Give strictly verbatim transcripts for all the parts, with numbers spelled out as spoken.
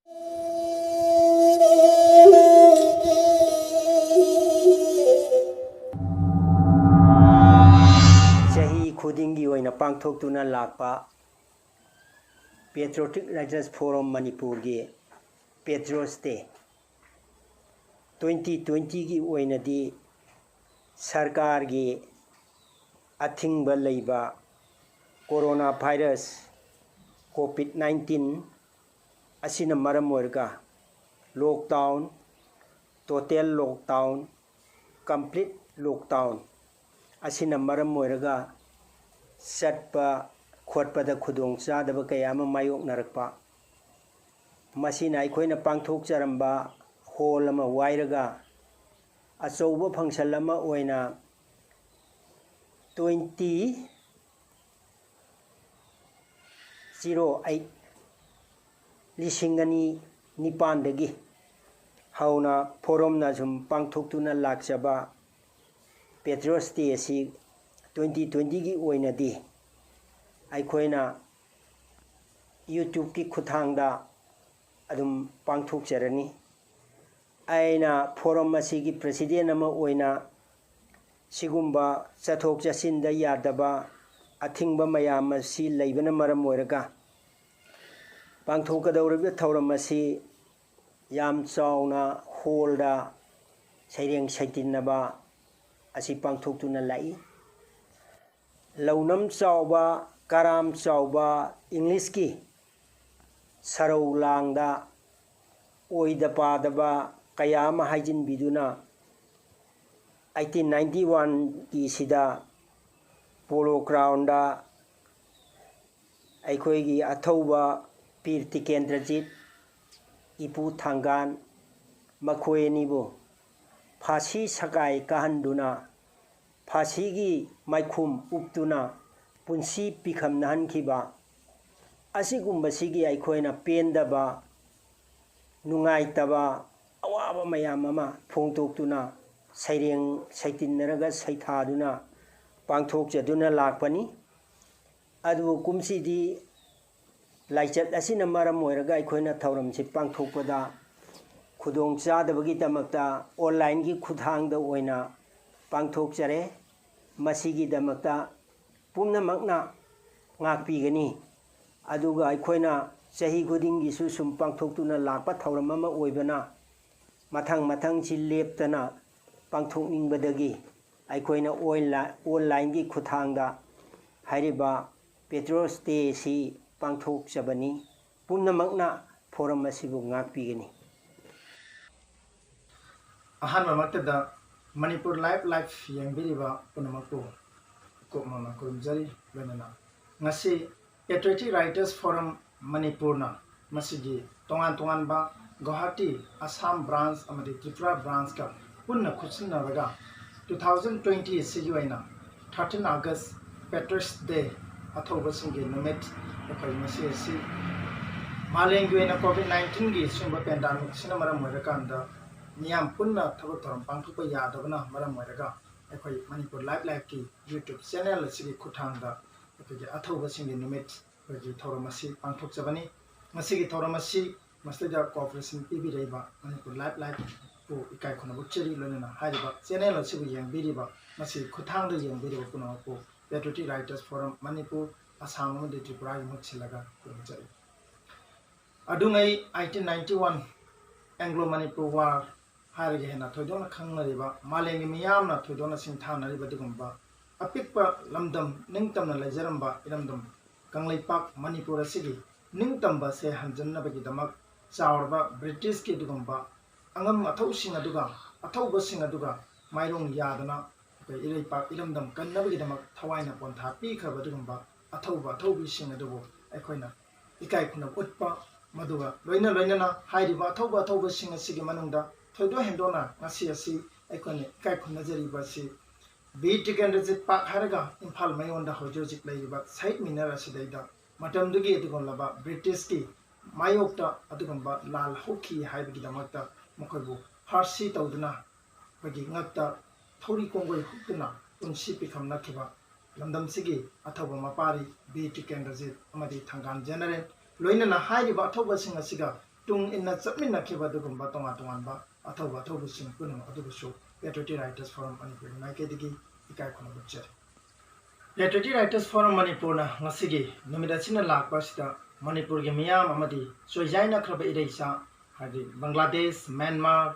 ꯆꯍꯤ ꯈꯨꯗꯤꯡꯒꯤ ꯑꯣꯏꯅ ꯄꯥꯡꯊꯣꯛꯇꯨꯅ ꯂꯥꯛꯄ Patriotic Writers Forum ꯃꯅꯤꯄꯨꯔꯒꯤ Patriots Day twenty twenty-ꯒꯤ ꯑꯣꯏꯅꯗꯤ ꯁꯔꯀꯥꯔꯒꯤ ꯑꯊꯤꯡꯕ ꯂꯩꯕ corona virus, COVID nineteen ꯑꯁꯤꯅ ꯃꯔꯝ ꯑꯣꯏꯔꯒ lockdown, total lockdown, complete lockdown ꯑꯁꯤꯅ ꯃꯔꯝ ꯑꯣꯏꯔꯒ ꯆꯠꯄ ꯈꯣꯠꯄꯗ ꯈꯨꯗꯣꯡ ꯆꯥꯗꯕ ꯀꯌꯥ ꯑꯃ ꯃꯥꯌꯣꯛꯅꯔꯛꯄ, ꯃꯁꯤꯅ ꯑꯩꯈꯣꯏꯅ ꯄꯥꯡꯊꯣꯛꯆꯔꯝꯕ hall ꯑꯃ ꯋꯥꯏꯔꯒ ꯑꯆꯧꯕ function ꯑꯃ ꯑꯣꯏꯅ twenty zero eight, ꯂꯤꯁꯤꯡ ꯑꯅꯤ ꯅꯤꯄꯥꯟꯗꯒꯤ ꯍꯧꯅ forumꯅ ꯁꯨꯝ ꯄꯥꯡꯊꯣꯛꯇꯨꯅ ꯂꯥꯛꯆꯕ Patriots Day ꯑꯁꯤ twenty twenty-ꯒꯤ ꯑꯣꯏꯅꯗꯤ ꯑꯩꯈꯣꯏꯅ YouTubeꯀꯤ ꯈꯨꯠꯊꯥꯡꯗ ꯑꯗꯨꯝ ꯄꯥꯡꯊꯣꯛꯆꯔꯅꯤ꯫ ꯑꯩꯅ forum ꯑꯁꯤꯒꯤ president ꯑꯃ ꯑꯣꯏꯅ ꯁꯤꯒꯨꯝꯕ ꯆꯠꯊꯣꯛ ꯆꯠꯁꯤꯟꯗ ꯌꯥꯗꯕ ꯑꯊꯤꯡꯕ ꯃꯌꯥꯝ ꯑꯁꯤ ꯂꯩꯕꯅ ꯃꯔꯝ ꯑꯣꯏꯔꯒ ꯄꯥꯡꯊꯣꯛꯀꯗꯧꯔꯤꯕ ꯊꯧꯔꯝ ꯑꯁꯤ ꯌꯥꯝ ꯆꯥꯎꯅ hallꯗ ꯁꯩꯔꯦꯡ ꯁꯩꯇꯤꯟꯅꯕ ꯑꯁꯤ ꯄꯥꯡꯊꯣꯛꯇꯨꯅ ꯂꯥꯛꯏ꯫ ꯂꯧꯅꯝ ꯆꯥꯎꯕ, ꯀꯔꯥꯝ ꯆꯥꯎꯕ Englishꯀꯤ ꯁꯔꯧ ꯂꯥꯡꯗ ꯑꯣꯏꯗ ꯄꯥꯗꯕ ꯀꯌꯥ ꯑꯃ ꯍꯥꯏꯖꯤꯟꯕꯤꯗꯨꯅ eighteen ninety-oneꯒꯤ ꯁꯤꯗ Polo Groundꯗ ꯑꯩꯈꯣꯏꯒꯤ ꯑꯊꯧꯕ ꯄꯤꯔ ꯇꯤꯀꯦꯟꯗ꯭ꯔꯖꯤꯠ, ꯏꯄꯨ ꯊꯥꯡꯒꯥꯟ, ꯃꯈꯣꯏ ꯑꯅꯤꯕꯨ ꯐꯥꯁꯤ ꯁꯀꯥꯏ ꯀꯥꯍꯟꯗꯨꯅ ꯐꯥꯁꯤꯒꯤ ꯃꯥꯏꯈꯨꯝ ꯎꯞꯇꯨꯅ ꯄꯨꯟꯁꯤ ꯄꯤꯈꯝꯅꯍꯟꯈꯤꯕ ꯑꯁꯤꯒꯨꯝꯕꯁꯤꯒꯤ ꯑꯩꯈꯣꯏꯅ ꯄꯦꯟꯗꯕ, ꯅꯨꯡꯉꯥꯏꯇꯕ, ꯑꯋꯥꯕ ꯃꯌꯥꯝ ꯑꯃ ꯐꯣꯡꯗꯣꯛꯇꯨꯅ ꯁꯩꯔꯦꯡ ꯁꯩꯇꯤꯟꯅꯔꯒ ꯁꯩꯊꯥꯗꯨꯅ ꯄꯥꯡꯊꯣꯛꯆꯗꯨꯅ ꯂꯥꯛꯄꯅꯤ꯫ ꯑꯗꯨꯕꯨ ꯀꯨꯝꯁꯤꯗꯤ ꯂꯥꯏꯆꯠ ꯑꯁꯤꯅ ꯃꯔꯝ ꯑꯣꯏꯔꯒ ꯑꯩꯈꯣꯏꯅ ꯊꯧꯔꯝꯁꯤ ꯄꯥꯡꯊꯣꯛꯄꯗ ꯈꯨꯗꯣꯡ ꯆꯥꯗꯕꯒꯤꯗꯃꯛꯇ online ꯒꯤ ꯈꯨꯠꯊꯥꯡꯗ ꯑꯣꯏꯅ ꯄꯥꯡꯊꯣꯛꯆꯔꯦ꯫ ꯃꯁꯤꯒꯤꯗꯃꯛꯇ ꯄꯨꯝꯅꯃꯛꯅ ꯉꯥꯛꯄꯤꯒꯅꯤ꯫ ꯑꯗꯨꯒ ꯑꯩꯈꯣꯏꯅ ꯆꯍꯤ ꯈꯨꯗꯤꯡꯒꯤꯁꯨ ꯁꯨꯝ ꯄꯥꯡꯊꯣꯛꯇꯨꯅ ꯂꯥꯛꯄ ꯊꯧꯔꯝ ꯑꯃ ꯑꯣꯏꯕꯅ, ꯃꯊꯪ ꯃꯊꯪꯁꯤ ꯂꯦꯞꯇꯅ ꯄꯥꯡꯊꯣꯛꯅꯤꯡꯕꯗꯒꯤ ꯑꯩꯈꯣꯏꯅ online ꯒꯤ ꯈꯨꯠꯊꯥꯡꯗ ꯍꯥꯏꯔꯤꯕ Patriots Day ꯁꯤ ꯄꯥꯡꯊꯣꯛꯆꯕꯅꯤ꯫ ꯄꯨꯝꯅꯃꯛꯅ ꯊꯧꯔꯝ ꯑꯁꯤꯕꯨ ꯉꯥꯛꯄꯤꯒꯅꯤ꯫ ꯑꯍꯥꯟꯕꯃꯛꯇꯗ ꯃꯅꯤꯄꯨꯔ ꯂꯥꯏꯚ ꯂꯥꯏꯚ ꯌꯦꯡꯕꯤꯔꯤꯕ ꯄꯨꯝꯅꯃꯛꯄꯨ ꯀꯣꯛꯃꯛꯅ ꯈꯨꯔꯨꯝꯖꯔꯤ꯫ ꯂꯣꯏꯅꯅ ꯉꯁꯤ Patriotic Writers Forum ꯃꯅꯤꯄꯨꯔꯅ ꯃꯁꯤꯒꯤ ꯇꯣꯉꯥꯟ ꯇꯣꯉꯥꯟꯕ ꯒꯨꯋꯥꯍꯥꯇꯤ, ꯑꯁꯥꯝ branch ꯑꯃꯗꯤ ꯇ꯭ꯔꯤꯄꯨꯔꯥ branch ꯀ ꯄꯨꯟꯅ ꯈꯨꯠꯁꯤꯟꯅꯔꯒ two thousand twenty ꯑꯁꯤꯒꯤ ꯑꯣꯏꯅ thirteen August Patriots Day, ꯑꯊꯧꯕꯁꯤꯡꯒꯤ ꯅꯨꯃꯤꯠ, ꯑꯩꯈꯣꯏ ꯉꯁꯤ ꯑꯁꯤ ꯃꯥꯂꯦꯝꯒꯤ ꯑꯣꯏꯅ COVID nineteen ꯒꯤ ꯁꯤꯒꯨꯝꯕ pandemic ꯁꯤꯅ ꯃꯔꯝ ꯑꯣꯏꯔꯀꯥꯟꯗ ꯃꯤꯌꯥꯝ ꯄꯨꯟꯅ ꯊꯕꯛ ꯊꯧꯔꯝ ꯄꯥꯡꯊꯣꯛꯄ ꯌꯥꯗꯕꯅ ꯃꯔꯝ ꯑꯣꯏꯔꯒ ꯑꯩꯈꯣꯏ ꯃꯅꯤꯄꯨꯔ ꯂꯥꯏꯚ ꯂꯥꯏꯚꯀꯤ YouTube channel ꯑꯁꯤꯒꯤ ꯈꯨꯠꯊꯥꯡꯗ ꯑꯩꯈꯣꯏꯒꯤ ꯑꯊꯧꯕꯁꯤꯡꯒꯤ ꯅꯨꯃꯤꯠ ꯑꯩꯈꯣꯏꯒꯤ ꯊꯧꯔꯝ ꯑꯁꯤ ꯄꯥꯡꯊꯣꯛꯆꯕꯅꯤ꯫ ꯉꯁꯤꯒꯤ ꯊꯧꯔꯝ ꯑꯁꯤ ꯃꯁꯤꯗ cooperation ꯄꯤꯕꯤꯔꯛꯏꯕ ꯃꯅꯤꯄꯨꯔ ꯂꯥꯏꯚ ꯂꯥꯏꯚꯄꯨ ꯏꯀꯥꯏ ꯈꯨꯝꯅꯕ ꯎꯠꯆꯔꯤ, ꯂꯣꯏꯅꯅ ꯍꯥꯏꯔꯤꯕ channel ꯑꯁꯤꯕꯨ ꯌꯦꯡꯕꯤꯔꯤꯕ, ꯃꯁꯤꯒꯤ ꯈꯨꯠꯊꯥꯡꯗ ꯌꯦꯡꯕꯤꯔꯤꯕ ꯄꯨꯝꯅꯃꯛꯄꯨ Patriotic Writers Forum Manipur, Assam ꯑꯃꯗꯤ ꯇ꯭ꯔꯤꯄꯨꯔꯥꯒꯤ ꯃꯍꯨꯠ ꯁꯤꯜꯂꯒ ꯈꯨꯔꯨꯝꯖꯔꯤ꯫ ꯑꯗꯨꯉꯩ eighteen ninety one Anglo Manipur War ꯍꯥꯏꯔꯒ ꯍꯦꯟꯅ ꯊꯣꯏꯗꯣꯛꯅ ꯈꯪꯅꯔꯤꯕ, ꯃꯥꯂꯦꯝꯒꯤ ꯃꯤꯌꯥꯝꯅ ꯊꯣꯏꯗꯣꯛꯅ ꯁꯤꯡꯊꯥꯅꯔꯤꯕ ꯑꯗꯨꯒꯨꯝꯕ ꯑꯄꯤꯛꯄ ꯂꯝꯗꯝ, ꯅꯤꯡꯇꯝꯅ ꯂꯩꯖꯔꯝꯕ ꯏꯔꯝꯗꯝ ꯀꯪꯂꯩꯄꯥꯛ ꯃꯅꯤꯄꯨꯔ ꯑꯁꯤꯒꯤ ꯅꯤꯡꯇꯝꯕ ꯑꯁꯦ ꯍꯟꯖꯤꯟꯅꯕꯒꯤꯗꯃꯛ ꯆꯥꯎꯔꯕ British ꯀꯤ ꯑꯗꯨꯒꯨꯝꯕ ꯑꯉꯝ ꯑꯊꯧꯁꯤꯡ ꯑꯗꯨꯒ, ꯑꯊꯧꯕꯁꯤꯡ ꯑꯗꯨꯒ ꯃꯥꯏꯔꯣꯡ ꯌꯥꯗꯅ ꯑꯩꯈꯣꯏ ꯏꯔꯩꯄꯥꯛ ꯏꯔꯝꯗꯝ ꯀꯟꯅꯕꯒꯤꯗꯃꯛ ꯊꯋꯥꯏꯅ ꯄꯣꯟꯊꯥ ꯄꯤꯈ꯭ꯔꯕ ꯑꯗꯨꯒꯨꯝꯕ ꯑꯊꯧꯕ ꯑꯊꯧꯕꯤꯁꯤꯡ ꯑꯗꯨꯕꯨ ꯑꯩꯈꯣꯏꯅ ꯏꯀꯥꯏ ꯈꯨꯝꯅꯕ ꯎꯠꯄ, ꯃꯗꯨꯒ ꯂꯣꯏꯅ ꯂꯣꯏꯅꯅ ꯍꯥꯏꯔꯤꯕ ꯑꯊꯧꯕ ꯑꯊꯧꯕꯁꯤꯡ ꯑꯁꯤꯒꯤ ꯃꯅꯨꯡꯗ ꯊꯣꯏꯗꯣꯛ ꯍꯦꯟꯗꯣꯛꯅ ꯉꯁꯤ ꯑꯁꯤ ꯑꯩꯈꯣꯏꯅ ꯏꯀꯥꯏ ꯈꯨꯝꯅꯖꯔꯤꯕ ꯑꯁꯤ ꯕꯤꯔ ꯇꯤꯀꯦꯟꯗ꯭ꯔꯖꯤꯠ ꯄꯥꯛ ꯍꯥꯏꯔꯒ ꯏꯝꯐꯥꯜ ꯃꯌꯣꯟꯗ ꯍꯧꯖꯤꯛ ꯍꯧꯖꯤꯛ ꯂꯩꯔꯤꯕ ꯁꯍꯤꯗ ꯃꯤꯅꯔ ꯑꯁꯤꯗꯩꯗ ꯃꯇꯝꯗꯨꯒꯤ ꯑꯗꯨꯒꯨꯝꯂꯕ British ꯀꯤ ꯃꯥꯌꯣꯛꯇ ꯑꯗꯨꯒꯨꯝꯕ ꯂꯥꯜ ꯍꯧꯈꯤ ꯍꯥꯏꯕꯒꯤꯗꯃꯛꯇ ꯃꯈꯣꯏꯕꯨ ꯐꯥꯔꯁꯤ ꯇꯧꯗꯨꯅ ꯑꯩꯈꯣꯏꯒꯤ ꯉꯛꯇ ꯊꯧꯔꯤ ꯀꯣꯡꯒꯣꯏ ꯍꯨꯛꯇꯨꯅ ꯄꯨꯟꯁꯤ ꯄꯤꯈꯝꯅꯈꯤꯕ ꯂꯝꯗꯝꯁꯤꯒꯤ ꯑꯊꯧꯕ ꯃꯄꯥꯔꯤ ꯕꯤ ꯇꯤꯀꯦꯟꯗ꯭ꯔꯖꯤꯠ ꯑꯃꯗꯤ ꯊꯪꯒꯥꯜ ꯖꯦꯅꯔꯦꯜ, ꯂꯣꯏꯅꯅ ꯍꯥꯏꯔꯤꯕ ꯑꯊꯧꯕꯁꯤꯡ ꯑꯁꯤꯒ ꯇꯨꯡ ꯏꯟꯅ ꯆꯠꯃꯤꯟꯅꯈꯤꯕ ꯑꯗꯨꯒꯨꯝꯕ ꯇꯣꯉꯥꯟ ꯇꯣꯉꯥꯟꯕ ꯑꯊꯧꯕ ꯑꯊꯧꯕꯁꯤꯡ ꯄꯨꯝꯅꯃꯛ ꯑꯗꯨꯕꯨꯁꯨ Patriotic Writers Forum ꯃꯅꯤꯄꯨꯔꯒꯤ ꯃꯥꯏꯀꯩꯗꯒꯤ ꯏꯀꯥꯏ ꯈꯨꯝꯅꯕ ꯎꯠꯆꯔꯤ꯫ Patriotic Writers Forum ꯃꯅꯤꯄꯨꯔꯅ ꯉꯁꯤꯒꯤ ꯅꯨꯃꯤꯠ ꯑꯁꯤꯅ ꯂꯥꯛꯄ ꯑꯁꯤꯗ ꯃꯅꯤꯄꯨꯔꯒꯤ ꯃꯤꯌꯥꯝ ꯑꯃꯗꯤ ꯆꯣꯏꯖꯥꯏꯅꯈ꯭ꯔꯕ ꯏꯔꯩꯆꯥ, ꯍꯥꯏꯗꯤ ꯕꯪꯒ꯭ꯂꯥꯗꯦꯁ, ꯃ꯭ꯌꯥꯟꯃꯥꯔ,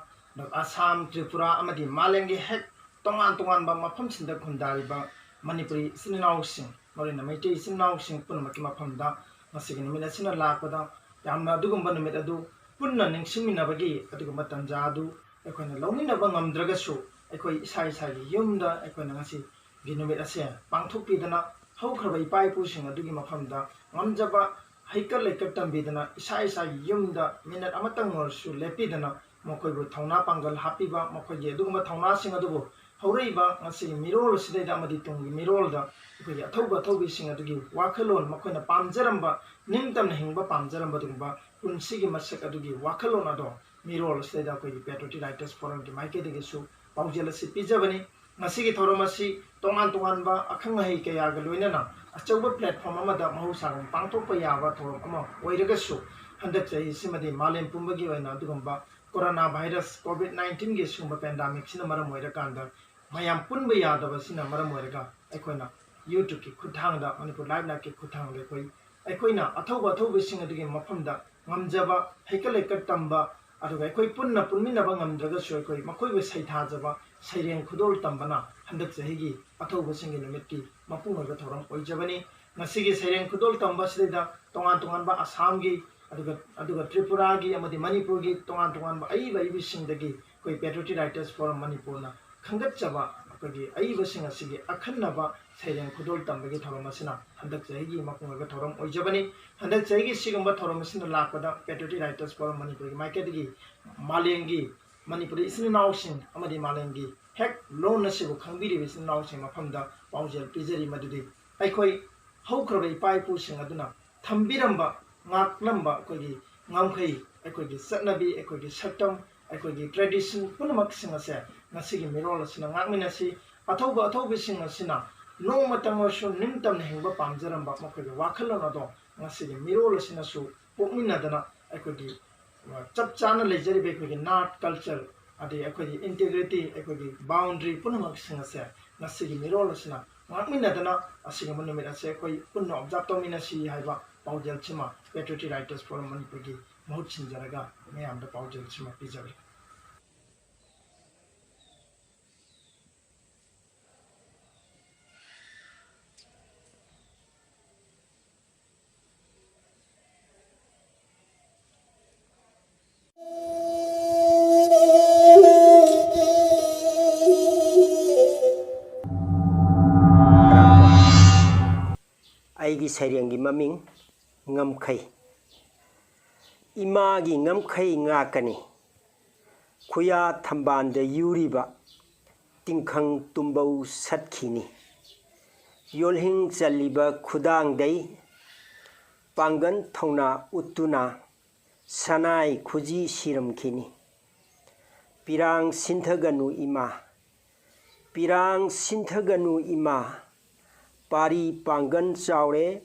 ꯑꯁꯥꯝ, ꯇ꯭ꯔꯤꯄꯨꯔꯥ ꯑꯃꯗꯤ ꯃꯥꯂꯦꯝꯒꯤ ꯍꯦꯛ ꯇꯣꯉꯥꯟ ꯇꯣꯉꯥꯟꯕ ꯃꯐꯝꯁꯤꯡꯗ ꯈꯨꯟꯗꯥꯔꯤꯕ ꯃꯅꯤꯄꯨꯔꯤ ꯏꯆꯤꯟ ꯏꯅꯥꯎꯁꯤꯡ, ꯃꯔꯨꯑꯣꯏꯅ ꯃꯩꯇꯩ ꯏꯆꯤꯟ ꯏꯅꯥꯎꯁꯤꯡ ꯄꯨꯝꯅꯃꯛꯀꯤ ꯃꯐꯝꯗ ꯉꯁꯤꯒꯤ ꯅꯨꯃꯤꯠ ꯑꯁꯤꯅ ꯂꯥꯛꯄꯗ ꯌꯥꯝꯅ ꯑꯗꯨꯒꯨꯝꯕ ꯅꯨꯃꯤꯠ ꯑꯗꯨ ꯄꯨꯟꯅ ꯅꯤꯡꯁꯤꯡꯃꯤꯟꯅꯕꯒꯤ ꯑꯗꯨꯒꯨꯝꯕ ꯇꯥꯟꯖꯥ ꯑꯗꯨ ꯑꯩꯈꯣꯏꯅ ꯂꯧꯃꯤꯟꯅꯕ ꯉꯝꯗ꯭ꯔꯒꯁꯨ, ꯑꯩꯈꯣꯏ ꯏꯁꯥ ꯏꯁꯥꯒꯤ ꯌꯨꯝꯗ ꯑꯩꯈꯣꯏꯅ ꯉꯁꯤꯒꯤ ꯅꯨꯃꯤꯠ ꯑꯁꯦ ꯄꯥꯡꯊꯣꯛꯄꯤꯗꯅ ꯍꯧꯈ꯭ꯔꯕ ꯏꯄꯥ ꯏꯄꯨꯁꯤꯡ ꯑꯗꯨꯒꯤ ꯃꯐꯝꯗ ꯉꯝꯖꯕ ꯍꯩꯀꯠ ꯂꯩꯀꯠ ꯇꯝꯕꯤꯗꯅ ꯏꯁꯥ ꯏꯁꯥꯒꯤ ꯌꯨꯝꯗ ꯃꯤꯅꯠ ꯑꯃꯇꯪ ꯑꯣꯏꯔꯁꯨ ꯂꯦꯞꯄꯤꯗꯅ ꯃꯈꯣꯏꯕꯨ ꯊꯧꯅꯥ ꯄꯥꯡꯒꯜ ꯍꯥꯞꯄꯤꯕ, ꯃꯈꯣꯏꯒꯤ ꯑꯗꯨꯒꯨꯝꯕ ꯊꯧꯅꯥꯁꯤꯡ ꯑꯗꯨꯕꯨ ꯍꯧꯔꯛꯏꯕ ꯉꯁꯤꯒꯤ ꯃꯤꯔꯣꯜ ꯑꯁꯤꯗꯩꯗ ꯑꯃꯗꯤ ꯇꯨꯡꯒꯤ ꯃꯤꯔꯣꯜꯗ ꯑꯩꯈꯣꯏꯒꯤ ꯑꯊꯧꯕ ꯑꯊꯧꯕꯤꯁꯤꯡ ꯑꯗꯨꯒꯤ ꯋꯥꯈꯜꯂꯣꯟ, ꯃꯈꯣꯏꯅ ꯄꯥꯝꯖꯔꯝꯕ, ꯅꯤꯡꯇꯝꯅ ꯍꯤꯡꯕ ꯄꯥꯝꯖꯔꯝꯕ ꯑꯗꯨꯒꯨꯝꯕ ꯄꯨꯟꯁꯤꯒꯤ ꯃꯁꯛ ꯑꯗꯨꯒꯤ ꯋꯥꯈꯜꯂꯣꯟ ꯑꯗꯣ ꯃꯤꯔꯣꯜ ꯑꯁꯤꯗꯩꯗ ꯑꯩꯈꯣꯏꯒꯤ Patriotic Writers Forumꯒꯤ ꯃꯥꯏꯀꯩꯗꯒꯤꯁꯨ ꯄꯥꯎꯖꯦꯜ ꯑꯁꯤ ꯄꯤꯖꯕꯅꯤ꯫ ꯉꯁꯤꯒꯤ ꯊꯧꯔꯝ ꯑꯁꯤ ꯇꯣꯉꯥꯟ ꯇꯣꯉꯥꯟꯕ ꯑꯈꯪ ꯑꯍꯩ ꯀꯌꯥꯒ ꯂꯣꯏꯅꯅ ꯑꯆꯧꯕ platform ꯑꯃꯗ ꯃꯍꯧꯁꯥꯒꯨꯝ ꯄꯥꯡꯊꯣꯛꯄ ꯌꯥꯕ ꯊꯧꯔꯝ ꯑꯃ ꯑꯣꯏꯔꯒꯁꯨ, ꯍꯟꯗꯛ ꯆꯍꯤꯁꯤꯃꯗꯤ ꯃꯥꯂꯦꯝ ꯄꯨꯝꯕꯒꯤ ꯑꯣꯏꯅ ꯑꯗꯨꯒꯨꯝꯕ corona virus, COVID nineteenꯒꯤ ꯁꯤꯒꯨꯝꯕ pandemicꯁꯤꯅ ꯃꯔꯝ ꯑꯣꯏꯔꯀꯥꯟꯗ ꯃꯌꯥꯝ ꯄꯨꯟꯕ ꯌꯥꯗꯕꯁꯤꯅ ꯃꯔꯝ ꯑꯣꯏꯔꯒ ꯑꯩꯈꯣꯏꯅ YouTubeꯀꯤ ꯈꯨꯠꯊꯥꯡꯗ, Manipur Live Liveꯀꯤ ꯈꯨꯠꯊꯥꯡꯗ ꯑꯩꯈꯣꯏ, ꯑꯩꯈꯣꯏꯅ ꯑꯊꯧꯕ ꯑꯊꯧꯕꯁꯤꯡ ꯑꯗꯨꯒꯤ ꯃꯐꯝꯗ ꯉꯝꯖꯕ ꯍꯩꯀꯠ ꯂꯩꯀꯠ ꯇꯝꯕ, ꯑꯗꯨꯒ ꯑꯩꯈꯣꯏ ꯄꯨꯟꯅ ꯄꯨꯟꯃꯤꯟꯅꯕ ꯉꯝꯗ꯭ꯔꯒꯁꯨ ꯑꯩꯈꯣꯏ ꯃꯈꯣꯏꯕꯨ ꯁꯩꯊꯥꯖꯕ, ꯁꯩꯔꯦꯡ ꯈꯨꯗꯣꯜ ꯇꯝꯕꯅ ꯍꯟꯗꯛ ꯆꯍꯤꯒꯤ ꯑꯊꯧꯕꯁꯤꯡꯒꯤ ꯅꯨꯃꯤꯠꯀꯤ ꯃꯄꯨꯡ ꯑꯣꯏꯕ ꯊꯧꯔꯝ ꯑꯣꯏꯖꯕꯅꯤ꯫ ꯉꯁꯤꯒꯤ ꯁꯩꯔꯦꯡ ꯈꯨꯗꯣꯜ ꯇꯝꯕ ꯑꯁꯤꯗꯩꯗ ꯇꯣꯉꯥꯟ ꯇꯣꯉꯥꯟꯕ ꯑꯁꯥꯝꯒꯤ, ꯑꯗꯨꯒ, ꯑꯗꯨꯒ ꯇ꯭ꯔꯤꯄꯨꯔꯥꯒꯤ ꯑꯃꯗꯤ ꯃꯅꯤꯄꯨꯔꯒꯤ ꯇꯣꯉꯥꯟ ꯇꯣꯉꯥꯟꯕ ꯑꯏꯕ ꯑꯏꯕꯤꯁꯤꯡꯗꯒꯤ ꯑꯩꯈꯣꯏ Patriotic Writers Forum ꯃꯅꯤꯄꯨꯔꯅ ꯈꯟꯒꯠꯆꯕ ꯑꯩꯈꯣꯏꯒꯤ ꯑꯏꯕꯁꯤꯡ ꯑꯁꯤꯒꯤ ꯑꯈꯟꯅꯕ ꯁꯩꯔꯦꯡ ꯈꯨꯗꯣꯜ ꯇꯝꯕꯒꯤ ꯊꯧꯔꯝ ꯑꯁꯤꯅ ꯍꯟꯗꯛ ꯆꯍꯤꯒꯤ ꯃꯄꯨꯡ ꯑꯣꯏꯕ ꯊꯧꯔꯝ ꯑꯣꯏꯖꯕꯅꯤ꯫ ꯍꯟꯗꯛ ꯆꯍꯤꯒꯤ ꯁꯤꯒꯨꯝꯕ ꯊꯧꯔꯝ ꯑꯁꯤꯅ ꯂꯥꯛꯄꯗ Patriotic Writers Forum ꯃꯅꯤꯄꯨꯔꯒꯤ ꯃꯥꯏꯀꯩꯗꯒꯤ ꯃꯥꯂꯦꯝꯒꯤ ꯃꯅꯤꯄꯨꯔꯤ ꯏꯆꯤꯟ ꯏꯅꯥꯎꯁꯤꯡ ꯑꯃꯗꯤ ꯃꯥꯂꯦꯝꯒꯤ ꯍꯦꯛ ꯂꯣꯟ ꯑꯁꯤꯕꯨ ꯈꯪꯕꯤꯔꯤꯕ ꯏꯆꯤꯟ ꯏꯅꯥꯎꯁꯤꯡ ꯃꯐꯝꯗ ꯄꯥꯎꯖꯦꯜ ꯄꯤꯖꯔꯤ ꯃꯗꯨꯗꯤ ꯑꯩꯈꯣꯏ ꯍꯧꯈ꯭ꯔꯕ ꯏꯄꯥ ꯏꯄꯨꯁꯤꯡ ꯑꯗꯨꯅ ꯊꯝꯕꯤꯔꯝꯕ, ꯉꯥꯛꯂꯝꯕ ꯑꯩꯈꯣꯏꯒꯤ ꯉꯝꯈꯩ, ꯑꯩꯈꯣꯏꯒꯤ ꯆꯠꯅꯕꯤ, ꯑꯩꯈꯣꯏꯒꯤ ꯁꯛꯇꯝ, ꯑꯩꯈꯣꯏꯒꯤ tradition ꯄꯨꯝꯅꯃꯛꯁꯤꯡ ꯑꯁꯦ ꯉꯁꯤꯒꯤ ꯃꯤꯔꯣꯜ ꯑꯁꯤꯅ ꯉꯥꯛꯃꯤꯟꯅꯁꯤ꯫ ꯑꯊꯧꯕ ꯑꯊꯧꯕꯤꯁꯤꯡ ꯑꯁꯤꯅ ꯅꯣꯡꯃꯇꯪ ꯑꯣꯏꯔꯁꯨ ꯅꯤꯡꯇꯝꯅ ꯍꯤꯡꯕ ꯄꯥꯝꯖꯔꯝꯕ ꯃꯈꯣꯏꯒꯤ ꯋꯥꯈꯜꯂꯣꯟ ꯑꯗꯣ ꯉꯁꯤꯒꯤ ꯃꯤꯔꯣꯜ ꯑꯁꯤꯅꯁꯨ ꯄꯣꯛꯃꯤꯟꯅꯗꯅ ꯑꯩꯈꯣꯏꯒꯤ, ꯑ, ꯆꯞ ꯆꯥꯅ ꯂꯩꯖꯔꯤꯕ ꯑꯩꯈꯣꯏꯒꯤ ꯅꯥꯠ, ꯀꯜꯆꯔ, ꯑꯗꯩ ꯑꯩꯈꯣꯏꯒꯤ ꯏꯟꯇꯦꯒ꯭ꯔꯤꯇꯤ, ꯑꯩꯈꯣꯏꯒꯤ ꯕꯥꯎꯟꯗ꯭ꯔꯤ ꯄꯨꯝꯅꯃꯛꯁꯤꯡ ꯑꯁꯦ ꯉꯁꯤꯒꯤ ꯃꯤꯔꯣꯜ ꯑꯁꯤꯅ ꯉꯥꯛꯃꯤꯟꯅꯗꯅ ꯑꯁꯤꯒꯨꯝꯕ ꯅꯨꯃꯤꯠ ꯑꯁꯦ ꯑꯩꯈꯣꯏ ꯄꯨꯟꯅ ꯑꯣꯕꯖꯥꯔꯕ ꯇꯧꯃꯤꯟꯅꯁꯤ ꯍꯥꯏꯕ ꯄꯥꯎꯖꯦꯜꯁꯤꯃ Patriotic Writers Forum ꯃꯅꯤꯄꯨꯔꯒꯤ ꯃꯍꯨꯠ ꯁꯤꯟꯖꯔꯒ ꯃꯌꯥꯝꯗ ꯄꯥꯎꯖꯦꯜꯁꯤꯃ ꯄꯤꯖꯔꯤ꯫ ꯑꯩꯒꯤ ꯁꯩꯔꯦꯡꯒꯤ ꯃꯃꯤꯡ ꯉꯝꯈꯩ꯫ ꯏꯃꯥꯒꯤ ꯉꯝꯈꯩ ꯉꯥꯛꯀꯅꯤ꯫ ꯈꯨꯌꯥ ꯊꯝꯕꯥꯜꯗ ꯌꯨꯔꯤꯕ ꯇꯤꯡꯈꯪ ꯇꯨꯝꯕꯧ ꯁꯠꯈꯤꯅꯤ꯫ ꯌꯣꯜꯍꯤꯡ ꯆꯜꯂꯤꯕ ꯈꯨꯗꯥꯡꯗꯩ ꯄꯥꯡꯒꯟ ꯊꯧꯅꯥ ꯎꯠꯇꯨꯅ ꯁꯅꯥꯏ ꯈꯨꯖꯤ ꯁꯤꯔꯝꯈꯤꯅꯤ꯫ ꯄꯤꯔꯥꯡ ꯁꯤꯟꯊꯒꯅꯨ ꯏꯃꯥ, ꯄꯤꯔꯥꯡ ꯁꯤꯟꯊꯒꯅꯨ ꯏꯃꯥ, ꯄꯥꯔꯤ ꯄꯥꯡꯒꯟ ꯆꯥꯎꯔꯦ,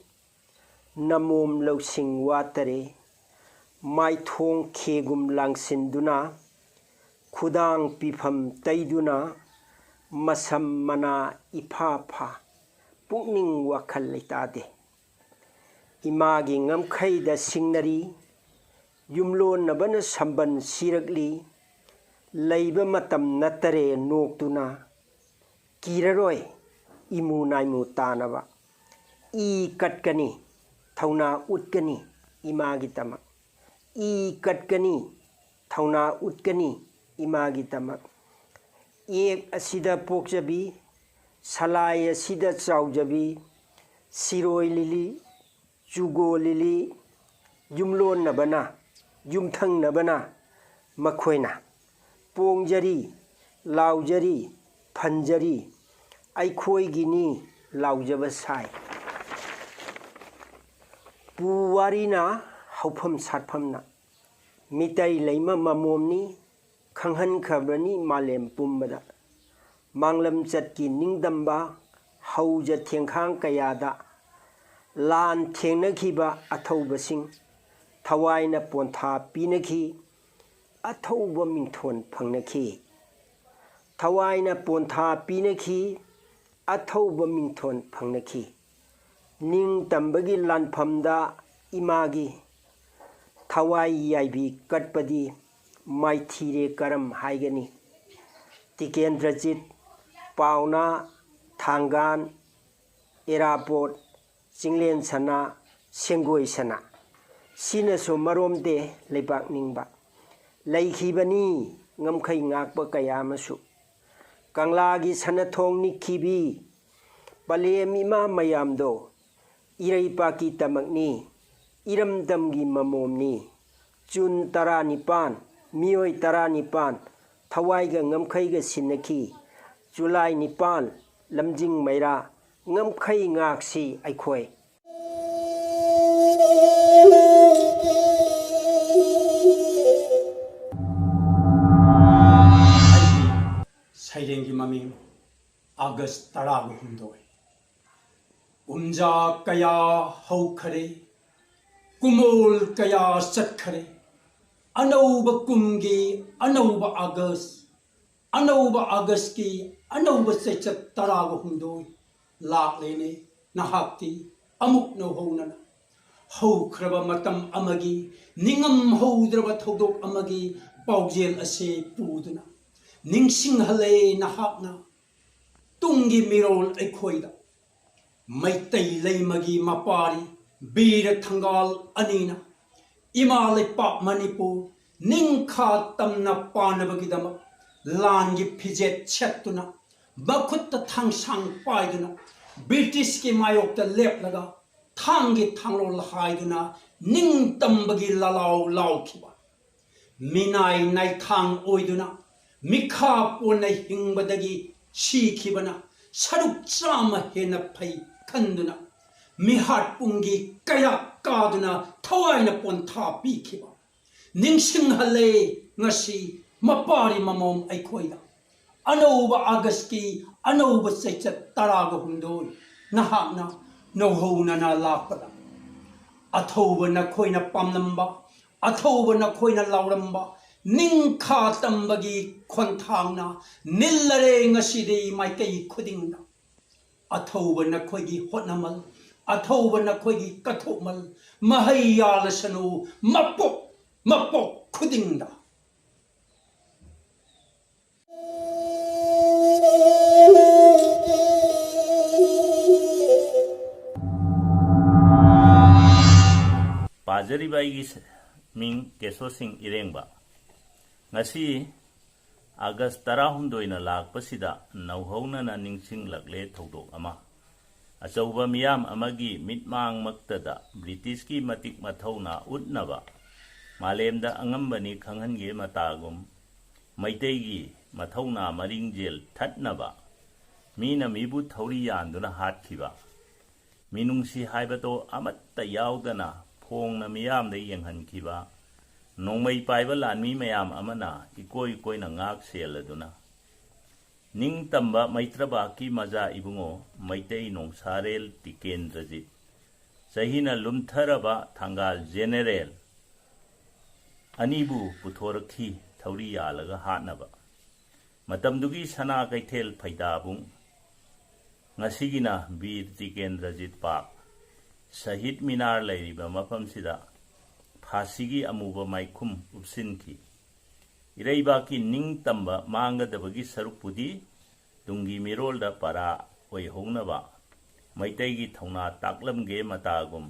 ꯅꯃꯣꯝ ꯂꯧꯁꯤꯡ ꯋꯥꯠꯇꯔꯦ꯫ ꯃꯥꯏꯊꯣꯡ ꯈꯦꯒꯨꯝ ꯂꯥꯡꯁꯤꯟꯗꯨꯅ, ꯈꯨꯗꯥꯡ ꯄꯤꯐꯝ ꯇꯩꯗꯨꯅ, ꯃꯁꯝ ꯃꯅꯥ ꯏꯐꯥ ꯐꯥ, ꯄꯨꯛꯅꯤꯡ ꯋꯥꯈꯜ ꯂꯩꯇꯥꯗꯦ꯫ ꯏꯃꯥꯒꯤ ꯉꯝꯈꯩꯗ ꯁꯤꯡꯅꯔꯤ, ꯌꯨꯝꯂꯣꯟꯅꯕꯅ ꯁꯝꯕꯟ ꯁꯤꯔꯛꯂꯤ꯫ ꯂꯩꯕ ꯃꯇꯝ ꯅꯠꯇꯔꯦ ꯅꯣꯛꯇꯨꯅ, ꯀꯤꯔꯔꯣꯏ ꯏꯃꯨ ꯅꯥꯏꯃꯨ ꯇꯥꯅꯕ꯫ ꯏ ꯀꯠꯀꯅꯤ, ꯊꯧꯅꯥ ꯎꯠꯀꯅꯤ ꯏꯃꯥꯒꯤꯗꯃꯛ꯫ ꯏ ꯀꯠꯀꯅꯤ, ꯊꯧꯅꯥ ꯎꯠꯀꯅꯤ ꯏꯃꯥꯒꯤꯗꯃꯛ꯫ ꯏꯌꯦꯛ ꯑꯁꯤꯗ ꯄꯣꯛꯆꯕꯤ, ꯁꯂꯥꯏ ꯑꯁꯤꯗ ꯆꯥꯎꯖꯕꯤ, ꯁꯤꯔꯣꯏ ꯂꯤꯂꯤ, ꯆꯨꯒꯣ ꯂꯤꯂꯤ, ꯌꯨꯝꯂꯣꯟꯅꯕꯅ, ꯌꯨꯝꯊꯪꯅꯕꯅ, ꯃꯈꯣꯏꯅ ꯄꯣꯡꯖꯔꯤ, ꯂꯥꯎꯖꯔꯤ, ꯐꯟꯖꯔꯤ, ꯑꯩꯈꯣꯏꯒꯤꯅꯤ ꯂꯥꯎꯖꯕ ꯁꯥꯏ꯫ ꯄꯨ ꯋꯥꯔꯤꯅ ꯍꯧꯐꯝ ꯁꯥꯠꯐꯝꯅ, ꯃꯤꯇꯩ ꯂꯩꯃ ꯃꯃꯣꯝꯅꯤ, ꯈꯪꯍꯟꯈ꯭ꯔꯕꯅꯤ ꯃꯥꯂꯦꯝ ꯄꯨꯝꯕꯗ꯫ ꯃꯥꯡꯂꯝꯆꯠꯀꯤ ꯅꯤꯡꯗꯝꯕ ꯍꯧꯖ ꯊꯦꯡꯈꯥꯡ ꯀꯌꯥꯗ ꯂꯥꯟ ꯊꯦꯡꯅꯈꯤꯕ ꯑꯊꯧꯕꯁꯤꯡ ꯊꯋꯥꯏꯅ ꯄꯣꯟꯊꯥ ꯄꯤꯅꯈꯤ, ꯑꯊꯧꯕ ꯃꯤꯡꯊꯣꯟ ꯐꯪꯅꯈꯤ꯫ ꯊꯋꯥꯏꯅ ꯄꯣꯟꯊꯥ ꯄꯤꯅꯈꯤ, ꯑꯊꯧꯕ ꯃꯤꯡꯊꯣꯟ ꯐꯪꯅꯈꯤ꯫ ꯅꯤꯡꯇꯝꯕꯒꯤ ꯂꯥꯟꯐꯝꯗ ꯏꯃꯥꯒꯤ ꯊꯋꯥꯏ ꯌꯥꯏꯕꯤ ꯀꯠꯄꯗꯤ ꯃꯥꯏꯊꯤꯔꯦ ꯀꯔꯝ ꯍꯥꯏꯒꯅꯤ? ꯇꯤꯀꯦꯟꯗ꯭ꯔꯖꯤꯠ, ꯄꯥꯎꯅꯥ, ꯊꯥꯡꯒꯥꯟ, ꯏꯔꯥꯕꯣꯠ, ꯆꯤꯡꯂꯦꯟ ꯁꯅꯥ, ꯁꯦꯡꯒꯣꯏ ꯁꯅꯥ, ꯁꯤꯅꯁꯨ ꯃꯔꯣꯝꯗꯦ ꯂꯩꯕꯥꯛ ꯅꯤꯡꯕ꯫ ꯂꯩꯈꯤꯕꯅꯤ ꯉꯝꯈꯩ ꯉꯥꯛꯄ ꯀꯌꯥ ꯑꯃꯁꯨ꯫ ꯀꯪꯂꯥꯒꯤ ꯁꯅꯊꯣꯡ ꯅꯤꯛꯈꯤꯕꯤ ꯄꯂꯦꯝ ꯏꯃꯥ ꯃꯌꯥꯝꯗꯣ ꯏꯔꯩꯄꯥꯛꯀꯤ ꯇꯃꯛꯅꯤ, ꯏꯔꯝꯗꯝꯒꯤ ꯃꯃꯣꯝꯅꯤ꯫ ꯆꯨꯟ ꯇꯔꯥꯅꯤꯄꯥꯟ, ꯃꯤꯑꯣꯏ ꯇꯔꯥꯅꯤꯄꯥꯟ ꯊꯋꯥꯏꯒ ꯉꯝꯈꯩꯒ ꯁꯤꯟꯅꯈꯤ꯫ ꯆꯨꯂꯥꯏ ꯅꯤꯄꯥꯟ, ꯂꯝꯖꯤꯡ ꯃꯩꯔꯥ, ꯉꯝꯈꯩ ꯉꯥꯛꯁꯤ ꯑꯩꯈꯣꯏ꯫ ꯑꯩꯒꯤ ꯁꯩꯔꯦꯡꯒꯤ ꯃꯃꯤꯡ ꯑꯥꯒꯁ ꯇꯔꯥꯒ ꯍꯨꯝꯗꯣꯏ꯫ ꯀꯨꯝꯖꯥ ꯀꯌꯥ ꯍꯧꯈꯔꯦ, ꯀꯨꯃꯣꯜ ꯀꯌꯥ ꯆꯠꯈꯔꯦ, ꯑꯅꯧꯕ ꯀꯨꯝꯒꯤ ꯑꯅꯧꯕ ꯑꯥꯒꯁ, ꯑꯅꯧꯕ ꯑꯥꯒꯁꯀꯤ ꯑꯅꯧꯕ ꯆꯩꯆꯠ ꯇꯔꯥꯒ ꯍꯨꯝꯗꯣꯏ ꯂꯥꯛꯂꯦꯅꯦ꯫ ꯅꯍꯥꯛꯇꯤ ꯑꯃꯨꯛ ꯅꯧꯍꯧꯅꯅ ꯍꯧꯈ꯭ꯔꯕ ꯃꯇꯝ ꯑꯃꯒꯤ, ꯅꯤꯡꯉꯝ ꯍꯧꯗ꯭ꯔꯕ ꯊꯧꯗꯣꯛ ꯑꯃꯒꯤ ꯄꯥꯎꯖꯦꯜ ꯑꯁꯤ ꯄꯨꯗꯨꯅ ꯅꯤꯡꯁꯤꯡꯍꯜꯂꯦ ꯅꯍꯥꯛꯅ꯫ ꯇꯨꯡꯒꯤ ꯃꯤꯔꯣꯜ ꯑꯩꯈꯣꯏꯗ ꯃꯩꯇꯩ ꯂꯩꯃꯒꯤ ꯃꯄꯥꯔꯤ ꯕꯤꯔ ꯊꯪꯒꯥꯜ ꯑꯅꯤꯅ ꯏꯃꯥ ꯂꯩꯄꯥꯛ ꯃꯅꯤꯄꯨꯔ ꯅꯤꯡꯈꯥ ꯇꯝꯅ ꯄꯥꯟꯅꯕꯒꯤꯗꯃꯛ ꯂꯥꯟꯒꯤ ꯐꯤꯖꯦꯠ ꯁꯦꯠꯇꯨꯅ, ꯃꯈꯨꯠꯇ ꯊꯥꯡꯁꯥꯡ ꯄꯥꯏꯗꯨꯅ, ꯕ꯭ꯔꯤꯇꯤꯁꯀꯤ ꯃꯥꯌꯣꯛꯇ ꯂꯦꯞꯂꯒ ꯊꯥꯡꯒꯤ ꯊꯥꯡꯂꯣꯜ ꯍꯥꯏꯗꯨꯅ ꯅꯤꯡꯇꯝꯕꯒꯤ ꯂꯥꯂꯥꯎ ꯂꯥꯎꯈꯤꯕ, ꯃꯤꯅꯥꯏ ꯅꯥꯏꯊꯥꯡ ꯑꯣꯏꯗꯨꯅ ꯃꯤꯈꯥ ꯄꯣꯟꯅ ꯍꯤꯡꯕꯗꯒꯤ ꯁꯤꯈꯤꯕꯅ ꯁꯔꯨꯛ ꯆꯥꯝꯃ ꯍꯦꯟꯅ ꯐꯩ ꯈꯟꯗꯨꯅ, ꯃꯤꯍꯥꯠ ꯄꯨꯡꯒꯤ ꯀꯌꯥ ꯀꯥꯗꯨꯅ ꯊꯋꯥꯏꯅ ꯄꯣꯟꯊꯥ ꯄꯤꯈꯤꯕ ꯅꯤꯡꯁꯤꯡꯍꯜꯂꯦ ꯉꯁꯤ ꯃꯄꯥꯔꯤ ꯃꯃꯣꯝ ꯑꯩꯈꯣꯏꯗ꯫ ꯑꯅꯧꯕ ꯑꯥꯒꯁꯀꯤ ꯑꯅꯧꯕ ꯆꯩꯆꯠ ꯇꯔꯥꯒ ꯍꯨꯝꯗꯣꯏ ꯅꯍꯥꯛꯅ ꯅꯧꯍꯧꯅꯅ ꯂꯥꯛꯄꯗ, ꯑꯊꯧꯕ ꯅꯈꯣꯏꯅ ꯄꯥꯝꯂꯝꯕ, ꯑꯊꯧꯕ ꯅꯈꯣꯏꯅ ꯂꯥꯎꯔꯝꯕ ꯅꯤꯡꯈꯥ ꯇꯝꯕꯒꯤ ꯈꯣꯟꯊꯥꯡꯅ ꯅꯤꯜꯂꯔꯦ ꯉꯁꯤꯗꯤ ꯃꯥꯏꯀꯩ ꯈꯨꯗꯤꯡꯗ꯫ ꯑꯊꯧꯕ ꯅꯈꯣꯏꯒꯤ ꯍꯣꯠꯅꯃꯜ, ꯑꯊꯧꯕ ꯅꯈꯣꯏꯒꯤ ꯀꯠꯊꯣꯛꯃꯜ ꯃꯍꯩ ꯌꯥꯜꯂꯁꯅꯨ ꯃꯄꯣꯛ ꯃꯄꯣꯛ ꯈꯨꯗꯤꯡꯗ꯫ ꯄꯥꯖꯔꯤꯕ ꯑꯩꯒꯤ ꯁ-, ꯃꯤꯡ ꯀꯦꯁꯣ ꯁꯤꯡ ꯏꯔꯦꯡꯕ꯫ ꯉꯁꯤ ꯑꯥꯒꯁ ꯇꯔꯥꯍꯨꯝꯗꯣꯏꯅ ꯂꯥꯛꯄꯁꯤꯗ ꯅꯧꯍꯧꯅꯅ ꯅꯤꯡꯁꯤꯡꯂꯛꯂꯦ ꯊꯧꯗꯣꯛ ꯑꯃ꯫ ꯑꯆꯧꯕ ꯃꯤꯌꯥꯝ ꯑꯃꯒꯤ ꯃꯤꯠꯃꯥꯡꯃꯛꯇꯗ ꯕ꯭ꯔꯤꯇꯤꯁꯀꯤ ꯃꯇꯤꯛ ꯃꯊꯧꯅꯥ ꯎꯠꯅꯕ, ꯃꯥꯂꯦꯝꯗ ꯑꯉꯝꯕꯅꯤ ꯈꯪꯍꯟꯒꯦ ꯃꯇꯥꯒꯨꯝ, ꯃꯩꯇꯩꯒꯤ ꯃꯊꯧꯅꯥ ꯃꯔꯤꯡꯖꯦꯜ ꯊꯠꯅꯕ ꯃꯤꯅ ꯃꯤꯕꯨ ꯊꯧꯔꯤ ꯌꯥꯟꯗꯨꯅ ꯍꯥꯠꯈꯤꯕ, ꯃꯤꯅꯨꯡꯁꯤ ꯍꯥꯏꯕꯗꯣ ꯑꯃꯠꯇ ꯌꯥꯎꯗꯅ ꯐꯣꯡꯅ ꯃꯤꯌꯥꯝꯗ ꯌꯦꯡꯍꯟꯈꯤꯕ ꯅꯣꯡꯃꯩ ꯄꯥꯏꯕ ꯂꯥꯟꯃꯤ ꯃꯌꯥꯝ ꯑꯃꯅ ꯏꯀꯣꯏ ꯀꯣꯏꯅ ꯉꯥꯛ ꯁꯦꯜꯂꯗꯨꯅ, ꯅꯤꯡꯇꯝꯕ ꯃꯩꯇ꯭ꯔꯕꯥꯛꯀꯤ ꯃꯖꯥ ꯏꯕꯨꯡꯉꯣ ꯃꯩꯇꯩ ꯅꯣꯡꯁꯥꯔꯦꯜ ꯇꯤꯀꯦꯟꯗ꯭ꯔꯖꯤꯠ, ꯆꯍꯤꯅ ꯂꯨꯝꯊꯔꯕ ꯊꯪꯒꯥꯜ ꯖꯦꯅꯦꯔꯦꯜ ꯑꯅꯤꯕꯨ ꯄꯨꯊꯣꯔꯛꯈꯤ ꯊꯧꯔꯤ ꯌꯥꯜꯂꯒ ꯍꯥꯠꯅꯕ꯫ ꯃꯇꯝꯗꯨꯒꯤ ꯁꯅꯥ ꯀꯩꯊꯦꯜ ꯐꯩꯗꯥꯕꯨꯡ, ꯉꯁꯤꯒꯤꯅ ꯕꯤꯔ ꯇꯤꯀꯦꯟꯗ꯭ꯔꯖꯤꯠ ꯄꯥꯛ, ꯁꯍꯤꯗ ꯃꯤꯅꯥꯔ ꯂꯩꯔꯤꯕ ꯃꯐꯝꯁꯤꯗ ꯐꯥꯁꯤꯒꯤ ꯑꯃꯨꯕ ꯃꯥꯏꯈꯨꯝ ꯎꯞꯁꯤꯟꯈꯤ꯫ ꯏꯔꯩꯕꯥꯛꯀꯤ ꯅꯤꯡꯇꯝꯕ ꯃꯥꯡꯒꯗꯕꯒꯤ ꯁꯔꯨꯛꯄꯨꯗꯤ ꯇꯨꯡꯒꯤ ꯃꯤꯔꯣꯜꯗ ꯄꯔꯥ ꯑꯣꯏꯍꯧꯅꯕ ꯃꯩꯇꯩꯒꯤ ꯊꯧꯅꯥ ꯇꯥꯛꯂꯝꯒꯦ ꯃꯇꯥꯒꯨꯝ,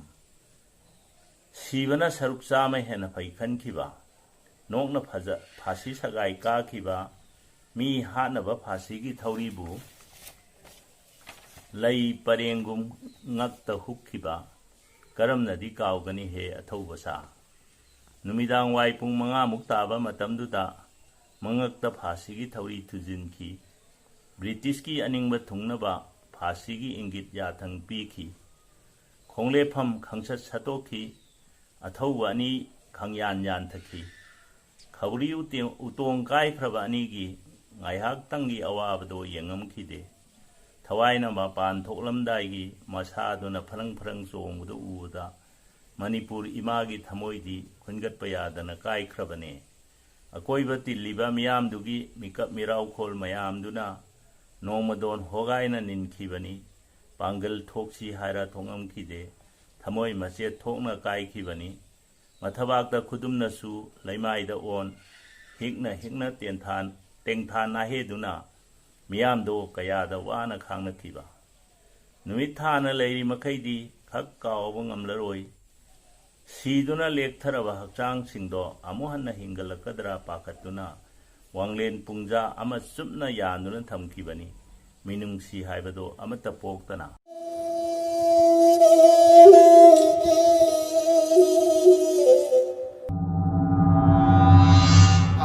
ꯁꯤꯕꯅ ꯁꯔꯨꯛ ꯆꯥꯝꯃ ꯍꯦꯟꯅ ꯐꯩ ꯈꯟꯈꯤꯕ, ꯅꯣꯛꯅ ꯐꯖ-, ꯐꯥꯁꯤ ꯁꯒꯥꯏ ꯀꯥꯈꯤꯕ, ꯃꯤ ꯍꯥꯠꯅꯕ ꯐꯥꯁꯤꯒꯤ ꯊꯧꯔꯤꯕꯨ ꯂꯩ ꯄꯔꯦꯡꯒꯨꯝ ꯉꯛꯇ ꯍꯨꯛꯈꯤꯕ, ꯀꯔꯝꯅꯗꯤ ꯀꯥꯎꯒꯅꯤ ꯍꯦ ꯑꯊꯧꯕ ꯁꯥ? ꯅꯨꯃꯤꯗꯥꯡ ꯋꯥꯏ ꯄꯨꯡ ꯃꯉꯥꯃꯨꯛ ꯇꯥꯕ ꯃꯇꯝꯗꯨꯗ ꯃꯉꯛꯇ ꯐꯥꯁꯤꯒꯤ ꯊꯧꯔꯤ ꯊꯨꯖꯤꯟꯈꯤ꯫ ꯕ꯭ꯔꯤꯇꯤꯁꯀꯤ ꯑꯅꯤꯡꯕ ꯊꯨꯡꯅꯕ ꯐꯥꯁꯤꯒꯤ ꯏꯪꯒꯤꯠ ꯌꯥꯊꯪ ꯄꯤꯈꯤ꯫ ꯈꯣꯡꯂꯦꯞꯐꯝ ꯈꯪꯁꯠ ꯁꯠꯇꯣꯛꯈꯤ꯫ ꯑꯊꯧꯕ ꯑꯅꯤ ꯈꯪꯌꯥꯟ ꯌꯥꯟꯊꯈꯤ꯫ ꯈꯧꯔꯤ ꯎꯇꯦ-, ꯎꯇꯣꯡ ꯀꯥꯏꯈ꯭ꯔꯕ ꯑꯅꯤꯒꯤ ꯉꯥꯏꯍꯥꯛꯇꯪꯒꯤ ꯑꯋꯥꯕꯗꯣ ꯌꯦꯡꯉꯝꯈꯤꯗꯦ꯫ ꯊꯋꯥꯏꯅ ꯃꯄꯥꯟ ꯊꯣꯛꯂꯝꯗꯥꯏꯒꯤ ꯃꯁꯥꯗꯨꯅ ꯐꯔꯪ ꯐꯔꯪ ꯆꯣꯡꯕꯗꯨ ꯎꯕꯗ ꯃꯅꯤꯄꯨꯔ ꯏꯃꯥꯒꯤ ꯊꯃꯣꯏꯗꯤ ꯍꯨꯟꯒꯠꯄ ꯌꯥꯗꯅ ꯀꯥꯏꯈ꯭ꯔꯕꯅꯦ꯫ ꯑꯀꯣꯏꯕ ꯇꯤꯜꯂꯤꯕ ꯃꯤꯌꯥꯝꯗꯨꯒꯤ ꯃꯤꯀꯞ ꯃꯤꯔꯥꯎꯈꯣꯜ ꯃꯌꯥꯝꯗꯨꯅ ꯅꯣꯡꯃꯗꯣꯟ ꯍꯣꯒꯥꯏꯅ ꯅꯤꯟꯈꯤꯕꯅꯤ꯫ ꯄꯥꯡꯒꯜ ꯊꯣꯛꯁꯤ ꯍꯥꯏꯔ ꯊꯣꯛꯉꯝꯈꯤꯗꯦ꯫ ꯊꯃꯣꯏ ꯃꯆꯦꯠ ꯊꯣꯛꯅ ꯀꯥꯏꯈꯤꯕꯅꯤ꯫ ꯃꯊꯕꯥꯛꯇ ꯈꯨꯗꯨꯝꯅꯁꯨ ꯂꯩꯃꯥꯏꯗ ꯑꯣꯟ, ꯍꯤꯛꯅ ꯍꯤꯛꯅ ꯇꯦꯟꯊꯥꯟ-, ꯇꯦꯡꯊꯥ ꯅꯥꯍꯦꯗꯨꯅ ꯃꯤꯌꯥꯝꯗꯣ ꯀꯌꯥꯗ ꯋꯥꯅ ꯈꯥꯡꯅꯈꯤꯕ꯫ ꯅꯨꯃꯤꯠ ꯊꯥꯅ ꯂꯩꯔꯤ ꯃꯈꯩꯗꯤ ꯈꯛ ꯀꯥꯎꯕ ꯉꯝꯂꯔꯣꯏ꯫ ꯁꯤꯗꯨꯅ ꯂꯦꯛꯊꯔꯕ ꯍꯛꯆꯥꯡꯁꯤꯡꯗꯣ ꯑꯃꯨꯛ ꯍꯟꯅ ꯍꯤꯡꯒꯠꯂꯛꯀꯗ꯭ꯔꯥ ꯄꯥꯈꯠꯇꯨꯅ ꯋꯥꯡꯂꯦꯟ ꯄꯨꯡꯖꯥ ꯑꯃ ꯆꯨꯞꯅ ꯌꯥꯟꯗꯨꯅ ꯊꯝꯈꯤꯕꯅꯤ, ꯃꯤꯅꯨꯡꯁꯤ ꯍꯥꯏꯕꯗꯣ ꯑꯃꯠꯇ ꯄꯣꯛꯇꯅ꯫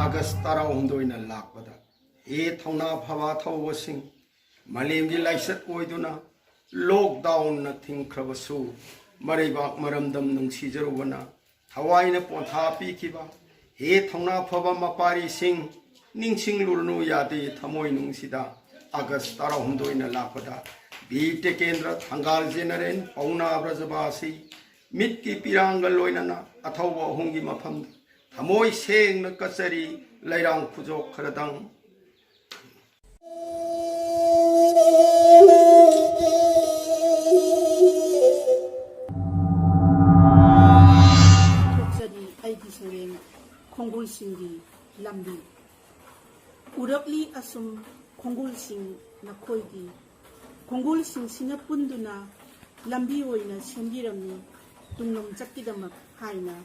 ꯑꯥꯒꯁ ꯇꯔꯥꯍꯨꯝꯗꯣꯏꯅ ꯂꯥꯛꯄꯗ, ꯍꯦ ꯊꯧꯅꯥ ꯐꯕ ꯊꯧꯕꯁꯤꯡ, ꯃꯥꯂꯦꯝꯒꯤ ꯂꯥꯏꯆꯠ ꯑꯣꯏꯗꯨꯅ ꯂꯣꯛꯗꯥꯎꯟꯅ ꯊꯤꯡꯈ꯭ꯔꯕꯁꯨ, ꯃꯔꯩꯕꯥꯛ ꯃꯔꯝꯗꯝ ꯅꯨꯡꯁꯤꯖꯔꯨꯕꯅ ꯊꯋꯥꯏꯅ ꯄꯣꯟꯊꯥ ꯄꯤꯈꯤꯕ ꯍꯦ ꯊꯧꯅꯥ ꯐꯕ ꯃꯄꯥꯔꯤꯁꯤꯡ, ꯅꯤꯡꯁꯤꯡꯂꯨꯔꯅꯨ ꯌꯥꯗꯦ ꯊꯃꯣꯏꯅꯨꯡꯁꯤꯗ꯫ ꯑꯥꯒꯁ ꯇꯔꯥꯍꯨꯝꯗꯣꯏꯅ ꯂꯥꯛꯄꯗ ꯕꯤꯔ ꯇꯦꯀꯦꯟꯗ꯭ꯔ, ꯊꯪꯒꯥꯜ ꯖꯦꯅꯔꯦꯜ, ꯄꯥꯎꯅꯥ ꯕ꯭ꯔꯖꯕꯥꯁꯤ, ꯃꯤꯠꯀꯤ ꯄꯤꯔꯥꯡꯒ ꯂꯣꯏꯅꯅ ꯑꯊꯧꯕ ꯑꯍꯨꯝꯒꯤ ꯃꯐꯝꯗ ꯊꯃꯣꯏ ꯁꯦꯡꯅ ꯀꯠꯆꯔꯤ, ꯂꯩꯔꯥꯡ ꯈꯨꯖꯣꯞ ꯈꯔꯗꯪ꯫ ꯊꯣꯛꯆꯔꯤ ꯑꯩꯒꯤ ꯁꯩꯔꯦꯡ ꯈꯣꯡꯒꯨꯜꯁꯤꯡꯒꯤ ꯂꯝꯕꯤ꯫ ꯎꯔꯛꯂꯤ ꯑꯁꯨꯝ ꯈꯣꯡꯒꯨꯜꯁꯤꯡ ꯅꯈꯣꯏꯒꯤ, ꯈꯣꯡꯒꯨꯜꯁꯤꯡꯁꯤꯅ ꯄꯨꯟꯗꯨꯅ ꯂꯝꯕꯤ ꯑꯣꯏꯅ ꯁꯦꯝꯕꯤꯔꯝꯃꯤ ꯇꯨꯡꯂꯝꯆꯠꯀꯤꯗꯃꯛ ꯍꯥꯏꯅ꯫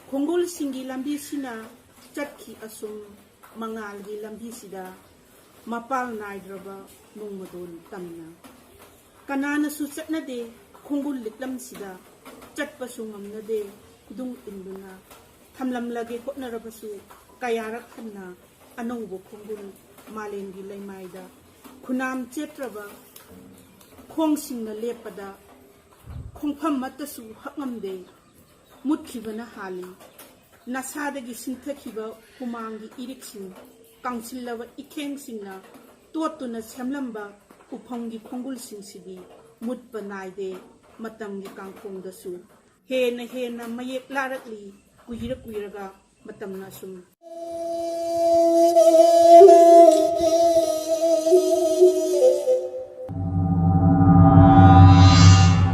ꯈꯣꯡꯒꯨꯜꯁꯤꯡꯒꯤ ꯂꯝꯕꯤꯁꯤꯅ ꯆꯠꯈꯤ ꯑꯁꯨꯝ ꯃꯉꯥꯜꯒꯤ ꯂꯝꯕꯤꯁꯤꯗ ꯃꯄꯥꯜ ꯅꯥꯏꯗ꯭ꯔꯕ ꯅꯣꯡꯃꯗꯣꯟ ꯇꯝꯅ꯫ ꯀꯅꯥꯅꯁꯨ ꯆꯠꯅꯗꯦ ꯈꯣꯡꯒꯨꯜ ꯂꯤꯛꯂꯝꯁꯤꯗ, ꯆꯠꯄꯁꯨ ꯉꯝꯅꯗꯦ ꯈꯨꯗꯨꯡ ꯏꯟꯗꯨꯅ꯫ ꯊꯝꯂꯝꯂꯒꯦ ꯍꯣꯠꯅꯔꯕꯁꯨ ꯀꯌꯥꯔꯛ ꯍꯟꯅ ꯑꯅꯧꯕ ꯈꯣꯡꯒꯨꯜ ꯃꯥꯂꯦꯝꯒꯤ ꯂꯩꯃꯥꯏꯗ ꯈꯨꯅꯥꯝ ꯆꯦꯠꯇ꯭ꯔꯕ ꯈꯣꯡꯁꯤꯡꯅ ꯂꯦꯞꯄꯗ ꯈꯣꯡꯐꯝ ꯑꯃꯠꯇꯁꯨ ꯍꯛꯉꯝꯗꯦ꯫ ꯃꯨꯠꯈꯤꯕꯅ ꯍꯥꯜꯂꯤ꯫ ꯅꯁꯥꯗꯒꯤ ꯁꯤꯟꯊꯈꯤꯕ ꯍꯨꯃꯥꯡꯒꯤ ꯏꯔꯤꯛꯁꯤꯡ ꯀꯪꯁꯤꯜꯂꯕ ꯏꯈꯦꯡꯁꯤꯡꯅ ꯇꯣꯠꯇꯨꯅ ꯁꯦꯝꯂꯝꯕ ꯎꯐꯝꯒꯤ ꯈꯣꯡꯒꯨꯜꯁꯤꯡꯁꯤꯗꯤ ꯃꯨꯠꯄ ꯅꯥꯏꯗꯦ꯫ ꯃꯇꯝꯒꯤ ꯀꯥꯡꯈꯣꯡꯗꯁꯨ ꯍꯦꯟꯅ ꯍꯦꯟꯅ ꯃꯌꯦꯛ ꯂꯥꯔꯛꯂꯤ꯫ ꯀꯨꯏꯔ ꯀꯨꯏꯔꯒ ꯃꯇꯝꯅ ꯑꯁꯨꯝ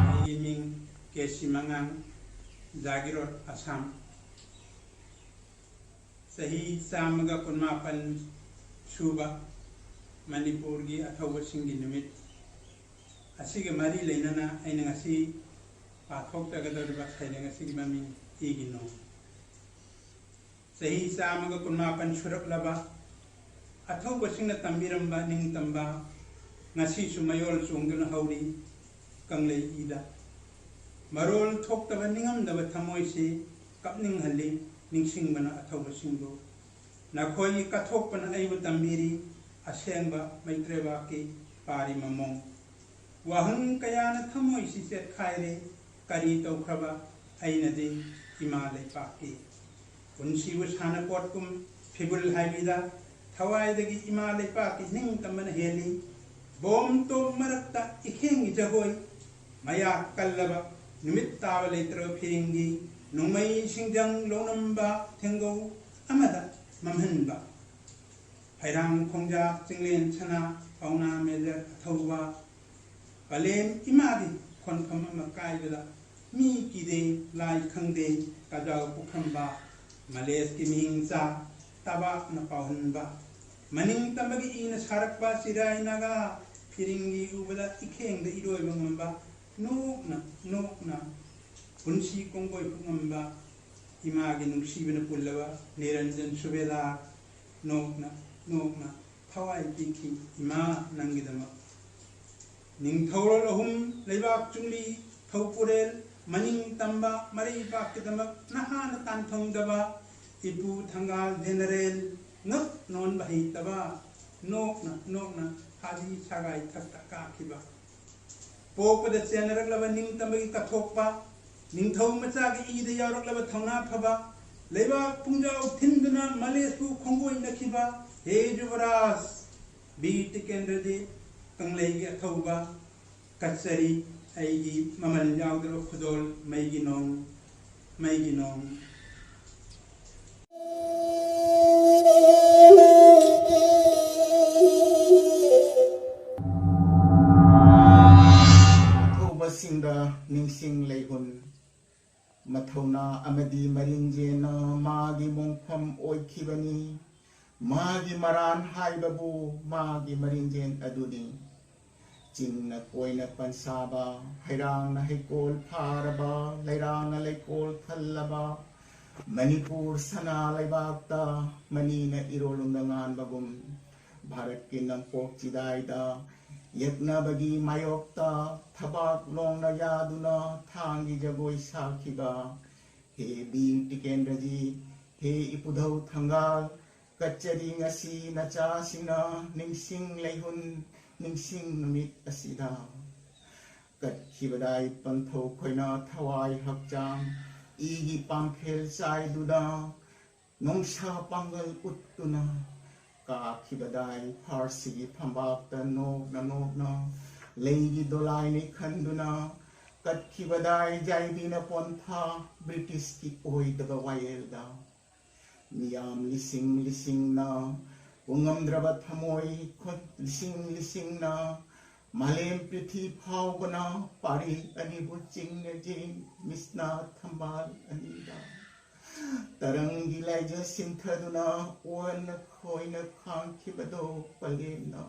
ꯑꯩꯒꯤ ꯃꯤꯡ ꯀꯦ ꯁꯤ ꯃꯉꯥꯡ, ꯖꯥꯒꯤꯔꯣꯠ, ꯑꯁꯥꯝ꯫ ꯆꯍꯤ ꯆꯥꯝꯃꯒ ꯀꯨꯟꯃꯥꯄꯟ ꯁꯨꯕ ꯃꯅꯤꯄꯨꯔꯒꯤ ꯑꯊꯧꯕꯁꯤꯡꯒꯤ ꯅꯨꯃꯤꯠ ꯑꯁꯤꯒ ꯃꯔꯤ ꯂꯩꯅꯅ ꯑꯩꯅ ꯉꯁꯤ ꯄꯥꯊꯣꯛꯆꯒꯗꯧꯔꯤꯕ ꯁꯩꯔꯦꯡ ꯑꯁꯤꯒꯤ ꯃꯃꯤꯡ ꯏꯒꯤ ꯅꯣꯡ꯫ ꯆꯍꯤ ꯆꯥꯝꯃꯒ ꯀꯨꯟꯃꯥꯄꯟ ꯁꯨꯔꯛꯂꯕ ꯑꯊꯧꯕꯁꯤꯡꯅ ꯇꯝꯕꯤꯔꯝꯕ ꯅꯤꯡꯇꯝꯕ ꯉꯁꯤꯁꯨ ꯃꯌꯣꯜ ꯆꯣꯡꯗꯨꯅ ꯍꯧꯔꯤ ꯀꯪꯂꯩ ꯏꯗ꯫ ꯃꯔꯣꯜ ꯊꯣꯛꯇꯕ ꯅꯤꯡꯉꯝꯗꯕ ꯊꯃꯣꯏꯁꯤ ꯀꯞꯅꯤꯡꯍꯜꯂꯤ ꯅꯤꯡꯁꯤꯡꯕꯅ ꯑꯊꯧꯕꯁꯤꯡꯕꯨ꯫ ꯅꯈꯣꯏꯒꯤ ꯀꯠꯊꯣꯛꯄꯅ ꯑꯩꯕꯨ ꯇꯝꯕꯤꯔꯤ ꯑꯁꯦꯡꯕ ꯃꯩꯇ꯭ꯔꯩꯕꯥꯛꯀꯤ ꯄꯥꯔꯤ ꯃꯃꯣꯡ꯫ ꯋꯥꯍꯪ ꯀꯌꯥꯅ ꯊꯃꯣꯏꯁꯤ ꯆꯦꯠꯈꯥꯏꯔꯦ, ꯀꯔꯤ ꯇꯧꯈ꯭ꯔꯕ ꯑꯩꯅꯗꯤ ꯏꯃꯥ ꯂꯩꯄꯥꯛꯀꯤ? ꯄꯨꯟꯁꯤꯕꯨ ꯁꯥꯟꯅꯄꯣꯠꯀꯨꯝ ꯐꯤꯕꯨꯜ ꯍꯥꯏꯕꯤꯗ ꯊꯋꯥꯏꯗꯒꯤ ꯏꯃꯥ ꯂꯩꯄꯥꯛꯀꯤ ꯅꯤꯡꯇꯝꯕꯅ ꯍꯦꯜꯂꯤ꯫ ꯕꯣꯝ ꯇꯣꯞ ꯃꯔꯛꯇ ꯏꯈꯦꯡꯒꯤ ꯖꯒꯣꯏ, ꯃꯌꯥ ꯀꯜꯂꯕ ꯅꯨꯃꯤꯠ ꯇꯥꯕ ꯂꯩꯇ꯭ꯔꯕ ꯐꯤꯔꯤꯡꯒꯤ ꯅꯣꯡꯃꯩ ꯁꯤꯡꯖꯪ ꯂꯧꯅꯝꯕ ꯊꯦꯡꯒꯧ ꯑꯃꯗ ꯃꯝꯍꯟꯕ꯫ ꯐꯩꯔꯥꯡ ꯈꯣꯡꯖꯥ ꯆꯤꯡꯂꯦꯟ ꯁꯅꯥ ꯄꯥꯎꯅꯥ ꯃꯦꯖꯔ ꯑꯊꯧꯕ꯫ ꯄꯂꯦꯝ ꯏꯃꯥꯒꯤ ꯈꯣꯟꯐꯝ ꯑꯃ ꯀꯥꯏꯕꯗ ꯃꯤ ꯀꯤꯗꯦ ꯂꯥꯏ ꯈꯪꯗꯦ ꯀꯖꯥꯎ ꯄꯨꯈ꯭ꯔꯝꯕ꯫ ꯃꯂꯦꯁꯀꯤ ꯃꯤꯡꯆꯥ ꯇꯕꯥꯛꯅ ꯄꯥꯎꯍꯟꯕ꯫ ꯃꯅꯤꯡ ꯇꯝꯕꯒꯤ ꯏꯅ ꯁꯥꯔꯛꯄ ꯆꯤꯔꯥꯏ ꯅꯥꯒꯥ ꯐꯤꯔꯤꯡꯒꯤ ꯎꯕꯗ ꯏꯈꯦꯡꯗ ꯏꯔꯣꯏꯕ ꯉꯝꯕ꯫ ꯅꯣꯛꯅ ꯅꯣꯛꯅ ꯄꯨꯟꯁꯤ ꯀꯣꯡꯒꯣꯏ ꯍꯨꯛꯉꯝꯕ꯫ ꯏꯃꯥꯒꯤ ꯅꯨꯡꯁꯤꯕꯅ ꯄꯨꯜꯂꯕ ꯅꯤꯔꯟꯖꯟ ꯁꯨꯕꯦꯗꯥꯔ꯫ ꯅꯣꯛꯅ ꯅꯣꯛꯅ ꯊꯋꯥꯏ ꯄꯤꯈꯤ ꯏꯃꯥ ꯅꯪꯒꯤꯗꯃꯛ꯫ ꯅꯤꯡꯊꯧꯔꯣꯜ ꯑꯍꯨꯝ ꯂꯩꯕꯥꯛ ꯆꯨꯝꯂꯤ ꯊꯧꯄꯨꯔꯦꯜ ꯃꯅꯤꯡ ꯇꯝꯕ ꯃꯔꯩꯕꯥꯛꯀꯤꯗꯃꯛ ꯅꯍꯥꯅ ꯇꯥꯟꯐꯝꯗꯕ ꯏꯄꯨ ꯊꯪꯒꯥꯜ ꯖꯦꯅꯔꯦꯜ ꯉꯛ ꯅꯣꯟꯕ ꯍꯩꯇꯕ꯫ ꯅꯣꯛꯅ ꯅꯣꯛꯅ ꯍꯥꯕꯤ ꯁꯥꯒꯥꯏ ꯊꯛꯇ ꯀꯥꯈꯤꯕ꯫ ꯄꯣꯛꯄꯗ ꯆꯦꯟꯅꯔꯛꯂꯕ ꯅꯤꯡꯇꯝꯕꯒꯤ ꯀꯠꯊꯣꯛꯄ, ꯅꯤꯡꯊꯧ ꯃꯆꯥꯒꯤ ꯏꯗ ꯌꯥꯎꯔꯛꯂꯕ ꯊꯧꯅꯥ ꯐꯕ, ꯂꯩꯕꯥꯛ ꯄꯨꯡꯖꯥꯎ ꯊꯤꯟꯗꯨꯅ ꯃꯂꯦꯁꯄꯨ ꯈꯣꯡꯒꯣꯏꯅꯈꯤꯕ, ꯍꯦ ꯌꯨꯕꯔꯥꯖ, ꯕꯤꯔ ꯇꯤꯀꯦꯟꯗ꯭ꯔꯖꯤꯠ, ꯀꯪꯂꯩꯒꯤ ꯑꯊꯧꯕ, ꯀꯠꯆꯔꯤ ꯑꯩꯒꯤ ꯃꯃꯜ ꯌꯥꯎꯗ꯭ꯔꯕ ꯈꯨꯗꯣꯜ, ꯃꯩꯒꯤ ꯅꯣꯡ, ꯃꯩꯒꯤ ꯅꯣꯡ꯫ ꯑꯊꯧꯕꯁꯤꯡꯗ ꯅꯤꯡꯁꯤꯡ ꯂꯩꯍꯨꯟ꯫ ꯃꯊꯧꯅꯥ ꯑꯃꯗꯤ ꯃꯔꯤꯡꯖꯦꯟꯅ ꯃꯥꯒꯤ ꯃꯣꯡꯐꯝ ꯑꯣꯏꯈꯤꯕꯅꯤ꯫ ꯃꯥꯒꯤ ꯃꯔꯥꯟ ꯍꯥꯏꯕꯕꯨ ꯃꯥꯒꯤ ꯃꯔꯤꯡꯖꯦꯟ ꯑꯗꯨꯅꯤ꯫ ꯆꯤꯡꯅ ꯀꯣꯏꯅ ꯄꯟꯁꯥꯕ, ꯍꯩꯔꯥꯡꯅ ꯍꯩꯀꯣꯜ ꯐꯥꯔꯕ, ꯂꯩꯔꯥꯡꯅ ꯂꯩꯀꯣꯜ ꯊꯜꯂꯕ, ꯃꯅꯤꯄꯨꯔ ꯁꯅꯥ ꯂꯩꯕꯥꯛꯇ ꯃꯅꯤꯅ ꯏꯔꯣꯜ ꯅꯨꯡꯗ ꯉꯥꯟꯕꯒꯨꯝ, ꯚꯥꯔꯠꯀꯤ ꯅꯣꯡꯄꯣꯛ ꯆꯤꯗꯥꯏꯗ ꯌꯦꯛꯅꯕꯒꯤ ꯃꯥꯌꯣꯛꯇ ꯊꯕꯥꯛ ꯂꯣꯡꯅ ꯌꯥꯗꯨꯅ ꯊꯥꯡꯒꯤ ꯖꯒꯣꯏ ꯁꯥꯈꯤꯕ ꯍꯦ ꯕꯤꯔ ꯇꯤꯀꯦꯟꯗ꯭ꯔꯖꯤꯠ, ꯍꯦ ꯏꯄꯨꯙꯧ ꯊꯪꯒꯥꯜ, ꯀꯠꯆꯔꯤ ꯉꯁꯤ ꯅꯆꯥꯁꯤꯡꯅ ꯅꯤꯡꯁꯤꯡ ꯂꯩꯍꯨꯟ, ꯅꯤꯡꯁꯤꯡ ꯅꯨꯃꯤꯠ ꯑꯁꯤꯗ꯫ ꯀꯠꯈꯤꯕꯗꯥꯏ ꯄꯟꯊꯧ ꯈꯣꯏꯅ ꯊꯋꯥꯏ ꯍꯛꯆꯥꯡ ꯏꯒꯤ ꯄꯥꯝꯐꯦꯜ ꯆꯥꯏꯗꯨꯅ, ꯅꯣꯡꯁꯥ ꯄꯥꯡꯒꯜ ꯎꯠꯇꯨꯅ, ꯀꯥꯈꯤꯕꯗꯥꯏ ꯐꯥꯔꯁꯤꯒꯤ ꯐꯝꯕꯥꯛꯇ ꯅꯣꯛꯅ ꯅꯣꯛꯅ ꯂꯩꯒꯤ ꯗꯣꯂꯥꯏꯅꯤ ꯈꯟꯗꯨꯅ, ꯀꯠꯈꯤꯕꯗꯥꯏ ꯖꯥꯏꯕꯤꯅ ꯄꯣꯟꯊꯥ ꯕ꯭ꯔꯤꯇꯤꯁꯀꯤ ꯑꯣꯏꯗꯕ ꯋꯥꯌꯦꯜꯗ꯫ ꯃꯤꯌꯥꯝ ꯂꯤꯁꯤꯡ ꯂꯤꯁꯤꯡꯅ, ꯄꯨꯡꯉꯝꯗ꯭ꯔꯕ ꯊꯃꯣꯏ ꯈꯨꯠ ꯂꯤꯁꯤꯡ ꯂꯤꯁꯤꯡꯅ, ꯃꯥꯂꯦꯝ ꯄ꯭ꯔꯤꯊꯤ ꯐꯥꯎꯕꯅ ꯄꯥꯔꯤ ꯑꯅꯤꯕꯨ ꯆꯤꯡꯅꯖꯩ, ꯃꯤꯁꯅꯥ ꯊꯝꯕꯥꯜ ꯑꯅꯤꯗ꯫ ꯇꯔꯪꯒꯤ ꯂꯥꯏꯖ ꯁꯤꯟꯊꯗꯨꯅ ꯑꯣꯟꯅ ꯈꯣꯏꯅ ꯈꯥꯡꯈꯤꯕꯗꯣ ꯄꯂꯦꯝꯅ꯫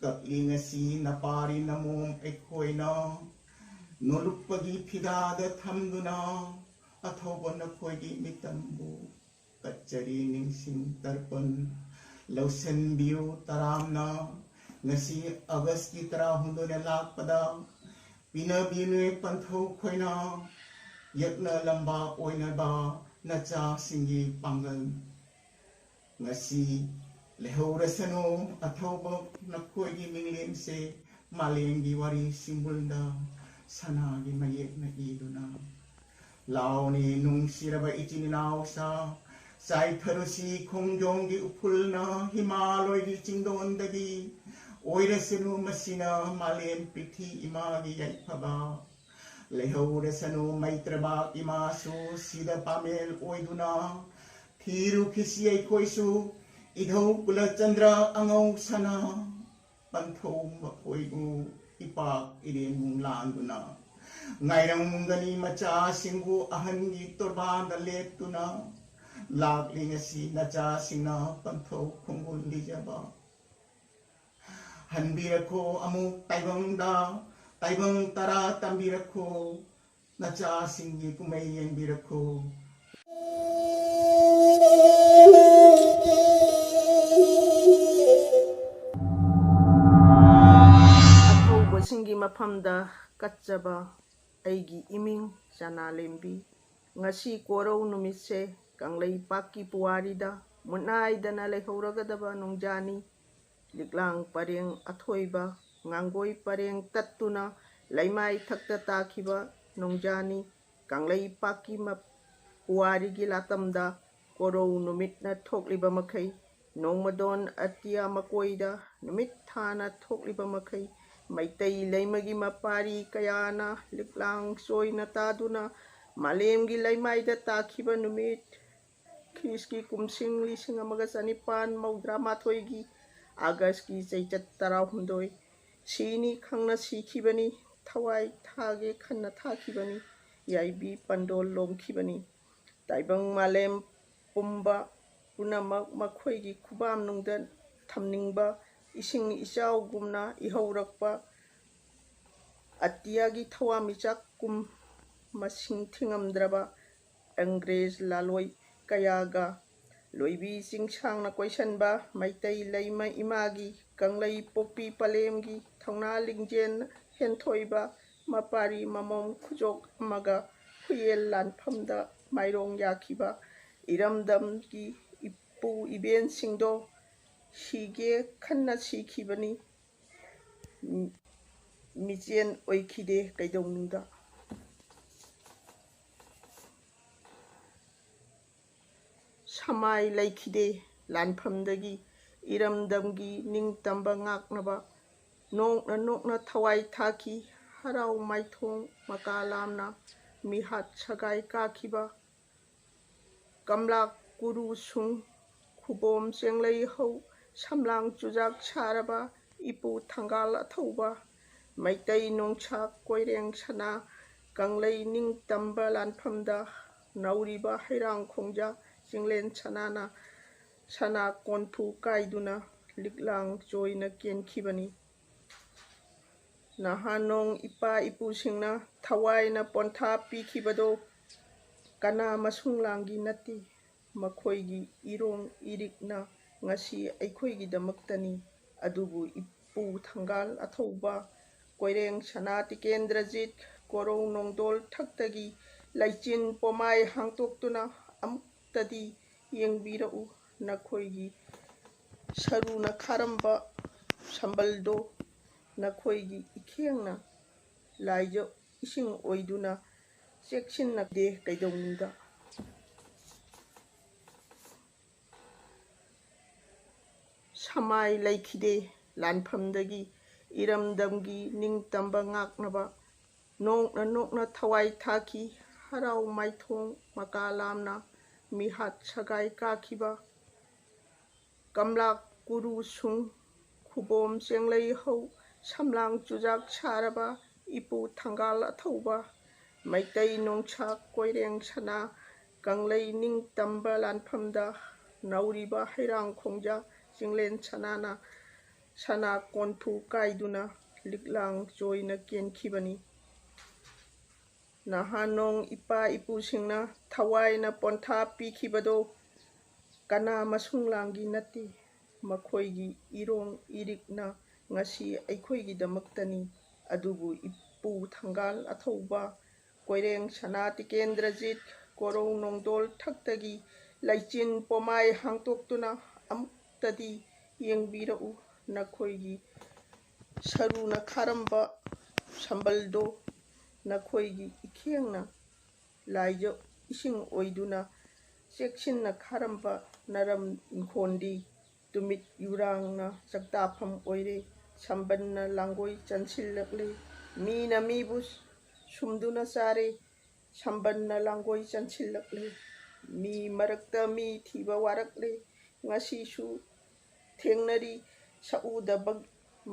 ꯀꯛꯂꯤ ꯉꯁꯤ ꯅꯄꯥꯔꯤ ꯅꯃꯣꯝ ꯑꯩꯈꯣꯏꯅ ꯅꯣꯂꯨꯛꯄꯒꯤ ꯐꯤꯗꯥꯗ ꯊꯝꯗꯨꯅ ꯑꯊꯧꯕ ꯅꯈꯣꯏꯒꯤ ꯃꯤꯇꯝꯕꯨ ꯀꯠꯆꯔꯤ ꯅꯤꯡꯁꯤꯡ ꯇꯔꯄꯟ ꯂꯧꯁꯤꯟꯕꯤꯌꯨ ꯇꯔꯥꯝꯅ꯫ ꯉꯁꯤ ꯑꯥꯒꯁꯀꯤ ꯇꯔꯥꯍꯨꯝꯗꯣꯏꯅ ꯂꯥꯛꯄꯗ ꯄꯤꯅꯕꯤꯅꯨ ꯄꯟꯊꯧ ꯈꯣꯏꯅ ꯌꯦꯛꯅ ꯂꯝꯕꯥ ꯑꯣꯏꯅꯕ ꯅꯆꯥꯁꯤꯡꯒꯤ ꯄꯥꯡꯒꯜ꯫ ꯉꯁꯤ ꯂꯩꯍꯧꯔꯁꯅꯨ ꯑꯊꯧꯕ ꯅꯈꯣꯏꯒꯤ ꯃꯤꯡꯂꯦꯟꯁꯦ ꯃꯥꯂꯦꯝꯒꯤ ꯋꯥꯔꯤ ꯁꯤꯡꯕꯨꯜꯗ ꯁꯅꯥꯒꯤ ꯃꯌꯦꯛꯅ ꯏꯗꯨꯅ꯫ ꯂꯥꯎꯅꯦ ꯅꯨꯡꯁꯤꯔꯕ ꯏꯆꯤꯟ ꯏꯅꯥꯎꯁꯥ, ꯆꯥꯏꯊꯔꯨꯁꯤ ꯈꯣꯡꯖꯣꯝꯒꯤ ꯎꯐꯨꯜꯅ ꯍꯤꯃꯥꯂꯣꯏꯒꯤ ꯆꯤꯡꯗꯣꯟꯗꯒꯤ, ꯑꯣꯏꯔꯁꯅꯨ ꯃꯁꯤꯅ ꯃꯥꯂꯦꯝ ꯄꯤꯊꯤ ꯏꯃꯥꯒꯤ ꯌꯥꯏꯐꯕ꯫ ꯂꯩꯍꯧꯔꯁꯅꯨ ꯃꯩꯇ꯭ꯔꯕꯥꯛ ꯏꯃꯥꯁꯨ ꯁꯤꯗ ꯄꯥꯃꯦꯜ ꯑꯣꯏꯗꯨꯅ, ꯊꯤꯔꯨꯈꯤꯁꯤ ꯑꯩꯈꯣꯏꯁꯨ ꯏꯙꯧ ꯀꯨꯂꯆꯟꯗ꯭ꯔ ꯑꯉꯧ ꯁꯅꯥ꯫ ꯄꯟꯊꯧ ꯃꯈꯣꯏꯕꯨ ꯏꯄꯥꯛ ꯏꯔꯦꯟꯃꯨ ꯂꯥꯟꯗꯨꯅ, ꯉꯥꯏꯔꯝꯒꯅꯤ ꯃꯆꯥꯁꯤꯡꯕꯨ ꯑꯍꯟꯒꯤ ꯇꯣꯔꯕꯥꯟꯗ ꯂꯦꯞꯇꯨꯅ, ꯂꯥꯛꯂꯤ ꯉꯁꯤ ꯅꯆꯥꯁꯤꯡꯅ ꯄꯟꯊꯧ ꯈꯣꯡꯒꯨꯜ ꯂꯤꯖꯕ꯫ ꯍꯟꯕꯤꯔꯛꯈꯣ ꯑꯃꯨꯛ ꯇꯥꯏꯕꯪꯗ, ꯇꯥꯏꯕꯪ ꯇꯔꯥ ꯇꯝꯕꯤꯔꯛꯈꯣ, ꯅꯆꯥꯁꯤꯡꯒꯤ ꯀꯨꯝꯍꯩ ꯌꯦꯡꯕꯤꯔꯛꯈꯣ꯫ ꯑꯊꯧꯕꯁꯤꯡꯒꯤ ꯃꯐꯝꯗ ꯀꯠꯆꯕ ꯑꯩꯒꯤ ꯏꯃꯤꯡ ꯆꯅꯥꯂꯦꯝꯕꯤ꯫ ꯉꯁꯤ ꯀꯣꯔꯧ ꯅꯨꯃꯤꯠꯁꯦ ꯀꯪꯂꯩꯄꯥꯛꯀꯤ ꯄꯨꯋꯥꯔꯤꯗ ꯃꯨꯠꯅꯥꯏꯗꯅ ꯂꯩꯍꯧꯔꯒꯗꯕ ꯅꯣꯡꯖꯥꯅꯤ꯫ ꯂꯤꯛꯂꯥꯡ ꯄꯔꯦꯡ ꯑꯊꯣꯏꯕ ꯉꯥꯡꯒꯣꯏ ꯄꯔꯦꯡ ꯇꯠꯇꯨꯅ ꯂꯩꯃꯥꯏ ꯊꯛꯇ ꯇꯥꯈꯤꯕ ꯅꯣꯡꯖꯥꯅꯤ꯫ ꯀꯪꯂꯩꯄꯥꯛꯀꯤ ꯃ-, ꯄꯨꯋꯥꯔꯤꯒꯤ ꯂꯥꯇꯝꯗ ꯀꯣꯔꯧ ꯅꯨꯃꯤꯠꯅ ꯊꯣꯛꯂꯤꯕ ꯃꯈꯩ, ꯅꯣꯡꯃꯗꯣꯟ ꯑꯇꯤꯌꯥ ꯃꯀꯣꯏꯗ ꯅꯨꯃꯤꯠ ꯊꯥꯅ ꯊꯣꯛꯂꯤꯕ ꯃꯈꯩ, ꯃꯩꯇꯩ ꯂꯩꯃꯒꯤ ꯃꯄꯥꯔꯤ ꯀꯌꯥꯅ ꯂꯤꯛꯂꯥꯡ ꯆꯣꯏꯅ ꯇꯥꯗꯨꯅ ꯃꯥꯂꯦꯝꯒꯤ ꯂꯩꯃꯥꯏꯗ ꯇꯥꯈꯤꯕ ꯅꯨꯃꯤꯠ, ꯈ꯭ꯔꯤꯁꯀꯤ ꯀꯨꯝꯁꯤꯡ ꯂꯤꯁꯤꯡ ꯑꯃꯒ ꯆꯅꯤꯄꯥꯟ ꯃꯧꯗ꯭ꯔꯥ ꯃꯥꯊꯣꯏꯒꯤ ꯑꯥꯒꯁꯀꯤ ꯆꯩꯆꯠ ꯇꯔꯥꯍꯨꯝꯗꯣꯏ, ꯁꯤꯅꯤ ꯈꯪꯅ ꯁꯤꯈꯤꯕꯅꯤ, ꯊꯋꯥꯏ ꯊꯥꯒꯦ ꯈꯟꯅ ꯊꯥꯈꯤꯕꯅꯤ, ꯌꯥꯏꯕꯤ ꯄꯟꯗꯣꯜ ꯂꯣꯝꯈꯤꯕꯅꯤ꯫ ꯇꯥꯏꯕꯪ ꯃꯥꯂꯦꯝ ꯄꯨꯝꯕ ꯄꯨꯝꯅꯃꯛ ꯃꯈꯣꯏꯒꯤ ꯈꯨꯕꯥꯝꯅꯨꯡꯗ ꯊꯝꯅꯤꯡꯕ ꯏꯁꯤꯡ ꯏꯆꯥꯎꯒꯨꯝꯅ ꯏꯍꯧꯔꯛꯄ ꯑꯇꯤꯌꯥꯒꯤ ꯊꯋꯥꯟꯃꯤꯆꯥꯛ ꯀꯨꯝ ꯃꯁꯤꯡ ꯊꯤꯉꯝꯗ꯭ꯔꯕ ꯑꯪꯒ꯭ꯔꯦꯖ ꯂꯥꯂꯣꯏ ꯀꯌꯥꯒ ꯂꯣꯏꯕꯤ ꯆꯤꯡꯁꯥꯡꯅ ꯀꯣꯏꯁꯟꯕ ꯃꯩꯇꯩ ꯂꯩꯃ ꯏꯃꯥꯒꯤ ꯀꯪꯂꯩ ꯄꯣꯛꯄꯤ ꯄꯂꯦꯝꯒꯤ ꯊꯧꯅꯥ ꯂꯤꯡꯖꯦꯜ ꯍꯦꯟꯊꯣꯏꯕ ꯃꯄꯥꯔꯤ ꯃꯃꯣꯝ ꯈꯨꯖꯣꯛ ꯑꯃꯒ ꯍꯨꯏꯌꯦꯜ ꯂꯥꯟꯐꯝꯗ ꯃꯥꯏꯔꯣꯡ ꯌꯥꯈꯤꯕ ꯏꯔꯝꯗꯝꯒꯤ ꯏꯄꯨ ꯏꯕꯦꯟꯁꯤꯡꯗꯣ ꯁꯤꯒꯦ ꯈꯟꯅ ꯁꯤꯈꯤꯕꯅꯤ꯫ ꯃꯤꯆꯦꯟ ꯑꯣꯏꯈꯤꯗꯦ ꯀꯩꯗꯧꯅꯨꯡꯗ꯫ ꯁꯃꯥꯏ ꯂꯩꯈꯤꯗꯦ ꯂꯥꯟꯐꯝꯗꯒꯤ ꯏꯔꯝꯗꯝꯒꯤ ꯅꯤꯡꯇꯝꯕ ꯉꯥꯛꯅꯕ꯫ ꯅꯣꯛꯅ ꯅꯣꯛꯅ ꯊꯋꯥꯏ ꯊꯥꯈꯤ ꯍꯔꯥꯎ ꯃꯥꯏꯊꯣꯡ ꯃꯀꯥ ꯂꯥꯝꯅ꯫ ꯃꯤꯍꯥꯠ ꯁꯒꯥꯏ ꯀꯥꯈꯤꯕ ꯀꯝꯂꯥ ꯀꯨꯔꯨꯁꯨꯡ ꯈꯨꯕꯣꯝ ꯆꯦꯡꯂꯩ ꯍꯧ ꯁꯝꯂꯥꯡ ꯆꯨꯖꯥꯛ ꯁꯥꯔꯕ ꯏꯄꯨ ꯊꯪꯒꯥꯜ ꯑꯊꯧꯕ꯫ ꯃꯩꯇꯩ ꯅꯣꯡꯁꯥ ꯀꯣꯏꯔꯦꯡ ꯁꯅꯥ ꯀꯪꯂꯩ ꯅꯤꯡꯇꯝꯕ ꯂꯥꯟꯐꯝꯗ ꯅꯧꯔꯤꯕ ꯍꯩꯔꯥꯡ ꯈꯣꯡꯖꯥ ꯆꯤꯡꯂꯦꯟ ꯁꯅꯥꯅ ꯁꯅꯥ ꯀꯣꯟꯐꯨ ꯀꯥꯏꯗꯨꯅ ꯂꯤꯛꯂꯥꯡ ꯆꯣꯏꯅ ꯀꯦꯟꯈꯤꯕꯅꯤ꯫ ꯅꯍꯥꯟ ꯅꯣꯡ ꯏꯄꯥ ꯏꯄꯨꯁꯤꯡꯅ ꯊꯋꯥꯏꯅ ꯄꯣꯟꯊꯥ ꯄꯤꯈꯤꯕꯗꯣ ꯀꯅꯥ ꯃꯁꯨꯡ ꯂꯥꯡꯒꯤ ꯅꯠꯇꯦ꯫ ꯃꯈꯣꯏꯒꯤ ꯏꯔꯣꯡ ꯏꯔꯤꯛꯅ ꯉꯁꯤ ꯑꯩꯈꯣꯏꯒꯤꯗꯃꯛꯇꯅꯤ꯫ ꯑꯗꯨꯕꯨ ꯏꯄꯨ ꯊꯪꯒꯥꯜ ꯑꯊꯧꯕ, ꯀꯣꯏꯔꯦꯡ ꯁꯅꯥ ꯇꯤꯀꯦꯟꯗ꯭ꯔꯖꯤꯠ, ꯀꯣꯔꯧ ꯅꯣꯡꯗꯣꯜ ꯊꯛꯇꯒꯤ ꯂꯩꯆꯤꯟ ꯄꯣꯃꯥꯏ ꯍꯥꯡꯇꯣꯛꯇꯨꯅ ꯑꯃꯨꯛꯇꯗꯤ ꯌꯦꯡꯕꯤꯔꯛꯎ꯫ ꯅꯈꯣꯏꯒꯤ ꯁꯔꯨꯅ ꯈꯥꯔꯝꯕ ꯁꯝꯕꯜꯗꯣ ꯅꯈꯣꯏꯒꯤ ꯏꯈꯦꯡꯅ ꯂꯥꯏꯖ ꯏꯁꯤꯡ ꯑꯣꯏꯗꯨꯅ ꯆꯦꯛꯁꯤꯟꯅꯗꯦ ꯀꯩꯗꯧꯅꯨꯡꯗ꯫ ꯁꯃꯥꯏ ꯂꯩꯈꯤꯗꯦ ꯂꯥꯟꯐꯝꯗꯒꯤ ꯏꯔꯝꯗꯝꯒꯤ ꯅꯤꯡꯇꯝꯕ ꯉꯥꯛꯅꯕ꯫ ꯅꯣꯛꯅ ꯅꯣꯛꯅ ꯊꯋꯥꯏ ꯊꯥꯈꯤ ꯍꯔꯥꯎ ꯃꯥꯏꯊꯣꯡ ꯃꯀꯥ ꯂꯥꯝꯅ꯫ ꯃꯤꯍꯥꯠ ꯁꯒꯥꯏ ꯀꯥꯈꯤꯕ ꯀꯝꯂꯥ ꯀꯨꯔꯨꯁꯨꯡ ꯈꯨꯕꯣꯝ ꯆꯦꯡꯂꯩ ꯍꯧ ꯁꯝꯂꯥꯡ ꯆꯨꯖꯥꯛ ꯁꯥꯔꯕ ꯏꯄꯨ ꯊꯪꯒꯥꯜ ꯑꯊꯧꯕ꯫ ꯃꯩꯇꯩ ꯅꯣꯡꯁꯥ ꯀꯣꯏꯔꯦꯡ ꯁꯅꯥ ꯀꯪꯂꯩ ꯅꯤꯡꯇꯝꯕ ꯂꯥꯟꯐꯝꯗ ꯅꯧꯔꯤꯕ ꯍꯩꯔꯥꯡ ꯈꯣꯡꯖꯥ ꯆꯤꯡꯂꯦꯟ ꯁꯅꯥꯅ ꯁꯅꯥ ꯀꯣꯟꯐꯨ ꯀꯥꯏꯗꯨꯅ ꯂꯤꯛꯂꯥꯡ ꯆꯣꯏꯅ ꯀꯦꯟꯈꯤꯕꯅꯤ꯫ ꯅꯍꯥꯟ ꯅꯣꯡ ꯏꯄꯥ ꯏꯄꯨꯁꯤꯡꯅ ꯊꯋꯥꯏꯅ ꯄꯣꯟꯊꯥ ꯄꯤꯈꯤꯕꯗꯣ ꯀꯅꯥ ꯃꯁꯨꯡ ꯂꯥꯡꯒꯤ ꯅꯠꯇꯦ꯫ ꯃꯈꯣꯏꯒꯤ ꯏꯔꯣꯡ ꯏꯔꯤꯛꯅ ꯉꯁꯤ ꯑꯩꯈꯣꯏꯒꯤꯗꯃꯛꯇꯅꯤ꯫ ꯑꯗꯨꯕꯨ ꯏꯄꯨ ꯊꯪꯒꯥꯜ ꯑꯊꯧꯕ, ꯀꯣꯏꯔꯦꯡ ꯁꯅꯥ ꯇꯤꯀꯦꯟꯗ꯭ꯔꯖꯤꯠ, ꯀꯣꯔꯧ ꯅꯣꯡꯗꯣꯜ ꯊꯛꯇꯒꯤ ꯂꯩꯆꯤꯟ ꯄꯣꯃꯥꯏ ꯍꯥꯡꯇꯣꯛꯇꯨꯅ ꯑꯃꯨꯛꯇꯗꯤ ꯌꯦꯡꯕꯤꯔꯛꯎ꯫ ꯅꯈꯣꯏꯒꯤ ꯁꯔꯨꯅ ꯈꯥꯔꯝꯕ ꯁꯝꯕꯜꯗꯣ ꯅꯈꯣꯏꯒꯤ ꯏꯈꯦꯡꯅ ꯂꯥꯏꯖ ꯏꯁꯤꯡ ꯑꯣꯏꯗꯨꯅ ꯆꯦꯛꯁꯤꯟꯅ ꯈꯥꯔꯝꯕ ꯅꯔꯝ ꯏꯪꯈꯣꯜꯗꯤ ꯇꯨꯃꯤꯠ ꯌꯨꯔꯥꯡꯅ ꯆꯥꯛꯇꯥꯐꯝ ꯑꯣꯏꯔꯦ꯫ ꯁꯝꯕꯟꯅ ꯂꯥꯡꯒꯣꯏ ꯆꯟꯁꯤꯜꯂꯛꯂꯦ꯫ ꯃꯤꯅ ꯃꯤꯕꯨ ꯁꯨꯝꯗꯨꯅ ꯆꯥꯔꯦ꯫ ꯁꯝꯕꯟꯅ ꯂꯥꯡꯒꯣꯏ ꯆꯟꯁꯤꯜꯂꯛꯂꯦ꯫ ꯃꯤ ꯃꯔꯛꯇ ꯃꯤ ꯊꯤꯕ ꯋꯥꯔꯛꯂꯦ꯫ ꯉꯁꯤꯁꯨ ꯊꯦꯡꯅꯔꯤ꯫ ꯁꯛꯎꯗꯕ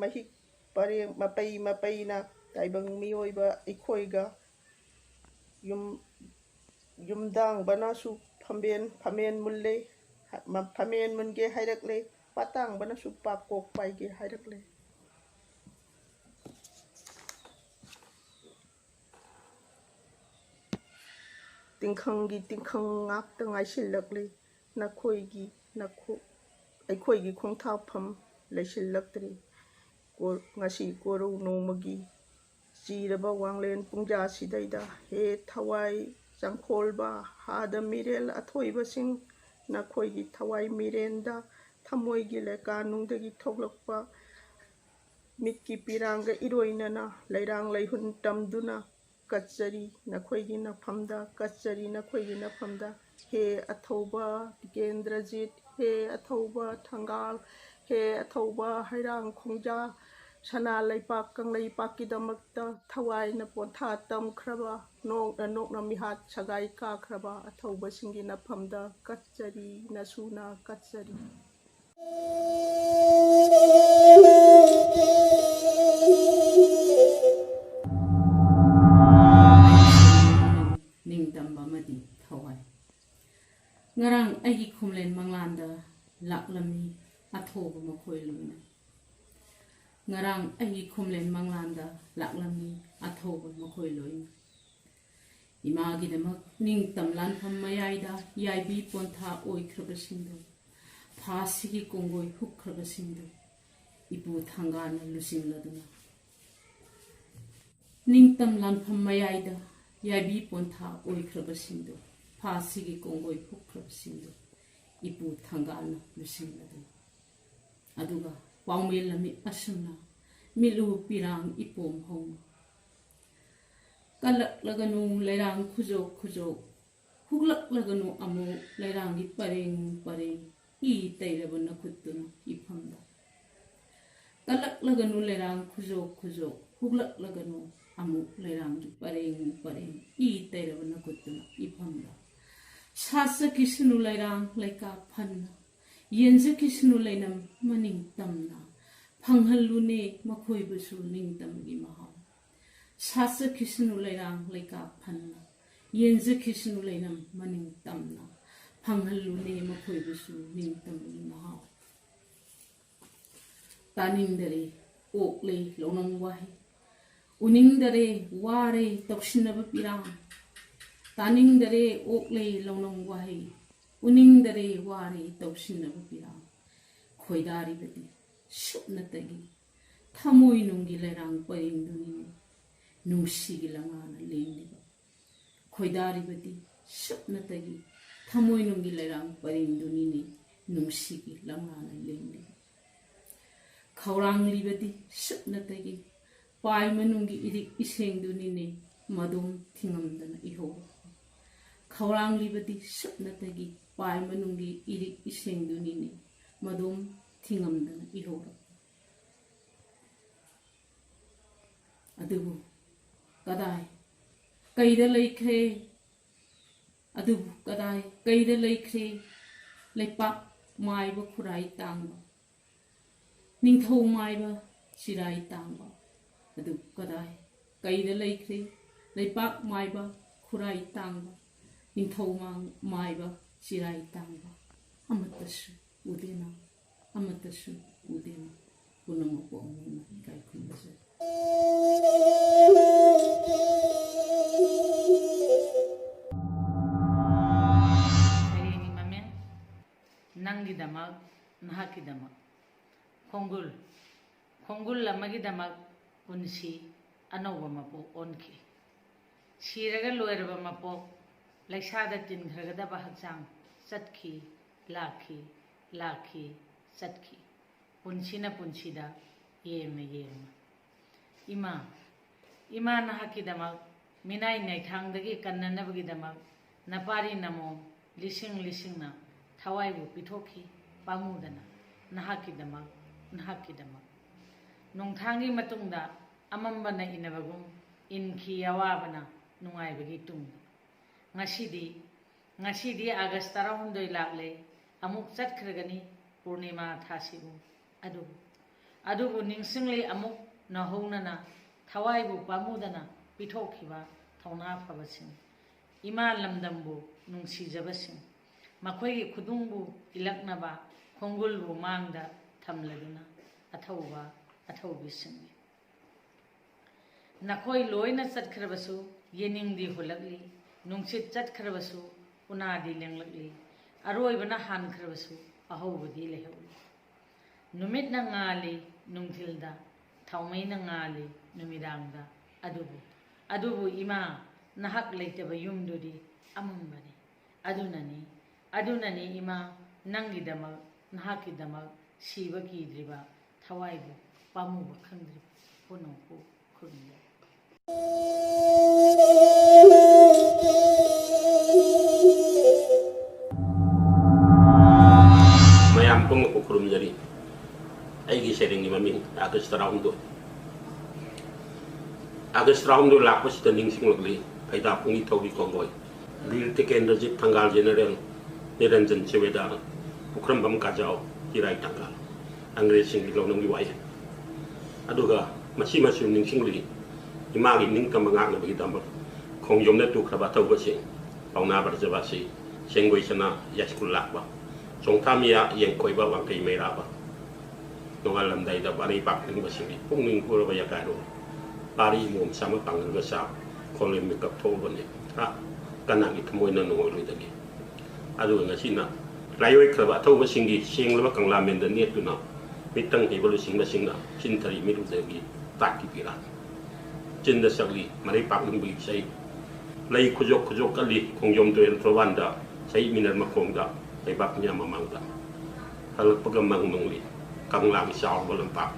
ꯃꯍꯤꯛ ꯄꯔꯦꯡ ꯃꯄꯩ ꯃꯄꯩꯅ ꯇꯥꯏꯕꯪ ꯃꯤꯑꯣꯏꯕ ꯑꯩꯈꯣꯏꯒ ꯌꯨꯝ ꯌꯨꯝꯗꯥꯡꯕꯅꯁꯨ ꯐꯝꯕꯦꯟ ꯐꯝꯃꯦꯟ ꯃꯨꯜꯂꯦ꯫ ꯐꯝꯃꯦꯟ ꯃꯨꯟꯒꯦ ꯍꯥꯏꯔꯛꯂꯦ꯫ ꯄꯥꯇꯥꯡꯕꯅꯁꯨ ꯄꯥꯛꯀꯣꯛ ꯄꯥꯏꯒꯦ ꯍꯥꯏꯔꯛꯂꯦ꯫ ꯇꯤꯡꯈꯪꯒꯤ ꯇꯤꯡꯈꯪ ꯉꯥꯛꯇ ꯉꯥꯏꯁꯤꯜꯂꯛꯂꯤ꯫ ꯅꯈꯣꯏꯒꯤ ꯅꯈꯣ ꯑꯩꯈꯣꯏꯒꯤ ꯈꯣꯡꯊꯥꯐꯝ ꯂꯩꯁꯤꯜꯂꯛꯇ꯭ꯔꯤ꯫ ꯀꯣ- ꯉꯁꯤ ꯀꯣꯔꯧ ꯅꯣꯡꯃꯒꯤ ꯆꯤꯔꯕ ꯋꯥꯡꯂꯦꯟ ꯄꯨꯡꯖꯥ ꯁꯤꯗꯩꯗ, ꯍꯦ ꯊꯋꯥꯏ ꯆꯪꯈꯣꯜꯕ, ꯍꯥꯗ ꯃꯤꯔꯦꯜ ꯑꯊꯣꯏꯕꯁꯤꯡ, ꯅꯈꯣꯏꯒꯤ ꯊꯋꯥꯏ ꯃꯤꯔꯦꯟꯗ ꯊꯃꯣꯏꯒꯤ ꯂꯩꯀꯥꯅꯨꯡꯗꯒꯤ ꯊꯣꯛꯂꯛꯄ ꯃꯤꯠꯀꯤ ꯄꯤꯔꯥꯡꯒ ꯏꯔꯣꯏꯅꯅ ꯂꯩꯔꯥꯡ ꯂꯩꯍꯨꯟ ꯇꯝꯗꯨꯅ ꯀꯠꯆꯔꯤ ꯅꯈꯣꯏꯒꯤ ꯅꯐꯝꯗ, ꯀꯠꯆꯔꯤ ꯅꯈꯣꯏꯒꯤ ꯅꯐꯝꯗ꯫ ꯍꯦ ꯑꯊꯧꯕ ꯇꯤꯀꯦꯟꯗ꯭ꯔꯖꯤꯠ, ꯍꯦ ꯑꯊꯧꯕ ꯊꯪꯒꯥꯜ, ꯍꯦ ꯑꯊꯧꯕ ꯍꯩꯔꯥꯡ ꯈꯣꯡꯖꯥ, ꯁꯅꯥ ꯂꯩꯄꯥꯛ ꯀꯪꯂꯩꯄꯥꯛꯀꯤꯗꯃꯛꯇ ꯊꯋꯥꯏꯅ ꯄꯣꯟꯊꯥ ꯇꯝꯈ꯭ꯔꯕ, ꯅꯣꯛꯅ ꯅꯣꯛꯅ ꯃꯤꯍꯥꯠ ꯁꯒꯥꯏ ꯀꯥꯈ꯭ꯔꯕ ꯑꯊꯧꯕꯁꯤꯡꯒꯤ ꯅꯐꯝꯗ ꯀꯠꯆꯔꯤ, ꯅꯁꯨꯅ ꯀꯠꯆꯔꯤ꯫ ꯅꯤꯡꯇꯝꯕ ꯑꯃꯗꯤ ꯊꯋꯥꯏ꯫ ꯉꯔꯥꯡ ꯑꯩꯒꯤ ꯈꯣꯝꯂꯦꯟ ꯃꯪꯂꯥꯟꯗ ꯂꯥꯛꯂꯝꯃꯤ ꯑꯊꯧꯕ ꯃꯈꯣꯏ ꯂꯣꯏꯅ꯫ ꯉꯔꯥꯡ ꯑꯩꯒꯤ ꯈꯣꯝꯂꯦꯟ ꯃꯪꯂꯥꯟꯗ ꯂꯥꯛꯂꯝꯃꯤ ꯑꯊꯧꯕ ꯃꯈꯣꯏ ꯂꯣꯏꯅ꯫ ꯏꯃꯥꯒꯤꯗꯃꯛ ꯅꯤꯡꯇꯝ ꯂꯥꯟꯐꯝ ꯃꯌꯥꯏꯗ ꯌꯥꯏꯕꯤ ꯄꯣꯟꯊꯥ ꯑꯣꯏꯈ꯭ꯔꯕꯁꯤꯡꯗꯨ, ꯐꯥꯁꯤꯒꯤ ꯀꯣꯡꯒꯣꯏ ꯍꯨꯛꯈ꯭ꯔꯕꯁꯤꯡꯗꯨ ꯏꯄꯨ ꯊꯥꯡꯒꯥꯜꯅ ꯂꯨꯆꯤꯡꯂꯗꯨꯅ꯫ ꯅꯤꯡꯇꯝ ꯂꯥꯟꯐꯝ ꯃꯌꯥꯏꯗ ꯌꯥꯏꯕꯤ ꯄꯣꯟꯊꯥ ꯑꯣꯏꯈ꯭ꯔꯕꯁꯤꯡꯗꯨ, ꯐꯥꯁꯤꯒꯤ ꯀꯣꯡꯒꯣꯏ ꯍꯨꯛꯈ꯭ꯔꯕꯁꯤꯡꯗꯨ ꯏꯄꯨ ꯊꯥꯡꯒꯥꯜꯅ ꯂꯨꯆꯤꯡꯂꯗꯨꯅ꯫ ꯑꯗꯨꯒ ꯄꯥꯎꯃꯤ ꯂꯝꯃꯤ ꯑꯁꯨꯝꯅ ꯃꯤꯠꯂꯨ ꯄꯤꯔꯥꯡ ꯏꯄꯣꯝ ꯍꯧꯅ ꯀꯜꯂꯛꯂꯒꯅꯨ ꯂꯩꯔꯥꯡ ꯈꯨꯖꯣꯛ ꯈꯨꯖꯣꯛ ꯍꯨꯛꯂꯛꯂꯒꯅꯨ ꯑꯃꯨꯛ ꯂꯩꯔꯥꯡꯒꯤ ꯄꯔꯦꯡ ꯄꯔꯦꯡ, ꯏ ꯇꯩꯔꯕ ꯅꯈꯨꯠꯇꯨꯅ ꯏꯐꯝꯗ꯫ ꯀꯜꯂꯛꯂꯒꯅꯨ ꯂꯩꯔꯥꯡ ꯈꯨꯖꯣꯛ ꯈꯨꯖꯣꯛ, ꯍꯨꯛꯂꯛꯂꯒꯅꯨ ꯑꯃꯨꯛ ꯂꯩꯔꯥꯡꯒꯤ ꯄꯔꯦꯡ ꯄꯔꯦꯡ, ꯏ ꯇꯩꯔꯕ ꯅꯈꯨꯠꯇꯨꯅ ꯏꯐꯝꯗ꯫ ꯁꯥꯠꯆꯈꯤꯁꯅꯨ ꯂꯩꯔꯥꯡ ꯂꯩꯀꯥ ꯐꯟꯅ, ꯌꯦꯟꯖꯈꯤꯁꯅꯨ ꯂꯩꯅꯝ ꯃꯅꯤꯡ ꯇꯝꯅ, ꯐꯪꯍꯜꯂꯨꯅꯦ ꯃꯈꯣꯏꯕꯨꯁꯨ ꯅꯤꯡꯇꯝꯕꯒꯤ ꯃꯍꯥꯎ꯫ ꯁꯥꯠꯆꯈꯤꯁꯅꯨ ꯂꯩꯔꯥꯡ ꯂꯩꯀꯥ ꯐꯟꯅ, ꯌꯦꯟꯖꯈꯤꯁꯅꯨ ꯂꯩꯅꯝ ꯃꯅꯤꯡ ꯇꯝꯅ, ꯐꯪꯍꯜꯂꯨꯅꯦ ꯃꯈꯣꯏꯕꯨꯁꯨ ꯅꯤꯡꯇꯝꯕꯒꯤ ꯃꯍꯥꯎ꯫ ꯇꯥꯅꯤꯡꯗꯔꯦ ꯑꯣꯛꯂꯩ ꯂꯧꯅꯝ ꯋꯥꯍꯩ, ꯎꯅꯤꯡꯗꯔꯦ ꯋꯥꯔꯦ ꯇꯧꯁꯤꯟꯅꯕ ꯄꯤꯔꯥꯡ꯫ ꯇꯥꯅꯤꯡꯗꯔꯦ ꯑꯣꯛꯂꯩ ꯂꯧꯅꯝ ꯋꯥꯍꯩ, ꯎꯅꯤꯡꯗꯔꯦ ꯋꯥꯔꯦ ꯇꯧꯁꯤꯟꯅꯕ ꯄꯤꯔꯥꯡ꯫ ꯈꯣꯏꯗꯥꯔꯤꯕꯗꯤ ꯁꯨꯞꯅꯇꯒꯤ ꯊꯃꯣꯏꯅꯨꯡꯒꯤ ꯂꯩꯔꯥꯡ ꯄꯔꯦꯡꯗꯨꯅꯤꯅꯦ, ꯅꯨꯡꯁꯤꯒꯤ ꯂꯪꯉꯥꯅ ꯂꯦꯡꯂꯤꯕ꯫ ꯈꯣꯏꯗꯥꯔꯤꯕꯗꯤ ꯁꯨꯞꯅꯇꯒꯤ ꯊꯃꯣꯏꯅꯨꯡꯒꯤ ꯂꯩꯔꯥꯡ ꯄꯔꯦꯡꯗꯨꯅꯤꯅꯦ, ꯅꯨꯡꯁꯤꯒꯤ ꯂꯪꯉꯥꯅ ꯂꯦꯡꯂꯤꯕ꯫ ꯈꯧꯔꯥꯡꯂꯤꯕꯗꯤ ꯁꯨꯞꯅꯇꯒꯤ ꯄꯥꯏ ꯃꯅꯨꯡꯒꯤ ꯏꯔꯤꯛ ꯏꯁꯦꯡꯗꯨꯅꯤꯅꯦ, ꯃꯗꯨꯝ ꯊꯤꯡꯉꯝꯗꯅ ꯏꯍꯧꯔꯛꯄ꯫ ꯈꯧꯔꯥꯡꯂꯤꯕꯗꯤ ꯁꯨꯞꯅꯇꯒꯤ ꯄꯥꯏ ꯃꯅꯨꯡꯒꯤ ꯏꯔꯤꯛ ꯏꯁꯦꯡꯗꯨꯅꯤꯅꯦ, ꯃꯗꯨꯝ ꯊꯤꯡꯉꯝꯗꯅ ꯏꯍꯧꯔꯛꯄ꯫ ꯑꯗꯨꯕꯨ ꯀꯗꯥꯏ, ꯀꯩꯗ ꯂꯩꯈ꯭ꯔꯦ? ꯑꯗꯨꯕꯨ ꯀꯗꯥꯏ, ꯀꯩꯗ ꯂꯩꯈ꯭ꯔꯦ? ꯂꯩꯄꯥꯛ ꯃꯥꯏꯕ ꯈꯨꯔꯥꯏ ꯇꯥꯡꯕ, ꯅꯤꯡꯊꯧ ꯃꯥꯏꯕ ꯆꯤꯔꯥꯏ ꯇꯥꯡꯕ꯫ ꯑꯗꯨ ꯀꯗꯥꯏ, ꯀꯩꯗ ꯂꯩꯈ꯭ꯔꯦ? ꯂꯩꯄꯥꯛ ꯃꯥꯏꯕ ꯈꯨꯔꯥꯏ ꯇꯥꯡꯕ, ꯅꯤꯡꯊꯧ ꯃꯥꯡ-, ꯃꯥꯏꯕ ꯆꯤꯔꯥꯏ ꯇꯥꯡꯕ꯫ ꯑꯃꯠꯇꯁꯨ ꯎꯗꯦꯅ, ꯑꯃꯠꯇꯁꯨ ꯎꯗꯦꯅ꯫ ꯄꯨꯝꯅꯃꯛꯄꯨ ꯑꯃꯨꯛ ꯍꯟꯅ ꯏꯀꯥꯏ ꯈꯨꯝꯅꯖꯔꯤ꯫ ꯁꯩꯔꯦꯡꯒꯤ ꯃꯃꯤꯡ: ꯅꯪꯒꯤꯗꯃꯛ, ꯅꯍꯥꯛꯀꯤꯗꯃꯛ꯫ ꯈꯣꯡꯒꯨꯜ꯫ ꯈꯣꯡꯒꯨꯜ ꯑꯃꯒꯤꯗꯃꯛ ꯄꯨꯟꯁꯤ ꯑꯅꯧꯕ ꯃꯄꯣꯛ ꯑꯣꯟꯈꯤ꯫ ꯁꯤꯔꯒ ꯂꯣꯏꯔꯕ ꯃꯄꯣꯛ, ꯂꯩꯁꯥꯗ ꯇꯤꯟꯈ꯭ꯔꯒꯗꯕ ꯍꯛꯆꯥꯡ ꯆꯠꯈꯤ, ꯂꯥꯛꯈꯤ, ꯂꯥꯛꯈꯤ, ꯆꯠꯈꯤ꯫ ꯄꯨꯟꯁꯤꯅ ꯄꯨꯟꯁꯤꯗ ꯌꯦꯡꯅ ꯌꯦꯡꯅ꯫ ꯏꯃꯥ, ꯏꯃꯥ ꯅꯍꯥꯛꯀꯤꯗꯃꯛ, ꯃꯤꯅꯥꯏ ꯅꯩꯊꯥꯡꯗꯒꯤ ꯀꯟꯅꯅꯕꯒꯤꯗꯃꯛ ꯅꯄꯥꯔꯤ ꯅꯃꯣꯝ ꯂꯤꯁꯤꯡ ꯂꯤꯁꯤꯡꯅ ꯊꯋꯥꯏꯕꯨ ꯄꯤꯊꯣꯛꯈꯤ ꯄꯥꯝꯃꯨꯗꯅ ꯅꯍꯥꯛꯀꯤꯗꯃꯛ, ꯅꯍꯥꯛꯀꯤꯗꯃꯛ꯫ ꯅꯣꯡꯊꯥꯡꯒꯤ ꯃꯇꯨꯡꯗ ꯑꯃꯝꯕꯅ ꯏꯟꯅꯕꯒꯨꯝ ꯏꯟꯈꯤ ꯑꯋꯥꯕꯅ ꯅꯨꯡꯉꯥꯏꯕꯒꯤ ꯇꯨꯡꯗ꯫ ꯉꯁꯤꯗꯤ, ꯉꯁꯤꯗꯤ ꯑꯥꯒꯁ ꯇꯔꯥꯍꯨꯝꯗꯣꯏ ꯂꯥꯛꯂꯦ, ꯑꯃꯨꯛ ꯆꯠꯈ꯭ꯔꯒꯅꯤ ꯄꯨꯔꯅꯤꯃꯥ ꯊꯥꯁꯤꯕꯨ꯫ ꯑꯗꯨꯕꯨ, ꯑꯗꯨꯕꯨ ꯅꯤꯡꯁꯤꯡꯂꯤ ꯑꯃꯨꯛ ꯅꯧꯍꯧꯅꯅ ꯊꯋꯥꯏꯕꯨ ꯄꯥꯝꯃꯨꯗꯅ ꯄꯤꯊꯣꯛꯈꯤꯕ ꯊꯧꯅꯥ ꯐꯕꯁꯤꯡ, ꯏꯃꯥ ꯂꯝꯗꯝꯕꯨ ꯅꯨꯡꯁꯤꯖꯕꯁꯤꯡ, ꯃꯈꯣꯏꯒꯤ ꯈꯨꯗꯨꯡꯕꯨ ꯏꯜꯂꯛꯅꯕ ꯈꯣꯡꯒꯨꯜꯕꯨ ꯃꯥꯡꯗ ꯊꯝꯂꯗꯨꯅ ꯑꯊꯧꯕ ꯑꯊꯧꯕꯤꯁꯤꯡꯅꯤ꯫ ꯅꯈꯣꯏ ꯂꯣꯏꯅ ꯆꯠꯈ꯭ꯔꯕꯁꯨ ꯌꯦꯅꯤꯡꯗꯤ ꯍꯨꯜꯂꯛꯂꯤ, ꯅꯨꯡꯁꯤꯠ ꯆꯠꯈ꯭ꯔꯕꯁꯨ ꯎꯅꯥꯗꯤ ꯂꯦꯡꯂꯛꯂꯤ, ꯑꯔꯣꯏꯕꯅ ꯍꯥꯟꯈ꯭ꯔꯕꯁꯨ ꯑꯍꯧꯕꯗꯤ ꯂꯩꯍꯧꯂꯤ꯫ ꯅꯨꯃꯤꯠꯅ ꯉꯥꯜꯂꯤ ꯅꯨꯡꯊꯤꯜꯗ, ꯊꯥꯎꯃꯩꯅ ꯉꯥꯜꯂꯤ ꯅꯨꯃꯤꯗꯥꯡꯗ, ꯑꯗꯨꯕꯨ, ꯑꯗꯨꯕꯨ ꯏꯃꯥ, ꯅꯍꯥꯛ ꯂꯩꯇꯕ ꯌꯨꯝꯗꯨꯗꯤ ꯑꯃꯝꯕꯅꯤ꯫ ꯑꯗꯨꯅꯅꯤ, ꯑꯗꯨꯅꯅꯤ ꯏꯃꯥ, ꯅꯪꯒꯤꯗꯃꯛ, ꯅꯍꯥꯛꯀꯤꯗꯃꯛ ꯁꯤꯕ ꯀꯤꯗ꯭ꯔꯤꯕ, ꯊꯋꯥꯏꯕꯨ ꯄꯥꯝꯃꯨꯕ ꯈꯪꯗ꯭ꯔꯤꯕ ꯄꯨꯝꯅꯃꯛꯄꯨ ꯈꯨꯔꯨꯝꯖꯔꯤ꯫ ꯃꯌꯥꯝ ꯄꯨꯝꯅꯃꯛꯄꯨ ꯈꯨꯔꯨꯝꯖꯔꯤ꯫ ꯑꯩꯒꯤ ꯁꯩꯔꯦꯡꯒꯤ ꯃꯃꯤꯡ ꯑꯥꯒꯁ ꯇꯔꯥꯍꯨꯝꯗꯣꯏ꯫ ꯑꯥꯒꯁ ꯇꯔꯥꯍꯨꯝꯗꯣꯏ ꯂꯥꯛꯄꯁꯤꯗ ꯅꯤꯡꯁꯤꯡꯂꯛꯂꯤ ꯐꯩꯗꯥꯛꯄꯨꯡꯒꯤ ꯊꯧꯔꯤ ꯀꯣꯡꯒꯣꯏ, ꯕꯤꯔ ꯇꯤꯀꯦꯟꯗ꯭ꯔꯖꯤꯠ ꯊꯪꯒꯥꯜ ꯖꯦꯅꯔꯦꯜ, ꯅꯤꯔꯟꯖꯟ ꯁꯨꯕꯦꯗꯥꯔ, ꯄꯨꯈ꯭ꯔꯝꯕꯝ ꯀꯥꯖꯥꯎ, ꯏꯔꯥꯏ ꯊꯪꯒꯥꯜ, ꯑꯪꯒ꯭ꯔꯦꯖꯁꯤꯡꯒꯤ ꯂꯧꯅꯝꯒꯤ ꯋꯥꯌꯦꯜ꯫ ꯑꯗꯨꯒ ꯃꯁꯤꯃꯁꯨ ꯅꯤꯡꯁꯤꯡꯂꯤ, ꯏꯃꯥꯒꯤ ꯅꯤꯡꯇꯝꯕ ꯉꯥꯛꯅꯕꯒꯤꯗꯃꯛ ꯈꯣꯡꯖꯣꯝꯗ ꯇꯨꯈ꯭ꯔꯕ ꯑꯊꯧꯕꯁꯤꯡ, ꯄꯥꯎꯅꯥ ꯕ꯭ꯔꯖꯕꯥꯁꯤ, ꯁꯦꯡꯒꯣꯏ ꯁꯅꯥ, ꯌꯥꯏꯁ꯭ꯀꯨꯜ ꯂꯥꯛꯄ, ꯆꯣꯡꯊꯥꯃꯤꯌꯥ, ꯌꯦꯡꯀꯣꯏꯕ, ꯋꯥꯡꯈꯩ ꯃꯩꯔꯥꯕ, ꯅꯣꯡꯉꯥꯜꯂꯝꯗꯥꯏꯗ ꯃꯔꯩ ꯄꯥꯛꯅꯤꯡꯕꯁꯤꯡꯒꯤ ꯄꯨꯛꯅꯤꯡ ꯍꯨꯔꯕ ꯌꯥꯀꯥꯏꯔꯣ꯫ ꯄꯥꯔꯤ ꯏꯃꯣꯝ ꯁꯥꯃ ꯄꯥꯡꯒꯜꯒ ꯆꯥꯎ, ꯈꯣꯜꯂꯦ ꯃꯤꯀꯞ ꯊꯣꯛꯎꯕꯅꯤ꯫ ꯍꯥ, ꯀꯅꯥꯒꯤ ꯊꯃꯣꯏꯅ ꯅꯨꯡꯉꯣꯏꯔꯣꯏꯗꯒꯦ? ꯑꯗꯨꯒ ꯉꯁꯤꯅ ꯂꯥꯏꯑꯣꯏꯈ꯭ꯔꯕ ꯑꯊꯧꯕꯁꯤꯡꯒꯤ ꯁꯦꯡꯂꯕ ꯀꯪꯂꯥꯃꯦꯟꯗ ꯅꯦꯠꯇꯨꯅ ꯃꯤꯇꯪ ꯍꯩꯕ ꯂꯨꯆꯤꯡꯕꯁꯤꯡꯅ ꯆꯤꯟꯊꯔꯤ ꯃꯤꯔꯨꯗꯒꯤ ꯇꯥꯛꯀꯤ ꯄꯤꯔꯥꯡ꯫ ꯆꯤꯟꯗ ꯁꯛꯂꯤ ꯃꯔꯩ ꯄꯥꯛꯅꯤꯡꯕꯒꯤ ꯏꯁꯩ꯫ ꯂꯩ ꯈꯨꯖꯣꯛ ꯈꯨꯖꯣꯛ ꯀꯜꯂꯤ ꯈꯣꯡꯖꯣꯝ ꯇꯨꯔꯦꯜ ꯇꯣꯔꯕꯥꯟꯗ, ꯆꯍꯤ ꯃꯤꯅꯔ ꯃꯈꯣꯡꯗ, ꯂꯩꯕꯥꯛ ꯃꯤꯌꯥꯝ ꯃꯃꯥꯡꯗ꯫ ꯍꯜꯂꯛꯄꯒ ꯃꯪ ꯅꯨꯡꯂꯤ ꯀꯪꯂꯥꯒꯤ ꯆꯥꯎꯔꯕ ꯂꯝꯄꯥꯛ,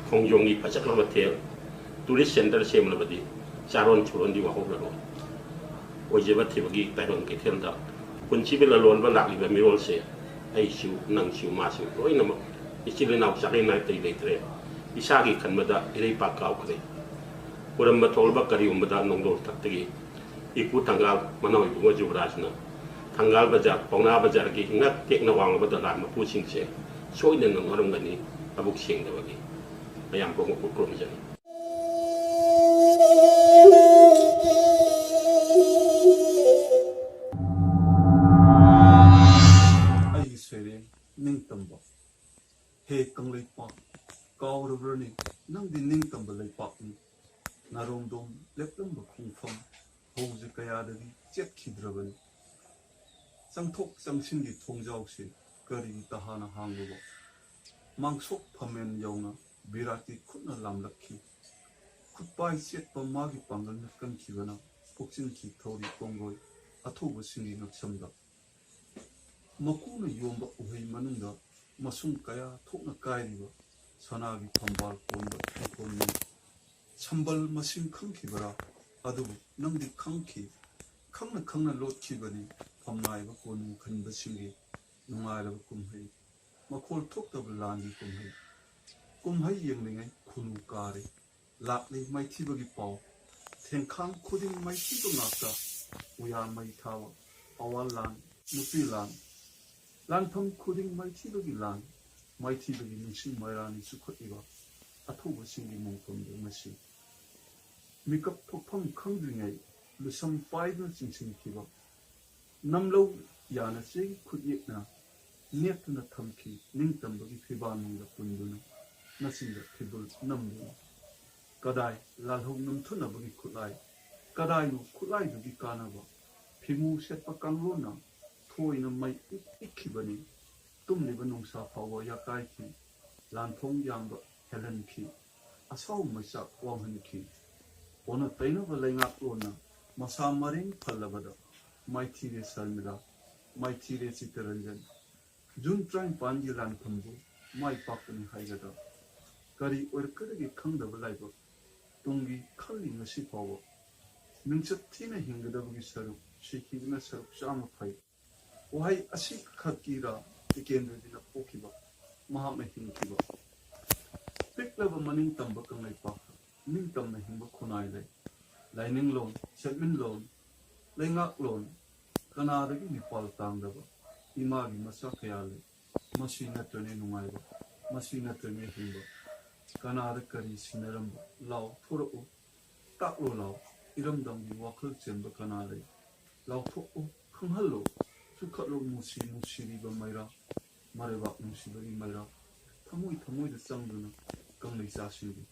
ꯈꯣꯡꯖꯣꯝꯒꯤ ꯐꯖꯈ꯭ꯔꯕ ꯊꯦꯜ, ꯇꯨꯔꯤꯁ ꯁꯦꯟꯇꯔ ꯁꯦꯝꯂꯕꯗꯤ ꯆꯥꯔꯣꯟ ꯁꯨꯔꯣꯟꯗꯤ ꯋꯥꯍꯧꯔꯔꯣꯏ꯫ ꯑꯣꯏꯖꯕ ꯊꯤꯕꯒꯤ ꯇꯥꯏꯕꯪ ꯀꯩꯊꯦꯜꯗ ꯄꯨꯟꯁꯤꯕ ꯂꯂꯣꯟꯕ ꯂꯥꯛꯂꯤꯕ ꯃꯤꯔꯣꯜꯁꯦ, ꯑꯩꯁꯨ, ꯅꯪꯁꯨ, ꯃꯥꯁꯨ, ꯂꯣꯏꯅꯃꯛ ꯏꯆꯤꯜ ꯏꯅꯥꯎ ꯆꯥꯛꯂꯦꯟ ꯅꯥꯏ ꯇꯩ ꯂꯩꯇ꯭ꯔꯦ꯫ ꯏꯁꯥꯒꯤ ꯈꯟꯕꯗ ꯏꯔꯩꯄꯥꯛ ꯀꯥꯎꯈ꯭ꯔꯦ꯫ ꯄꯨꯔꯝꯕ ꯊꯣꯛꯂꯕ ꯀꯔꯤꯒꯨꯝꯕꯗ ꯅꯣꯡꯗꯣꯜ ꯊꯛꯇꯒꯤ ꯏꯄꯨ ꯊꯪꯒꯥꯜ ꯃꯅꯥꯎ ꯏꯕꯨꯡꯉꯣ ꯖꯨꯕꯔꯥꯖꯅ ꯊꯪꯒꯥꯜ ꯕꯖꯥꯔ, ꯄꯥꯎꯅꯥ ꯕꯖꯥꯔꯒꯤ ꯉꯛ ꯇꯦꯛꯅ ꯋꯥꯡꯂꯕ ꯗꯂꯥꯜ ꯃꯄꯨꯁꯤꯡꯁꯦ ꯁꯣꯏꯗꯅ ꯅꯣꯛꯅꯔꯝꯒꯅꯤ, ꯃꯕꯨꯛ ꯁꯦꯡꯗꯕꯒꯤ꯫ ꯃꯌꯥꯝ ꯄꯨꯝꯅꯃꯛꯄꯨ ꯈꯨꯔꯨꯝꯖꯔꯤ꯫ ꯑꯩꯒꯤ ꯁꯩꯔꯦꯡ ꯅꯤꯡꯇꯝꯕ꯫ ꯍꯦ ꯀꯪꯂꯩꯄꯥꯛ, ꯀꯥꯎꯔꯕ꯭ꯔꯅꯦ ꯅꯪꯗꯤ ꯅꯤꯡꯇꯝꯕ ꯂꯩꯄꯥꯛꯅꯤ? ꯅꯔꯣꯝꯗꯣꯝ ꯂꯦꯞꯂꯝꯕ ꯈꯣꯡꯐꯝ ꯍꯧꯖꯤꯛ ꯀꯌꯥꯗꯒꯤ ꯆꯦꯠꯈꯤꯗ꯭ꯔꯕꯅꯤ꯫ ꯆꯪꯊꯣꯛ ꯆꯪꯁꯤꯟꯒꯤ ꯊꯣꯡꯖꯥꯎꯁꯦ ꯀꯔꯤꯒꯤ ꯇꯍꯥꯅ ꯍꯥꯡꯂꯨꯕ? ꯃꯥꯡꯁꯣꯛ ꯐꯝꯃꯦꯟ ꯌꯧꯅ ꯕꯤꯔꯥꯠꯀꯤ ꯈꯨꯠꯅ ꯂꯥꯝꯂꯛꯈꯤ꯫ ꯈꯨꯠꯄꯥꯏ ꯆꯦꯠꯄ ꯃꯥꯒꯤ ꯄꯥꯡꯒꯜꯅ ꯀꯟꯈꯤꯕꯅ ꯄꯣꯛꯆꯤꯟꯈꯤ ꯊꯧꯔꯤ ꯀꯣꯡꯒꯣꯏ ꯑꯊꯧꯕꯁꯤꯡꯒꯤ ꯉꯛꯁꯝꯗ꯫ ꯃꯀꯨꯅ ꯌꯣꯝꯕ ꯎꯍꯩ ꯃꯅꯨꯡꯗ ꯃꯁꯨꯡ ꯀꯌꯥ ꯊꯣꯛꯅ ꯀꯥꯏꯔꯤꯕ ꯁꯅꯥꯒꯤ ꯐꯝꯕꯥꯜ ꯀꯣꯟꯕ ꯏꯪꯈꯣꯜꯅꯤ꯫ ꯁꯝꯕꯜ ꯃꯁꯤꯡ ꯈꯪꯈꯤꯕꯔꯥ? ꯑꯗꯨꯕꯨ ꯅꯪꯗꯤ ꯈꯪꯈꯤ꯫ ꯈꯪꯅ ꯈꯪꯅ ꯂꯣꯠꯈꯤꯕꯅꯤ ꯐꯝꯅꯥꯏꯕ ꯀꯣꯅꯨꯡ ꯈꯟꯕꯁꯤꯡꯒꯤ ꯅꯨꯡꯉꯥꯏꯔꯕ ꯀꯨꯝꯍꯩ꯫ ꯃꯈꯣꯜ ꯊꯣꯛꯇꯕ ꯂꯥꯟꯒꯤ ꯀꯨꯝꯍꯩ꯫ ꯀꯨꯝꯍꯩ ꯌꯦꯡꯂꯤꯉꯩ ꯈꯨꯅꯨ ꯀꯥꯔꯦ꯫ ꯂꯥꯛꯂꯤ ꯃꯥꯏꯊꯤꯕꯒꯤ ꯄꯥꯎ꯫ ꯊꯦꯡꯈꯥꯡ ꯈꯨꯗꯤꯡ ꯃꯥꯏꯊꯤꯕ ꯉꯥꯛꯇ꯫ ꯎꯌꯥꯟ ꯃꯩ ꯊꯥꯕ꯫ ꯑꯋꯥ ꯂꯥꯟ, ꯅꯨꯄꯤ ꯂꯥꯟ꯫ ꯂꯥꯟꯐꯝ ꯈꯨꯗꯤꯡ ꯃꯥꯏꯊꯤꯕꯒꯤ ꯂꯥꯟ꯫ ꯃꯥꯏꯊꯤꯕꯒꯤ ꯅꯨꯡꯁꯤꯡ ꯃꯩꯔꯥꯅꯤ ꯆꯨꯈꯠꯂꯤꯕ ꯑꯊꯧꯕꯁꯤꯡꯒꯤ ꯃꯣꯡꯐꯝꯗ ꯉꯁꯤ꯫ ꯃꯤꯀꯞ ꯊꯣꯛꯐꯝ ꯈꯪꯗ꯭ꯔꯤꯉꯩ ꯂꯨꯁꯝ ꯄꯥꯏꯗꯨꯅ ꯆꯤꯡꯁꯤꯟꯈꯤꯕ꯫ ꯅꯝꯂꯧ ꯌꯥꯅ ꯆꯦꯒꯤ ꯈꯨꯠꯌꯦꯛꯅ ꯅꯦꯠꯇꯨꯅ ꯊꯝꯈꯤ ꯅꯤꯡꯇꯝꯕꯒꯤ ꯐꯤꯕꯥꯜꯅꯨꯡꯗ ꯄꯨꯟꯗꯨꯅ ꯅꯆꯤꯟꯗ ꯐꯤꯕꯨꯜ ꯅꯝꯗꯨꯅ꯫ ꯀꯗꯥꯏ ꯂꯥꯜꯍꯧ ꯅꯝꯊꯨꯅꯕꯒꯤ ꯈꯨꯠꯂꯥꯏ? ꯀꯗꯥꯏꯅꯣ ꯈꯨꯠꯂꯥꯏꯗꯨꯒꯤ ꯀꯥꯟꯅꯕ? ꯐꯤꯃꯨ ꯁꯦꯠꯄ ꯀꯥꯡꯂꯣꯟꯅ ꯊꯣꯏꯅ ꯃꯩ ꯏꯛ ꯏꯛꯈꯤꯕꯅꯤ꯫ ꯇꯨꯝꯂꯤꯕ ꯅꯨꯡꯁꯥ ꯐꯥꯎꯕ ꯌꯥꯀꯥꯏꯈꯤ꯫ ꯂꯥꯟꯐꯣꯡ ꯌꯥꯝꯕ ꯍꯦꯜꯍꯟꯈꯤ꯫ ꯑꯁꯥꯎ ꯃꯩꯆꯥꯛ ꯋꯥꯡꯍꯟꯈꯤ꯫ ꯑꯣꯟꯅ ꯇꯩꯅꯕ ꯂꯩꯉꯥꯛꯂꯣꯟꯅ ꯃꯁꯥ ꯃꯔꯦꯡ ꯐꯜꯂꯕꯗ ꯃꯥꯏꯊꯤꯔꯦ ꯁꯔꯃꯤꯂꯥ, ꯃꯥꯏꯊꯤꯔꯦ ꯆꯤꯠꯇꯔꯟꯖꯟ꯫ ꯖꯨꯟ ꯇꯔꯥꯅꯤꯄꯥꯟꯒꯤ ꯂꯥꯟꯐꯝꯕꯨ ꯃꯥꯏ ꯄꯥꯛꯄꯅꯤ ꯍꯥꯏꯒꯗ꯭ꯔꯥ? ꯀꯔꯤ ꯑꯣꯏꯔꯛꯀꯗꯒꯦ ꯈꯪꯗꯕ ꯂꯥꯏꯕꯛ ꯇꯨꯡꯒꯤ ꯈꯜꯂꯤ ꯉꯁꯤ ꯐꯥꯎꯕ꯫ ꯃꯤꯡꯆꯠ ꯊꯤꯅ ꯍꯤꯡꯒꯗꯕꯒꯤ ꯁꯔꯨꯛ, ꯁꯤꯈꯤꯕꯅ ꯁꯔꯨꯛ ꯆꯥꯝꯃ ꯐꯩ꯫ ꯋꯥꯍꯩ ꯑꯁꯤ ꯈꯛꯀꯤꯔꯥ ꯇꯤꯀꯦꯟꯗ꯭ꯔꯖꯤꯅ ꯄꯣꯛꯈꯤꯕ, ꯃꯍꯥꯛꯅ ꯍꯤꯡꯈꯤꯕ? ꯄꯤꯛꯂꯕ ꯃꯅꯤꯡ ꯇꯝꯕ ꯀꯪꯂꯩꯄꯥꯛꯇ ꯅꯤꯡꯇꯝꯅ ꯍꯤꯡꯕ ꯈꯨꯟꯅꯥꯏ ꯂꯩ꯫ ꯂꯥꯏꯅꯤꯡꯂꯣꯟ, ꯁꯦꯟꯃꯤꯠꯂꯣꯟ, ꯂꯩꯉꯥꯛꯂꯣꯟ, ꯀꯅꯥꯗꯒꯤ ꯃꯤꯄꯥꯜ ꯇꯥꯡꯗꯕ ꯏꯃꯥꯒꯤ ꯃꯆꯥ ꯀꯌꯥ ꯂꯩ꯫ ꯃꯁꯤ ꯅꯠꯇ꯭ꯔꯅꯦ ꯅꯨꯡꯉꯥꯏꯕ, ꯃꯁꯤ ꯅꯠꯇ꯭ꯔꯅꯦ ꯍꯤꯡꯕ꯫ ꯀꯅꯥꯗ ꯀꯔꯤ ꯁꯤꯟꯅꯔꯝꯕ? ꯂꯥꯎ, ꯊꯣꯔꯛꯎ, ꯇꯥꯛꯂꯣ ꯂꯥꯎ꯫ ꯏꯔꯝꯗꯝꯒꯤ ꯋꯥꯈꯜ ꯆꯦꯟꯕ ꯀꯅꯥ ꯂꯩ? ꯂꯥꯎꯊꯣꯛꯎ, ꯈꯪꯍꯜꯂꯨ, ꯆꯨꯈꯠꯂꯨ, ꯃꯨꯁꯤ ꯃꯨꯁꯤꯔꯤꯕ ꯃꯩꯔꯥ, ꯃꯔꯩꯕꯥꯛ ꯅꯨꯡꯁꯤꯕꯒꯤ ꯃꯩꯔꯥ, ꯊꯃꯣꯏ ꯊꯃꯣꯏꯗ ꯆꯪꯗꯨꯅ ꯀꯪꯂꯩꯆꯥꯁꯤꯡꯒꯤ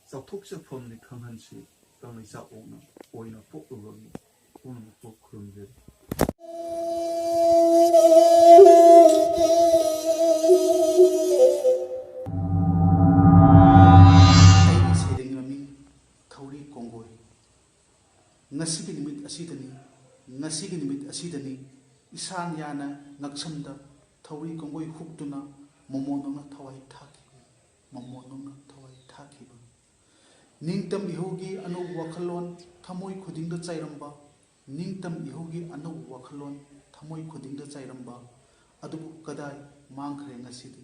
ꯆꯥꯎꯊꯣꯛꯆꯐꯝꯅꯤ ꯈꯪꯍꯟꯁꯤ꯫ ꯀꯪꯂꯩꯆꯥ ꯑꯣꯛꯅ ꯑꯣꯏꯅ ꯄꯣꯛꯂꯨꯕꯒꯤ ꯄꯨꯝꯅꯃꯛꯄꯨ ꯈꯨꯔꯨꯝꯖꯔꯤ꯫ ꯑꯩꯒꯤ ꯁꯩꯔꯦꯡꯒꯤ ꯃꯃꯤꯡ ꯊꯧꯔꯤ ꯀꯣꯡꯒꯣꯏ꯫ ꯉꯁꯤꯒꯤ ꯅꯨꯃꯤꯠ ꯑꯁꯤꯗꯅꯤ, ꯉꯁꯤꯒꯤ ꯅꯨꯃꯤꯠ ꯑꯁꯤꯗꯅꯤ ꯏꯁꯥꯟ ꯌꯥꯅ ꯉꯛꯁꯝꯗ ꯊꯧꯔꯤ ꯀꯣꯡꯒꯣꯏ ꯍꯨꯛꯇꯨꯅ ꯃꯃꯣꯟꯗꯧꯅ ꯊꯋꯥꯏ ꯊꯥꯈꯤꯕ, ꯃꯃꯣꯟꯗꯧꯅ ꯊꯋꯥꯏ ꯊꯥꯈꯤꯕ꯫ ꯅꯤꯡꯇꯝ ꯏꯍꯧꯒꯤ ꯑꯅꯧꯕ ꯋꯥꯈꯜꯂꯣꯟ ꯊꯃꯣꯏ ꯈꯨꯗꯤꯡꯗ ꯆꯥꯏꯔꯝꯕ, ꯅꯤꯡꯇꯝ ꯏꯍꯧꯒꯤ ꯑꯅꯧꯕ ꯋꯥꯈꯜꯂꯣꯟ ꯊꯃꯣꯏ ꯈꯨꯗꯤꯡꯗ ꯆꯥꯏꯔꯝꯕ, ꯑꯗꯨꯕꯨ ꯀꯗꯥꯏ ꯃꯥꯡꯈ꯭ꯔꯦ ꯉꯁꯤꯗꯤ?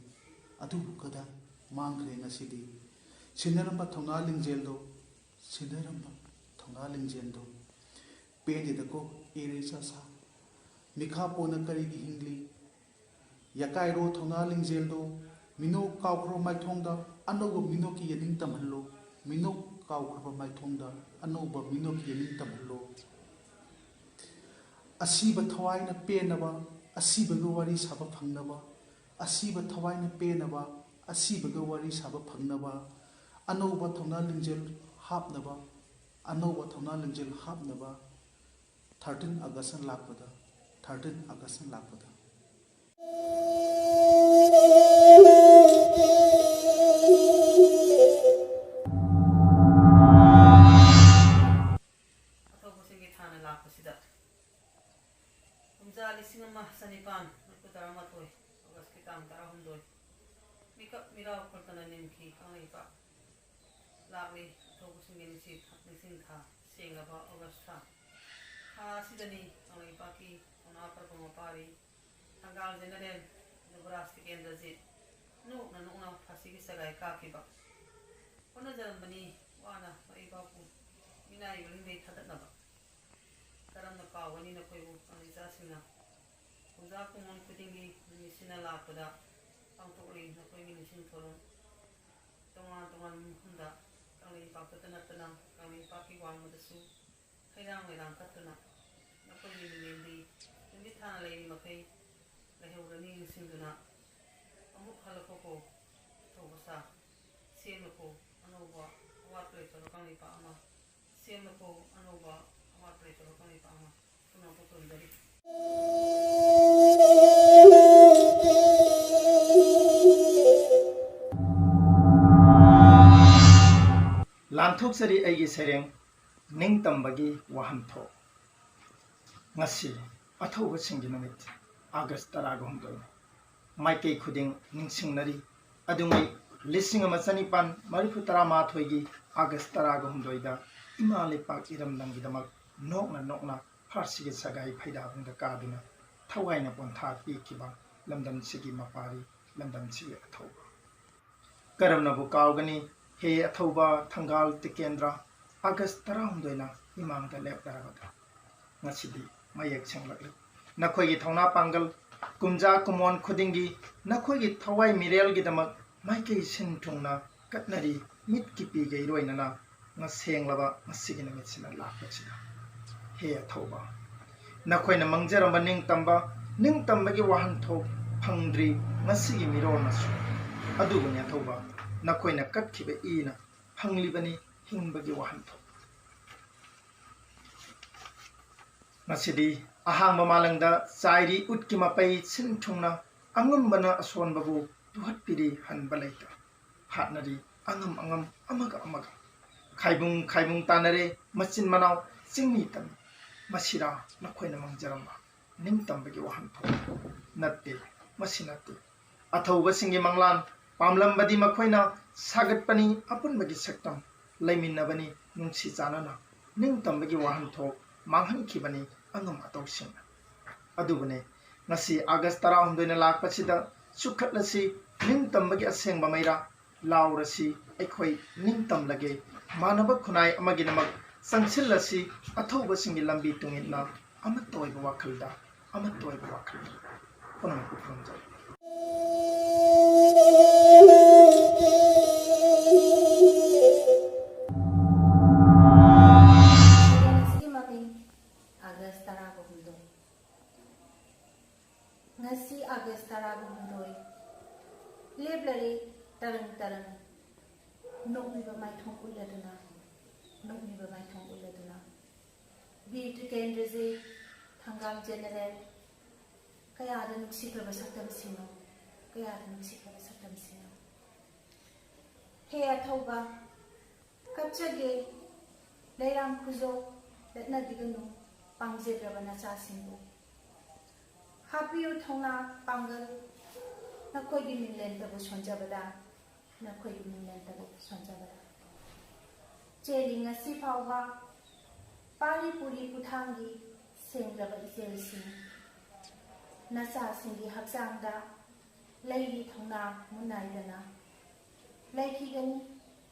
ꯑꯗꯨꯕꯨ ꯀꯗꯥꯏ ꯃꯥꯡꯈ꯭ꯔꯦ ꯉꯁꯤꯗꯤ? ꯁꯤꯟꯅꯔꯝꯕ ꯊꯧꯅꯥ ꯂꯤꯡꯖꯦꯜꯗꯣ, ꯁꯤꯟꯅꯔꯝꯕ ꯊꯧꯅꯥ ꯂꯤꯡꯖꯦꯜꯗꯣ꯫ ꯄꯦꯟꯗꯦꯗꯀꯣ ꯏꯔꯩꯆꯥ ꯁꯥ, ꯃꯤꯈꯥ ꯄꯣꯟꯅ ꯀꯔꯤꯒꯤ ꯍꯤꯡꯂꯤ? ꯌꯥꯀꯥꯏꯔꯣ ꯊꯧꯅꯥ ꯂꯤꯡꯖꯦꯜꯗꯣ, ꯃꯤꯅꯣꯛ ꯀꯥꯎꯈ꯭ꯔꯕ ꯃꯥꯏꯊꯣꯡꯗ ꯑꯅꯧꯕ ꯃꯤꯅꯣꯛꯀꯤ ꯌꯦꯅꯤꯡ ꯇꯝꯍꯜꯂꯣ꯫ ꯃꯤꯅꯣꯛ ꯀꯥꯎꯈ꯭ꯔꯕ ꯃꯥꯏꯊꯣꯡꯗ ꯑꯅꯧꯕ ꯃꯤꯅꯣꯛꯀꯤ ꯌꯦꯅꯤꯡ ꯇꯝꯍꯜꯂꯣ꯫ ꯑꯁꯤꯕ ꯊꯋꯥꯏꯅ ꯄꯦꯟꯅꯕ, ꯑꯁꯤꯕꯒ ꯋꯥꯔꯤ ꯁꯥꯕ ꯐꯪꯅꯕ, ꯑꯁꯤꯕ ꯊꯋꯥꯏꯅ ꯄꯦꯟꯅꯕ, ꯑꯁꯤꯕꯒ ꯋꯥꯔꯤ ꯁꯥꯕ ꯐꯪꯅꯕ, ꯑꯅꯧꯕ ꯊꯧꯅꯥ ꯂꯤꯡꯖꯦꯜ ꯍꯥꯞꯅꯕ, ꯑꯅꯧꯕ ꯊꯧꯅꯥ ꯂꯤꯡꯖꯦꯜ ꯍꯥꯞꯅꯕ꯫ ꯊꯥꯔꯇꯤꯟ ꯑꯥꯒꯁꯅ ꯂꯥꯛꯄꯗ, ꯊꯥꯔꯇꯤꯟ ꯑꯥꯒꯁꯅ ꯂꯥꯛꯄꯗ꯫ ꯑꯊꯧꯕꯁꯤꯡꯒꯤ ꯊꯥꯅ ꯂꯥꯛꯄꯁꯤꯗ ꯀꯨꯝꯖꯥ ꯂꯤꯁꯤꯡ ꯑꯃ ꯆꯅꯤꯄꯥꯟ ꯃꯔꯤꯐꯨ ꯇꯔꯥꯃꯥꯊꯣꯏ ꯑꯣꯒꯁꯀꯤ ꯇꯥꯡ ꯇꯔꯥꯍꯨꯝꯗꯣꯏ ꯃꯤꯀꯞ ꯃꯤꯔꯥꯎ ꯈꯣꯜꯇꯅ ꯅꯤꯡꯈꯤ ꯀꯪꯂꯩꯄꯥꯛ꯫ ꯂꯥꯛꯂꯤ ꯑꯊꯧꯕꯁꯤꯡꯒꯤ ꯅꯤꯡꯁꯤꯡ ꯊꯥ꯫ ꯁꯦꯡꯂꯕ ꯑꯣꯒꯁ ꯊꯥ꯫ ꯊꯥ ꯑꯁꯤꯗꯅꯤ ꯀꯪꯂꯩꯄꯥꯛꯀꯤ ꯄꯥꯎꯅꯥ ꯐꯔꯛꯄ ꯃꯄꯥꯔꯤ ꯊꯪꯒꯥꯜ ꯖꯦꯅꯔꯦꯜ ꯌꯨꯕꯔꯥꯖ ꯇꯤꯀꯦꯟꯗ꯭ꯔꯖꯤꯠ ꯅꯣꯛꯅ ꯅꯣꯛꯅ ꯐꯥꯁꯤꯒꯤ ꯁꯒꯥꯏ ꯀꯥꯈꯤꯕ꯫ ꯍꯣꯠꯅꯖꯔꯝꯕꯅꯤ ꯋꯥꯅ ꯃꯩꯕꯥꯛꯄꯨ ꯃꯤꯅꯥꯏ ꯎꯔꯤꯡꯗꯩ ꯊꯥꯗꯠꯅꯕ꯫ ꯀꯔꯝꯅ ꯀꯥꯎꯒꯅꯤ ꯅꯈꯣꯏꯕꯨ ꯀꯪꯂꯩꯆꯥꯁꯤꯡꯅ? ꯀꯨꯝꯖꯥ ꯀꯨꯝꯑꯣꯟ ꯈꯨꯗꯤꯡꯒꯤ ꯅꯨꯃꯤꯠꯁꯤꯅ ꯂꯥꯛꯄꯗ ꯄꯥꯡꯊꯣꯛꯂꯤ ꯅꯈꯣꯏꯒꯤ ꯅꯤꯡꯁꯤꯡ ꯊꯧꯔꯝ꯫ ꯇꯣꯉꯥꯟ ꯇꯣꯉꯥꯟꯕ ꯃꯐꯝꯗ ꯀꯪꯂꯩꯄꯥꯛꯇꯇ ꯅꯠꯇꯅ ꯀꯪꯂꯩꯄꯥꯛꯀꯤ ꯋꯥꯡꯃꯗꯁꯨ ꯍꯩꯔꯥꯡ ꯂꯩꯔꯥꯡ ꯀꯠꯇꯨꯅ ꯅꯈꯣꯏꯒꯤ ꯃꯤꯡꯂꯦꯟꯗꯤ ꯅꯨꯃꯤꯠ ꯊꯥꯅ ꯂꯩꯔꯤ ꯃꯈꯩ ꯂꯩꯍꯧꯔꯅꯤ ꯅꯤꯡꯁꯤꯡꯗꯨꯅ꯫ ꯑꯃꯨꯛ ꯍꯜꯂꯛꯈꯣꯀꯣ ꯊꯧꯕ ꯁꯥ, ꯁꯦꯝꯂꯨꯀꯣ ꯑꯅꯧꯕ ꯑꯋꯥꯠꯄ ꯂꯩꯇꯕ ꯀꯪꯂꯩꯄꯥꯛ ꯑꯃ, ꯁꯦꯝꯂꯨꯀꯣ ꯑꯅꯧꯕ ꯑꯋꯥꯠꯄ ꯂꯩꯇꯕ ꯀꯪꯂꯩꯄꯥꯛ ꯑꯃ꯫ ꯈꯨꯅꯥꯎ ꯄꯨ ꯈꯨꯔꯨꯝꯖꯔꯤ꯫ ꯂꯥꯟꯊꯣꯛꯆꯔꯤ ꯑꯩꯒꯤ ꯁꯩꯔꯦꯡ ꯅꯤꯡꯇꯝꯕꯒꯤ ꯋꯥꯍꯟꯊꯣꯛ꯫ ꯉꯁꯤ ꯑꯊꯧꯕꯁꯤꯡꯒꯤ ꯅꯨꯃꯤꯠ, ꯑꯥꯒꯁ ꯇꯔꯥꯒ ꯍꯨꯝꯗꯣꯏꯅꯤ꯫ ꯃꯥꯏꯀꯩ ꯈꯨꯗꯤꯡ ꯅꯤꯡꯁꯤꯡꯅꯔꯤ꯫ ꯑꯗꯨꯉꯩ ꯂꯤꯁꯤꯡ ꯑꯃ ꯆꯅꯤꯄꯥꯟ ꯃꯔꯤꯐꯨ ꯇꯔꯥꯃꯥꯊꯣꯏꯒꯤ ꯑꯥꯒꯁ ꯇꯔꯥꯒ ꯍꯨꯝꯗꯣꯏꯗ ꯏꯃꯥ ꯂꯩꯄꯥꯛ ꯏꯔꯝꯗꯝꯒꯤꯗꯃꯛ ꯅꯣꯛꯅ ꯅꯣꯛꯅ ꯐꯥꯔꯁꯤꯒꯤ ꯁꯒꯥꯏ ꯐꯩꯗꯥꯕꯨꯡꯗ ꯀꯥꯗꯨꯅ ꯊꯋꯥꯏꯅ ꯄꯣꯟꯊꯥ ꯄꯤꯈꯤꯕ ꯂꯝꯗꯝꯁꯤꯒꯤ ꯃꯄꯥꯔꯤ, ꯂꯝꯗꯝꯁꯤꯒꯤ ꯑꯊꯧꯕ꯫ ꯀꯔꯝꯅꯕꯨ ꯀꯥꯎꯒꯅꯤ ꯍꯦ ꯑꯊꯧꯕ ꯊꯪꯒꯥꯜ ꯇꯤꯀꯦꯟꯗ꯭ꯔ? ꯑꯥꯒꯁ ꯇꯔꯥꯍꯨꯝꯗꯣꯏꯅ ꯏꯃꯥꯡꯗ ꯂꯦꯞꯂꯔꯕꯗ꯫ ꯉꯁꯤꯗꯤ ꯃꯌꯦꯛ ꯁꯦꯡꯂꯛꯂꯤ꯫ ꯅꯈꯣꯏꯒꯤ ꯊꯧꯅꯥ ꯄꯥꯡꯒꯜ, ꯀꯨꯝꯖꯥ ꯀꯨꯝꯑꯣꯟ ꯈꯨꯗꯤꯡꯒꯤ ꯅꯈꯣꯏꯒꯤ ꯊꯋꯥꯏ ꯃꯤꯔꯦꯜꯒꯤꯗꯃꯛ ꯃꯥꯏꯀꯩ ꯁꯤꯟ ꯊꯨꯡꯅ ꯀꯠꯅꯔꯤ, ꯃꯤꯠꯀꯤ ꯄꯤꯒ ꯏꯔꯣꯏꯅꯅ ꯉꯁꯦꯡꯂꯕ ꯉꯁꯤꯒꯤ ꯅꯨꯃꯤꯠꯁꯤꯗ ꯂꯥꯛꯄꯁꯤꯗ꯫ ꯍꯦ ꯑꯊꯧꯕ, ꯅꯈꯣꯏꯅ ꯃꯪꯖꯔꯝꯕ ꯅꯤꯡꯇꯝꯕ, ꯅꯤꯡꯇꯝꯕꯒꯤ ꯋꯥꯍꯟꯊꯣꯛ ꯐꯪꯗ꯭ꯔꯤ ꯉꯁꯤꯒꯤ ꯃꯤꯔꯣꯜꯅꯁꯨ꯫ ꯑꯗꯨꯕꯨꯅꯤ ꯑꯊꯧꯕ, ꯅꯈꯣꯏꯅ ꯀꯠꯈꯤꯕ ꯏꯅ ꯐꯪꯂꯤꯕꯅꯤ ꯍꯤꯡꯕꯒꯤ ꯋꯥꯍꯟꯊꯣꯛ꯫ ꯉꯁꯤꯗꯤ ꯑꯍꯥꯡꯕ ꯃꯥꯂꯪꯗ ꯆꯥꯏꯔꯤ ꯎꯠꯀꯤ ꯃꯄꯩ ꯁꯤꯟ ꯊꯨꯡꯅ, ꯑꯉꯝꯕꯅ ꯑꯁꯣꯟꯕꯕꯨ ꯇꯨꯍꯠꯄꯤꯔꯤ ꯍꯟꯕ ꯂꯩꯇ꯫ ꯍꯥꯠꯅꯔꯤ ꯑꯉꯝ ꯑꯉꯝ ꯑꯃꯒ ꯑꯃꯒ꯫ ꯈꯥꯏꯕꯨꯡ ꯈꯥꯏꯕꯨꯡ ꯇꯥꯅꯔꯦ ꯃꯆꯤꯟ ꯃꯅꯥꯎ ꯆꯤꯡꯃꯤ ꯇꯝꯃꯤ꯫ ꯃꯁꯤꯔꯥ ꯅꯈꯣꯏꯅ ꯃꯪꯖꯔꯝꯕ ꯅꯤꯡꯇꯝꯕꯒꯤ ꯋꯥꯍꯟꯊꯣꯛ? ꯅꯠꯇꯦ, ꯃꯁꯤ ꯅꯠꯇꯦ꯫ ꯑꯊꯧꯕꯁꯤꯡꯒꯤ ꯃꯪꯂꯥꯟ ꯄꯥꯝꯂꯝꯕꯗꯤ ꯃꯈꯣꯏꯅ ꯁꯥꯒꯠꯄꯅꯤ ꯑꯄꯨꯟꯕꯒꯤ ꯁꯛꯇꯝ꯫ ꯂꯩꯃꯤꯟꯅꯕꯅꯤ ꯅꯨꯡꯁꯤ ꯆꯥꯟꯅꯅ꯫ ꯅꯤꯡꯇꯝꯕꯒꯤ ꯋꯥꯍꯟꯊꯣꯛ ꯃꯥꯡꯍꯟꯈꯤꯕꯅꯤ ꯑꯉꯝ ꯑꯇꯧꯁꯤꯡꯅ꯫ ꯑꯗꯨꯕꯨꯅꯦ, ꯉꯁꯤ ꯑꯥꯒꯁ ꯇꯔꯥꯍꯨꯝꯗꯣꯏꯅ ꯂꯥꯛꯄꯁꯤꯗ ꯆꯨꯞꯈꯠꯂꯁꯤ ꯅꯤꯡꯇꯝꯕꯒꯤ ꯑꯁꯦꯡꯕ ꯃꯩꯔꯥ꯫ ꯂꯥꯎꯔꯁꯤ ꯑꯩꯈꯣꯏ ꯅꯤꯡꯇꯝꯂꯒꯦ꯫ ꯃꯥꯟꯅꯕ ꯈꯨꯟꯅꯥꯏ ꯑꯃꯒꯤꯗꯃꯛ ꯆꯪꯁꯤꯜꯂꯁꯤ ꯑꯊꯧꯕꯁꯤꯡꯒꯤ ꯂꯝꯕꯤ ꯇꯨꯡꯏꯟꯅ ꯑꯃꯠꯇ ꯑꯣꯏꯕ ꯋꯥꯈꯜꯗ꯫ ꯑꯃꯠꯇ ꯑꯣꯏꯕ ꯋꯥꯈꯜꯗ꯫ ꯄꯨꯝꯅꯃꯛꯄꯨ ꯈꯨꯔꯨꯝꯖꯔꯤ꯫ ꯉꯁꯤꯒꯤ ꯃꯃꯤꯡ ꯑꯥꯒꯁ ꯇꯔꯥꯒ ꯍꯨꯝꯗꯣꯏ꯫ ꯉꯁꯤ ꯑꯥꯒꯁ ꯇꯔꯥꯒ ꯍꯨꯝꯗꯣꯏ꯫ ꯂꯦꯞꯂꯔꯦ ꯇꯔꯪ ꯇꯔꯪ꯫ ꯅꯣꯛꯂꯤꯕ ꯃꯥꯏꯊꯣꯡ ꯎꯠꯂꯗꯨꯅ, ꯅꯣꯛꯂꯤꯕ ꯃꯥꯏꯊꯣꯡ ꯎꯠꯂꯗꯨꯅ꯫ ꯕꯤꯔ ꯇꯤꯀꯦꯟꯗ꯭ꯔꯖꯤꯠ, ꯊꯪꯒꯥꯜ ꯖꯦꯅꯦꯔꯦꯜ, ꯀꯌꯥꯗ ꯅꯨꯡꯁꯤꯈ꯭ꯔꯕ ꯁꯛꯇꯝꯁꯤꯡꯅꯣ, ꯀꯌꯥꯗ ꯅꯨꯡꯁꯤꯈ꯭ꯔꯕ ꯁꯛꯇꯝꯁꯤꯡꯅꯣ꯫ ꯍꯦ ꯑꯊꯧꯕ, ꯀꯞꯆꯒꯦ ꯂꯩꯔꯥꯡ ꯈꯨꯖꯣꯞ ꯂꯠꯅꯕꯤꯒꯅꯨ ꯄꯥꯝꯖꯗ꯭ꯔꯕ ꯅꯆꯥꯁꯤꯡꯕꯨ꯫ ꯍꯥꯞꯄꯤꯌꯨ ꯊꯧꯅꯥ ꯄꯥꯡꯒꯜ ꯅꯈꯣꯏꯒꯤ ꯃꯤꯡꯂꯦꯟꯇꯕꯨ ꯁꯣꯟꯖꯕꯗ, ꯅꯈꯣꯏꯒꯤ ꯃꯤꯡꯂꯦꯟꯇꯕꯨ ꯁꯣꯟꯖꯕꯗ꯫ ꯆꯦꯜꯂꯤ ꯉꯁꯤ ꯐꯥꯎꯕ ꯄꯥꯔꯤ ꯄꯨꯔꯤ ꯄꯨꯊꯥꯡꯒꯤ ꯁꯦꯡꯂꯕ ꯏꯆꯦꯜꯁꯤꯡ꯫ ꯅꯆꯥꯁꯤꯡꯒꯤ ꯍꯛꯆꯥꯡꯗ ꯂꯩꯔꯤ ꯊꯧꯅꯥ ꯃꯨꯟꯅꯥꯏꯗꯅ꯫ ꯂꯩꯈꯤꯒꯅꯤ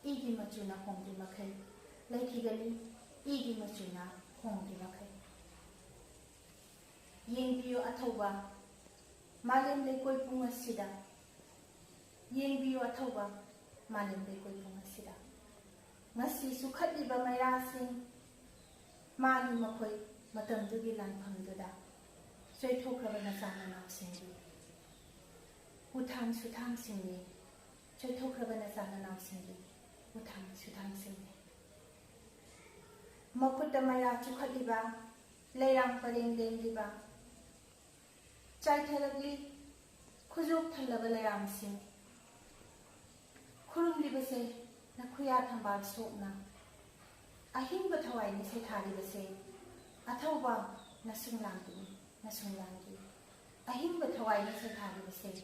ꯏꯒꯤ ꯃꯆꯨꯅ ꯍꯣꯡꯗ꯭ꯔꯤ ꯃꯈꯩ, ꯂꯩꯈꯤꯒꯅꯤ ꯏꯒꯤ ꯃꯆꯨꯅ ꯍꯣꯡꯗ꯭ꯔꯤ ꯃꯈꯩ꯫ ꯌꯦꯡꯕꯤꯌꯨ ꯑꯊꯧꯕ ꯃꯥꯂꯦꯝ ꯂꯩꯀꯣꯏ ꯄꯨꯝ ꯑꯁꯤꯗ, ꯌꯦꯡꯕꯤꯌꯨ ꯑꯊꯧꯕ ꯃꯥꯂꯦꯝ ꯂꯩꯀꯣꯏ ꯄꯨꯝ ꯑꯁꯤꯗ꯫ ꯉꯁꯤ ꯆꯨꯈꯠꯂꯤꯕ ꯃꯩꯔꯥꯁꯤꯡ, ꯃꯥꯒꯤ ꯃꯈꯣꯏ ꯃꯇꯝꯗꯨꯒꯤ ꯂꯥꯟꯐꯝꯗꯨꯗ ꯆꯣꯏꯊꯣꯛꯈ꯭ꯔꯕ ꯅꯆꯥ ꯅꯅꯥꯎꯁꯤꯡꯒꯤ ꯎꯊꯥꯡ ꯁꯨꯊꯥꯡꯁꯤꯡꯅꯤ, ꯆꯣꯏꯊꯣꯛꯈ꯭ꯔꯕ ꯅꯆꯥ ꯅꯅꯥꯎꯁꯤꯡꯒꯤ ꯎꯊꯥꯡ ꯁꯨꯊꯥꯡꯁꯤꯡꯅꯤ꯫ ꯃꯈꯨꯠꯇ ꯃꯩꯔꯥ ꯆꯨꯈꯠꯂꯤꯕ, ꯂꯩꯔꯥꯡ ꯄꯔꯦꯡ ꯂꯦꯡꯂꯤꯕ, ꯆꯥꯏꯊꯔꯛꯂꯤ ꯈꯨꯖꯣꯞ ꯊꯜꯂꯕ ꯂꯩꯔꯥꯡꯁꯤꯡ꯫ ꯈꯨꯔꯨꯝꯂꯤꯕꯁꯦ ꯅꯈꯨꯌꯥ ꯊꯝꯕꯥꯜ ꯁꯣꯛꯅ꯫ ꯑꯍꯤꯡꯕ ꯊꯋꯥꯏꯅ ꯁꯩꯊꯥꯔꯤꯕꯁꯦ ꯑꯊꯧꯕ ꯅꯁꯨꯡ ꯂꯥꯡꯒꯤꯅꯤ, ꯅꯁꯨꯡ ꯂꯥꯡꯒꯤ꯫ ꯑꯍꯤꯡꯕ ꯊꯋꯥꯏꯅ ꯁꯩꯊꯥꯔꯤꯕꯁꯦ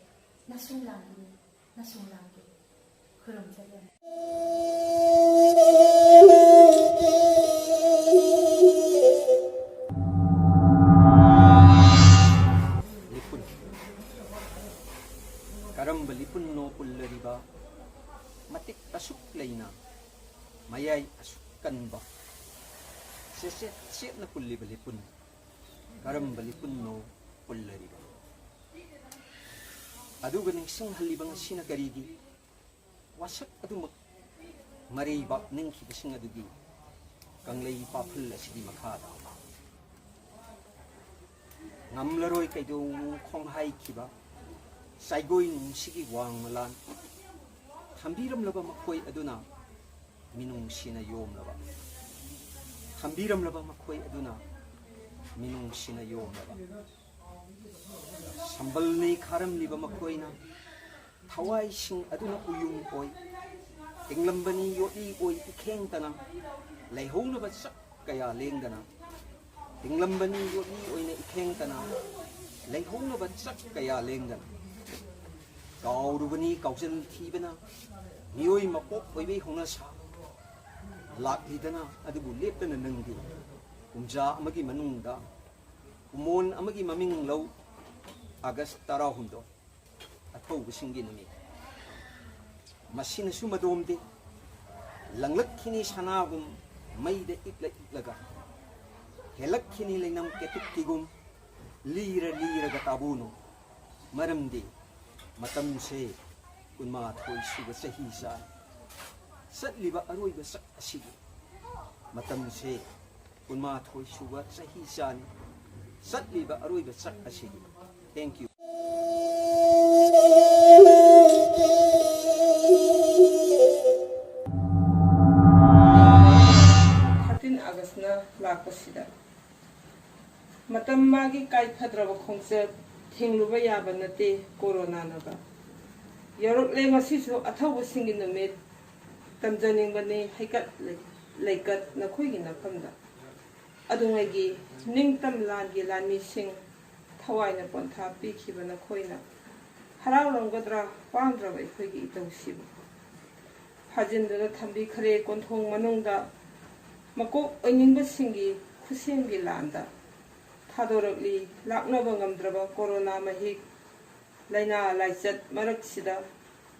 ꯅꯁꯨꯡ ꯂꯥꯡꯒꯤꯅꯤ, ꯅꯁꯨꯡ ꯂꯥꯡꯒꯤ꯫ ꯈꯨꯔꯨꯝꯖꯔꯤ꯫ ꯄꯨꯟ ꯀꯔꯝꯕ ꯂꯤꯄꯨꯟꯅꯣ ꯄꯨꯜꯂꯔꯤꯕ? ꯑꯗꯨꯒ ꯅꯤꯡꯁꯤꯡꯍꯜꯂꯤꯕ ꯉꯁꯤꯅ ꯀꯔꯤꯒꯤ? ꯋꯥꯁꯛ ꯑꯗꯨꯃꯛ ꯃꯔꯩꯕꯥꯛ ꯅꯤꯡꯈꯤꯕꯁꯤꯡ ꯑꯗꯨꯒꯤ ꯀꯪꯂꯩ ꯄꯥꯐꯜ ꯑꯁꯤꯒꯤ ꯃꯈꯥꯗ ꯉꯝꯂꯔꯣꯏ ꯀꯩꯗꯧꯅꯨꯡ ꯈꯣꯡꯍꯥꯏꯈꯤꯕ ꯆꯥꯏꯒꯣꯏ ꯅꯨꯡꯁꯤꯒꯤ ꯋꯥꯡ ꯃꯂꯥꯟ ꯊꯝꯕꯤꯔꯝꯂꯕ ꯃꯈꯣꯏ ꯑꯗꯨꯅ ꯃꯤꯅꯨꯡꯁꯤꯅ ꯌꯣꯝꯂꯕ ꯊꯝꯕꯤꯔꯝꯂꯕ ꯃꯈꯣꯏ ꯑꯗꯨꯅ ꯃꯤꯅꯨꯡꯁꯤꯅ ꯌꯣꯝꯂꯕ ꯁꯝꯕꯜ ꯅꯩꯈꯥꯔꯝꯂꯤꯕ ꯃꯈꯣꯏꯅ ꯊꯋꯥꯏꯁꯤꯡ ꯑꯗꯨꯅ ꯎꯌꯨꯡ ꯑꯣꯏ ꯇꯤꯡꯂꯝꯕꯅꯤ ꯌꯣꯠꯂꯤ ꯑꯣꯏ ꯏꯈꯦꯡꯇꯅ ꯂꯩꯍꯧꯅꯕ ꯆꯥꯛ ꯀꯌꯥ ꯂꯦꯡꯗꯅ ꯇꯤꯡꯂꯝꯕꯅꯤ ꯌꯣꯠꯂꯤ ꯑꯣꯏꯅ ꯏꯈꯦꯡꯇꯅ ꯂꯩꯍꯧꯅꯕ ꯆꯥꯛ ꯀꯌꯥ ꯂꯦꯡꯗꯅ ꯀꯥꯎꯔꯨꯕꯅꯤ ꯀꯥꯎꯖꯟ ꯊꯤꯕꯅ ꯃꯤꯑꯣꯏ ꯃꯄꯣꯛ ꯑꯣꯏꯕꯩ ꯍꯧꯅꯁꯥ ꯂꯥꯛꯂꯤꯗꯅ ꯑꯗꯨꯕꯨ ꯂꯦꯞꯇꯅ ꯅꯪꯗꯤ ꯀꯨꯝꯖꯥ ꯑꯃꯒꯤ ꯃꯅꯨꯡꯗ ꯀꯨꯃꯣꯟ ꯑꯃꯒꯤ ꯃꯃꯤꯡ ꯂꯧ꯫ ꯑꯥꯒꯁ ꯇꯔꯥꯍꯨꯝꯗꯣꯏ ꯑꯊꯧꯕꯁꯤꯡꯒꯤ ꯅꯨꯃꯤꯠ꯫ ꯃꯁꯤꯅꯁꯨ ꯃꯗꯣꯝꯗꯤ ꯂꯪꯂꯛꯈꯤꯅꯤ ꯁꯅꯥꯒꯨꯝ ꯃꯩꯗ ꯏꯛꯂ ꯏꯛꯂꯒ ꯍꯦꯜꯂꯛꯈꯤꯅꯤ ꯂꯩꯅꯝ ꯀꯦꯇꯨꯛꯀꯤꯒꯨꯝ ꯂꯤꯔ ꯂꯤꯔꯒ ꯇꯥꯕꯨꯅꯨ꯫ ꯃꯔꯝꯗꯤ ꯃꯇꯝꯁꯦ ꯀꯨꯟꯃꯥꯊꯣꯏ ꯁꯨꯕ ꯆꯍꯤ ꯆꯥ ꯆꯠꯂꯤꯕ ꯑꯔꯣꯏꯕ ꯆꯥꯛ ꯑꯁꯤꯒꯤ ꯃꯇꯝꯁꯦ ꯀꯨꯟꯃꯥꯊꯣꯏ ꯁꯨꯕ ꯆꯍꯤ ꯆꯥꯅꯤ ꯆꯠꯂꯤꯕ ꯑꯔꯣꯏꯕ ꯆꯥꯛ ꯑꯁꯤꯒꯤ꯫ Thank you꯫ ꯊꯥꯔꯇꯤꯟ ꯑꯥꯒꯁꯅ ꯂꯥꯛꯄꯁꯤꯗ ꯃꯇꯝ ꯃꯥꯒꯤ ꯀꯥꯏꯐꯗ꯭ꯔꯕ ꯈꯣꯡꯆꯠ ꯊꯤꯡꯂꯨꯕ ꯌꯥꯕ ꯅꯠꯇꯦ ꯀꯣꯔꯣꯅꯥꯅꯒ꯫ ꯌꯧꯔꯛꯂꯦ ꯉꯁꯤꯁꯨ ꯑꯊꯧꯕꯁꯤꯡꯒꯤ ꯅꯨꯃꯤꯠ꯫ ꯇꯝꯖꯅꯤꯡꯕꯅꯤ ꯍꯩꯀꯠ ꯂꯩꯀꯠ ꯅꯈꯣꯏꯒꯤ ꯅꯐꯝꯗ꯫ ꯑꯗꯨꯉꯩꯒꯤ ꯅꯤꯡꯇꯝ ꯂꯥꯟꯒꯤ ꯂꯥꯟꯃꯤꯁꯤꯡ ꯊꯋꯥꯏꯅ ꯄꯣꯟꯊꯥ ꯄꯤꯈꯤꯕ ꯅꯈꯣꯏꯅ ꯍꯔꯥꯎꯔꯝꯒꯗ꯭ꯔꯥ ꯄꯥꯝꯗ꯭ꯔꯕ ꯑꯩꯈꯣꯏꯒꯤ ꯏꯇꯧꯁꯤꯕꯨ ꯐꯥꯖꯤꯟꯗꯨꯅ ꯊꯝꯕꯤꯈ꯭ꯔꯦ ꯀꯣꯟꯊꯣꯡ ꯃꯅꯨꯡꯗ꯫ ꯃꯀꯣꯛ ꯑꯣꯏꯅꯤꯡꯕꯁꯤꯡꯒꯤ ꯈꯨꯠꯁꯦꯝꯒꯤ ꯂꯥꯟꯗ ꯊꯥꯗꯣꯔꯛꯂꯤ ꯂꯥꯛꯅꯕ ꯉꯝꯗ꯭ꯔꯕ ꯀꯣꯔꯣꯅꯥ ꯃꯍꯤꯛ꯫ ꯂꯥꯏꯅꯥ ꯂꯥꯏꯆꯠ ꯃꯔꯛꯁꯤꯗ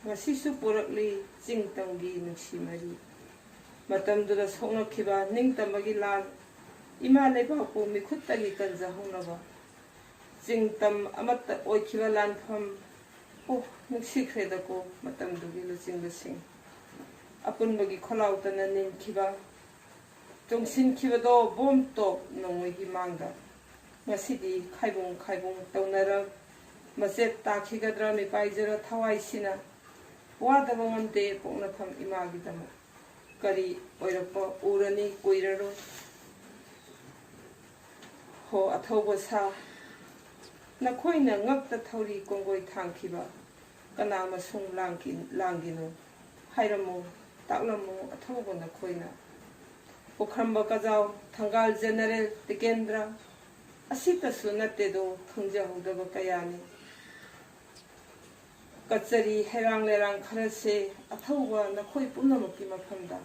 ꯉꯁꯤꯁꯨ ꯄꯨꯔꯛꯂꯤ ꯆꯤꯡ ꯇꯝꯒꯤ ꯅꯨꯡꯁꯤ ꯃꯔꯤ꯫ ꯃꯇꯝꯗꯨꯗ ꯁꯣꯛꯅꯈꯤꯕ ꯅꯤꯡꯇꯝꯕꯒꯤ ꯂꯥꯟ ꯏꯃꯥ ꯂꯩꯕꯥꯛꯄꯨ ꯃꯤꯈꯨꯠꯇꯒꯤ ꯀꯟꯖꯍꯧꯅꯕ꯫ ꯆꯤꯡ ꯇꯝ ꯑꯃꯠꯇ ꯑꯣꯏꯈꯤꯕ ꯂꯥꯟꯐꯝ, ꯑꯣ, ꯅꯨꯡꯁꯤꯈ꯭ꯔꯦꯗꯀꯣ ꯃꯇꯝꯗꯨꯒꯤ ꯂꯨꯆꯤꯡꯕꯁꯤꯡ꯫ ꯑꯄꯨꯟꯕꯒꯤ ꯈꯣꯜꯂꯥꯎꯇꯅ ꯅꯤꯟꯈꯤꯕ, ꯆꯣꯡꯁꯤꯟꯈꯤꯕꯗꯣ ꯕꯣꯝ ꯇꯣꯞ ꯅꯣꯡꯃꯩꯒꯤ ꯃꯥꯡꯗ꯫ ꯉꯁꯤꯗꯤ ꯈꯥꯏꯕꯨꯡ ꯈꯥꯏꯕꯨꯡ ꯇꯧꯅꯔꯛ, ꯃꯆꯦꯠ ꯇꯥꯈꯤꯒꯗ꯭ꯔꯥ ꯃꯤꯄꯥꯏꯖꯔ ꯊꯋꯥꯏꯁꯤꯅ꯫ ꯋꯥꯗꯕ ꯉꯝꯗꯦ ꯄꯣꯛꯅꯐꯝ ꯏꯃꯥꯒꯤꯗꯃꯛ꯫ ꯀꯔꯤ ꯑꯣꯏꯔꯛꯄ ꯎꯔꯅꯤ ꯀꯨꯏꯔꯔꯣꯏ꯫ ꯍꯣ ꯑꯊꯧꯕ ꯁꯥ, ꯅꯈꯣꯏꯅ ꯉꯛꯇ ꯊꯧꯔꯤ ꯀꯣꯡꯒꯣꯏ ꯊꯥꯡꯈꯤꯕ ꯀꯅꯥ ꯃꯁꯨꯡ ꯂꯥꯡꯈꯤ-, ꯂꯥꯡꯒꯤꯅꯣ? ꯍꯥꯏꯔꯝꯃꯨ, ꯇꯥꯛꯂꯝꯃꯨ ꯑꯊꯧꯕ ꯅꯈꯣꯏꯅ꯫ ꯄꯨꯈ꯭ꯔꯝꯕ ꯀꯖꯥꯎ, ꯊꯪꯒꯥꯜ ꯖꯦꯅꯔꯦꯜ ꯇꯤꯀꯦꯟꯗ꯭ꯔ, ꯑꯁꯤꯇꯁꯨ ꯅꯠꯇꯦꯗꯣ ꯈꯪꯖꯍꯧꯗꯕ ꯀꯌꯥꯅꯤ꯫ ꯀꯆꯔꯤ ꯍꯩꯔꯥꯡ ꯂꯩꯔꯥꯡ ꯈꯔꯁꯦ ꯑꯊꯧꯕ ꯅꯈꯣꯏ ꯄꯨꯝꯅꯃꯛꯀꯤ ꯃꯐꯝꯗ꯫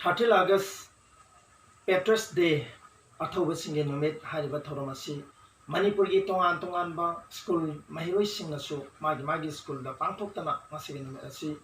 Thirteen August, Patriots Day, ꯑꯊꯧꯕꯁꯤꯡꯒꯤ ꯅꯨꯃꯤꯠ ꯍꯥꯏꯔꯤꯕ ꯊꯧꯔꯝ ꯑꯁꯤ ꯃꯅꯤꯄꯨꯔꯒꯤ ꯇꯣꯉꯥꯟ ꯇꯣꯉꯥꯟꯕ ꯁ꯭ꯀꯨꯜ ꯃꯍꯩꯔꯣꯏꯁꯤꯡꯅꯁꯨ ꯃꯥꯒꯤ ꯃꯥꯒꯤ ꯁ꯭ꯀꯨꯜꯗ ꯄꯥꯡꯊꯣꯛꯇꯅ ꯉꯁꯤꯒꯤ ꯅꯨꯃꯤꯠ ꯑꯁꯤ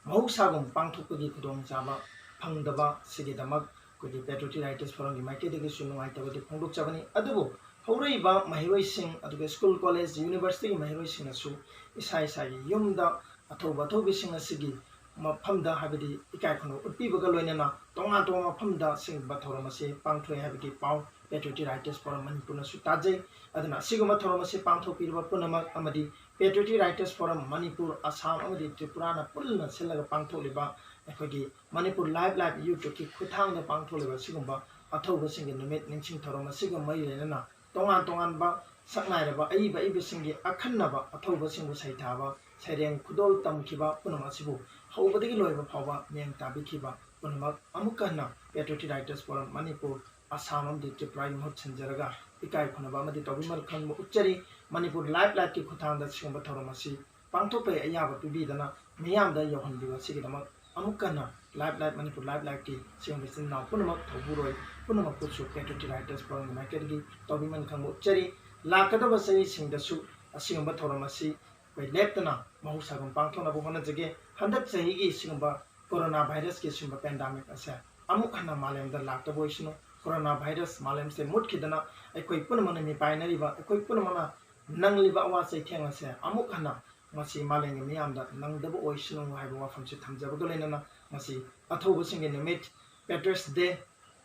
ꯃꯍꯧꯁꯥꯒꯨꯝ ꯄꯥꯡꯊꯣꯛꯄꯒꯤ ꯈꯨꯗꯣꯡꯆꯥꯕ ꯐꯪꯗꯕ ꯁꯤꯒꯤꯗꯃꯛ ꯑꯩꯈꯣꯏꯒꯤ Patriotic Writers Forumꯒꯤ ꯃꯥꯏꯀꯩꯗꯒꯤꯁꯨ ꯅꯨꯡꯉꯥꯏꯇꯕꯗꯤ ꯐꯣꯡꯗꯣꯛꯆꯕꯅꯤ꯫ ꯑꯗꯨꯕꯨ ꯍꯧꯔꯛꯏꯕ ꯃꯍꯩꯔꯣꯏꯁꯤꯡ ꯑꯗꯨꯒ ꯁ꯭ꯀꯨꯜ ꯀꯣꯂꯦꯖ ꯌꯨꯅꯤꯚꯔꯁꯤꯇꯤꯒꯤ ꯃꯍꯩꯔꯣꯏꯁꯤꯡꯅꯁꯨ ꯏꯁꯥ ꯏꯁꯥꯒꯤ ꯌꯨꯝꯗ ꯑꯊꯧꯕ ꯑꯊꯧꯕꯤꯁꯤꯡ ꯑꯁꯤꯒꯤ ꯃꯐꯝꯗ ꯍꯥꯏꯕꯗꯤ ꯏꯀꯥꯏ ꯈꯨꯝꯅꯕ ꯎꯠꯄꯤꯕꯒ ꯂꯣꯏꯅꯅ ꯇꯣꯉꯥꯟ ꯇꯣꯉꯥꯟꯕ ꯃꯐꯝꯗ ꯁꯤꯒꯨꯝꯕ ꯊꯧꯔꯝ ꯑꯁꯤ ꯄꯥꯡꯊꯣꯛꯑꯦ ꯍꯥꯏꯕꯒꯤ ꯄꯥꯎ Patriotic Writers Forum ꯃꯅꯤꯄꯨꯔꯅꯁꯨ ꯇꯥꯖꯩ꯫ ꯑꯗꯨꯅ ꯑꯁꯤꯒꯨꯝꯕ ꯊꯧꯔꯝ ꯑꯁꯤ ꯄꯥꯡꯊꯣꯛꯄꯤꯔꯤꯕ ꯄꯨꯝꯅꯃꯛ ꯑꯃꯗꯤ Patriotic Writers Forum Manipur, Assam ꯑꯃꯗꯤ ꯇ꯭ꯔꯤꯄꯨꯔꯥꯅ ꯄꯨꯟꯅ ꯁꯤꯜꯂꯒ ꯄꯥꯡꯊꯣꯛꯂꯤꯕ ꯑꯩꯈꯣꯏꯒꯤ ꯃꯅꯤꯄꯨꯔ ꯂꯥꯏꯚ ꯂꯥꯏꯚ YouTubeꯀꯤ ꯈꯨꯠꯊꯥꯡꯗ ꯄꯥꯡꯊꯣꯛꯂꯤꯕ ꯑꯁꯤꯒꯨꯝꯕ ꯑꯊꯧꯕꯁꯤꯡꯒꯤ ꯅꯨꯃꯤꯠ ꯅꯤꯡꯁꯤꯡ ꯊꯧꯔꯝ ꯑꯁꯤꯒ ꯃꯔꯤ ꯂꯩꯅꯅ ꯇꯣꯉꯥꯟ ꯇꯣꯉꯥꯟꯕ ꯁꯛꯅꯥꯏꯔꯕ ꯑꯏꯕ ꯑꯏꯕꯁꯤꯡꯒꯤ ꯑꯈꯟꯅꯕ ꯑꯊꯧꯕꯁꯤꯡꯕꯨ ꯁꯩꯊꯥꯕ, ꯁꯩꯔꯦꯡ ꯈꯨꯗꯣꯜ ꯇꯝꯈꯤꯕ ꯄꯨꯝꯅꯃꯛ ꯑꯁꯤꯕꯨ ꯍꯧꯕꯗꯒꯤ ꯂꯣꯏꯕ ꯐꯥꯎꯕ ꯃꯤꯠꯌꯦꯡ ꯇꯥꯕꯤꯈꯤꯕ ꯄꯨꯝꯅꯃꯛ ꯑꯃꯨꯛꯀ ꯍꯟꯅ Patriotic Writers Forum Manipur, Assam ꯑꯃꯗꯤ ꯇ꯭ꯔꯤꯄꯨꯔꯥꯒꯤ ꯃꯍꯨꯠ ꯁꯤꯟꯖꯔꯒ ꯏꯀꯥꯏ ꯈꯨꯝꯅꯕ ꯑꯃꯗꯤ ꯇꯧꯕꯤꯃꯜ ꯈꯪꯕ ꯎꯠꯆꯔꯤ꯫ ꯃꯅꯤꯄꯨꯔ ꯂꯥꯏꯚ ꯂꯥꯏꯚꯀꯤ ꯈꯨꯠꯊꯥꯡꯗ ꯁꯤꯒꯨꯝꯕ ꯊꯧꯔꯝ ꯑꯁꯤ ꯄꯥꯡꯊꯣꯛꯄꯒꯤ ꯑꯌꯥꯕ ꯄꯤꯕꯤꯗꯅ ꯃꯤꯌꯥꯝꯗ ꯌꯧꯍꯟꯕꯤꯕ ꯑꯁꯤꯒꯤꯗꯃꯛ ꯑꯃꯨꯛꯀ ꯍꯟꯅ ꯂꯥꯏꯚ ꯂꯥꯏꯚ ꯃꯅꯤꯄꯨꯔ ꯂꯥꯏꯚ ꯂꯥꯏꯚꯀꯤ ꯁꯤꯒꯨꯝꯕ ꯏꯆꯤꯟ ꯏꯅꯥꯎ ꯄꯨꯝꯅꯃꯛ ꯊꯧꯕꯨꯔꯣꯏ ꯄꯨꯝꯅꯃꯛꯄꯨꯁꯨ Patriotic Writers Forumꯒꯤ ꯃꯥꯏꯀꯩꯗꯒꯤ ꯇꯧꯕꯤꯃꯜ ꯈꯪꯕ ꯎꯠꯆꯔꯤ꯫ ꯂꯥꯛꯀꯗꯕ ꯆꯍꯤꯁꯤꯡꯗꯁꯨ ꯑꯁꯤꯒꯨꯝꯕ ꯊꯧꯔꯝ ꯑꯁꯤ ꯑꯩꯈꯣꯏ ꯂꯦꯞꯇꯅ ꯃꯍꯧꯁꯥꯒꯨꯝ ꯄꯥꯡꯊꯣꯛꯅꯕ ꯍꯣꯠꯅꯖꯒꯦ꯫ ꯍꯟꯗꯛ ꯆꯍꯤꯒꯤ ꯁꯤꯒꯨꯝꯕ corona virus ꯀꯤ ꯁꯤꯒꯨꯝꯕ pandemic ꯑꯁꯦ ꯑꯃꯨꯛ ꯍꯟꯅ ꯃꯥꯂꯦꯝꯗ ꯂꯥꯛꯇꯕ ꯑꯣꯏꯁꯅꯨ꯫ Corona virus ꯃꯥꯂꯦꯝꯁꯦ ꯃꯨꯠꯈꯤꯗꯅ ꯑꯩꯈꯣꯏ ꯄꯨꯝꯅꯃꯛꯅ ꯃꯤꯄꯥꯏꯅꯔꯤꯕ, ꯑꯩꯈꯣꯏ ꯄꯨꯝꯅꯃꯛꯅ ꯅꯪꯂꯤꯕ ꯑꯋꯥ ꯆꯩꯊꯦꯡ ꯑꯁꯦ ꯑꯃꯨꯛ ꯍꯟꯅ ꯃꯁꯤ ꯃꯥꯂꯦꯝꯒꯤ ꯃꯤꯌꯥꯝꯗ ꯅꯪꯗꯕ ꯑꯣꯏꯁꯅꯨ ꯍꯥꯏꯕ ꯋꯥꯐꯝꯁꯤ ꯊꯝꯖꯕꯒ ꯂꯣꯏꯅꯅ ꯉꯁꯤ ꯑꯊꯧꯕꯁꯤꯡꯒꯤ ꯅꯨꯃꯤꯠ, Patriots Day,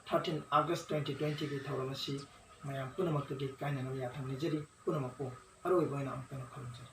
thirteen August twenty twenty ꯒꯤ ꯊꯧꯔꯝ ꯑꯁꯤ ꯃꯌꯥꯝ ꯄꯨꯝꯅꯃꯛꯇꯒꯤ ꯀꯥꯏꯅꯅꯕ ꯌꯥꯊꯪ ꯅꯤꯖꯔꯤ꯫ ꯄꯨꯝꯅꯃꯛꯄꯨ ꯑꯔꯣꯏꯕ ꯑꯣꯏꯅ ꯑꯃꯨꯛꯇꯪ ꯈꯨꯔꯨꯝꯖꯔꯤ꯫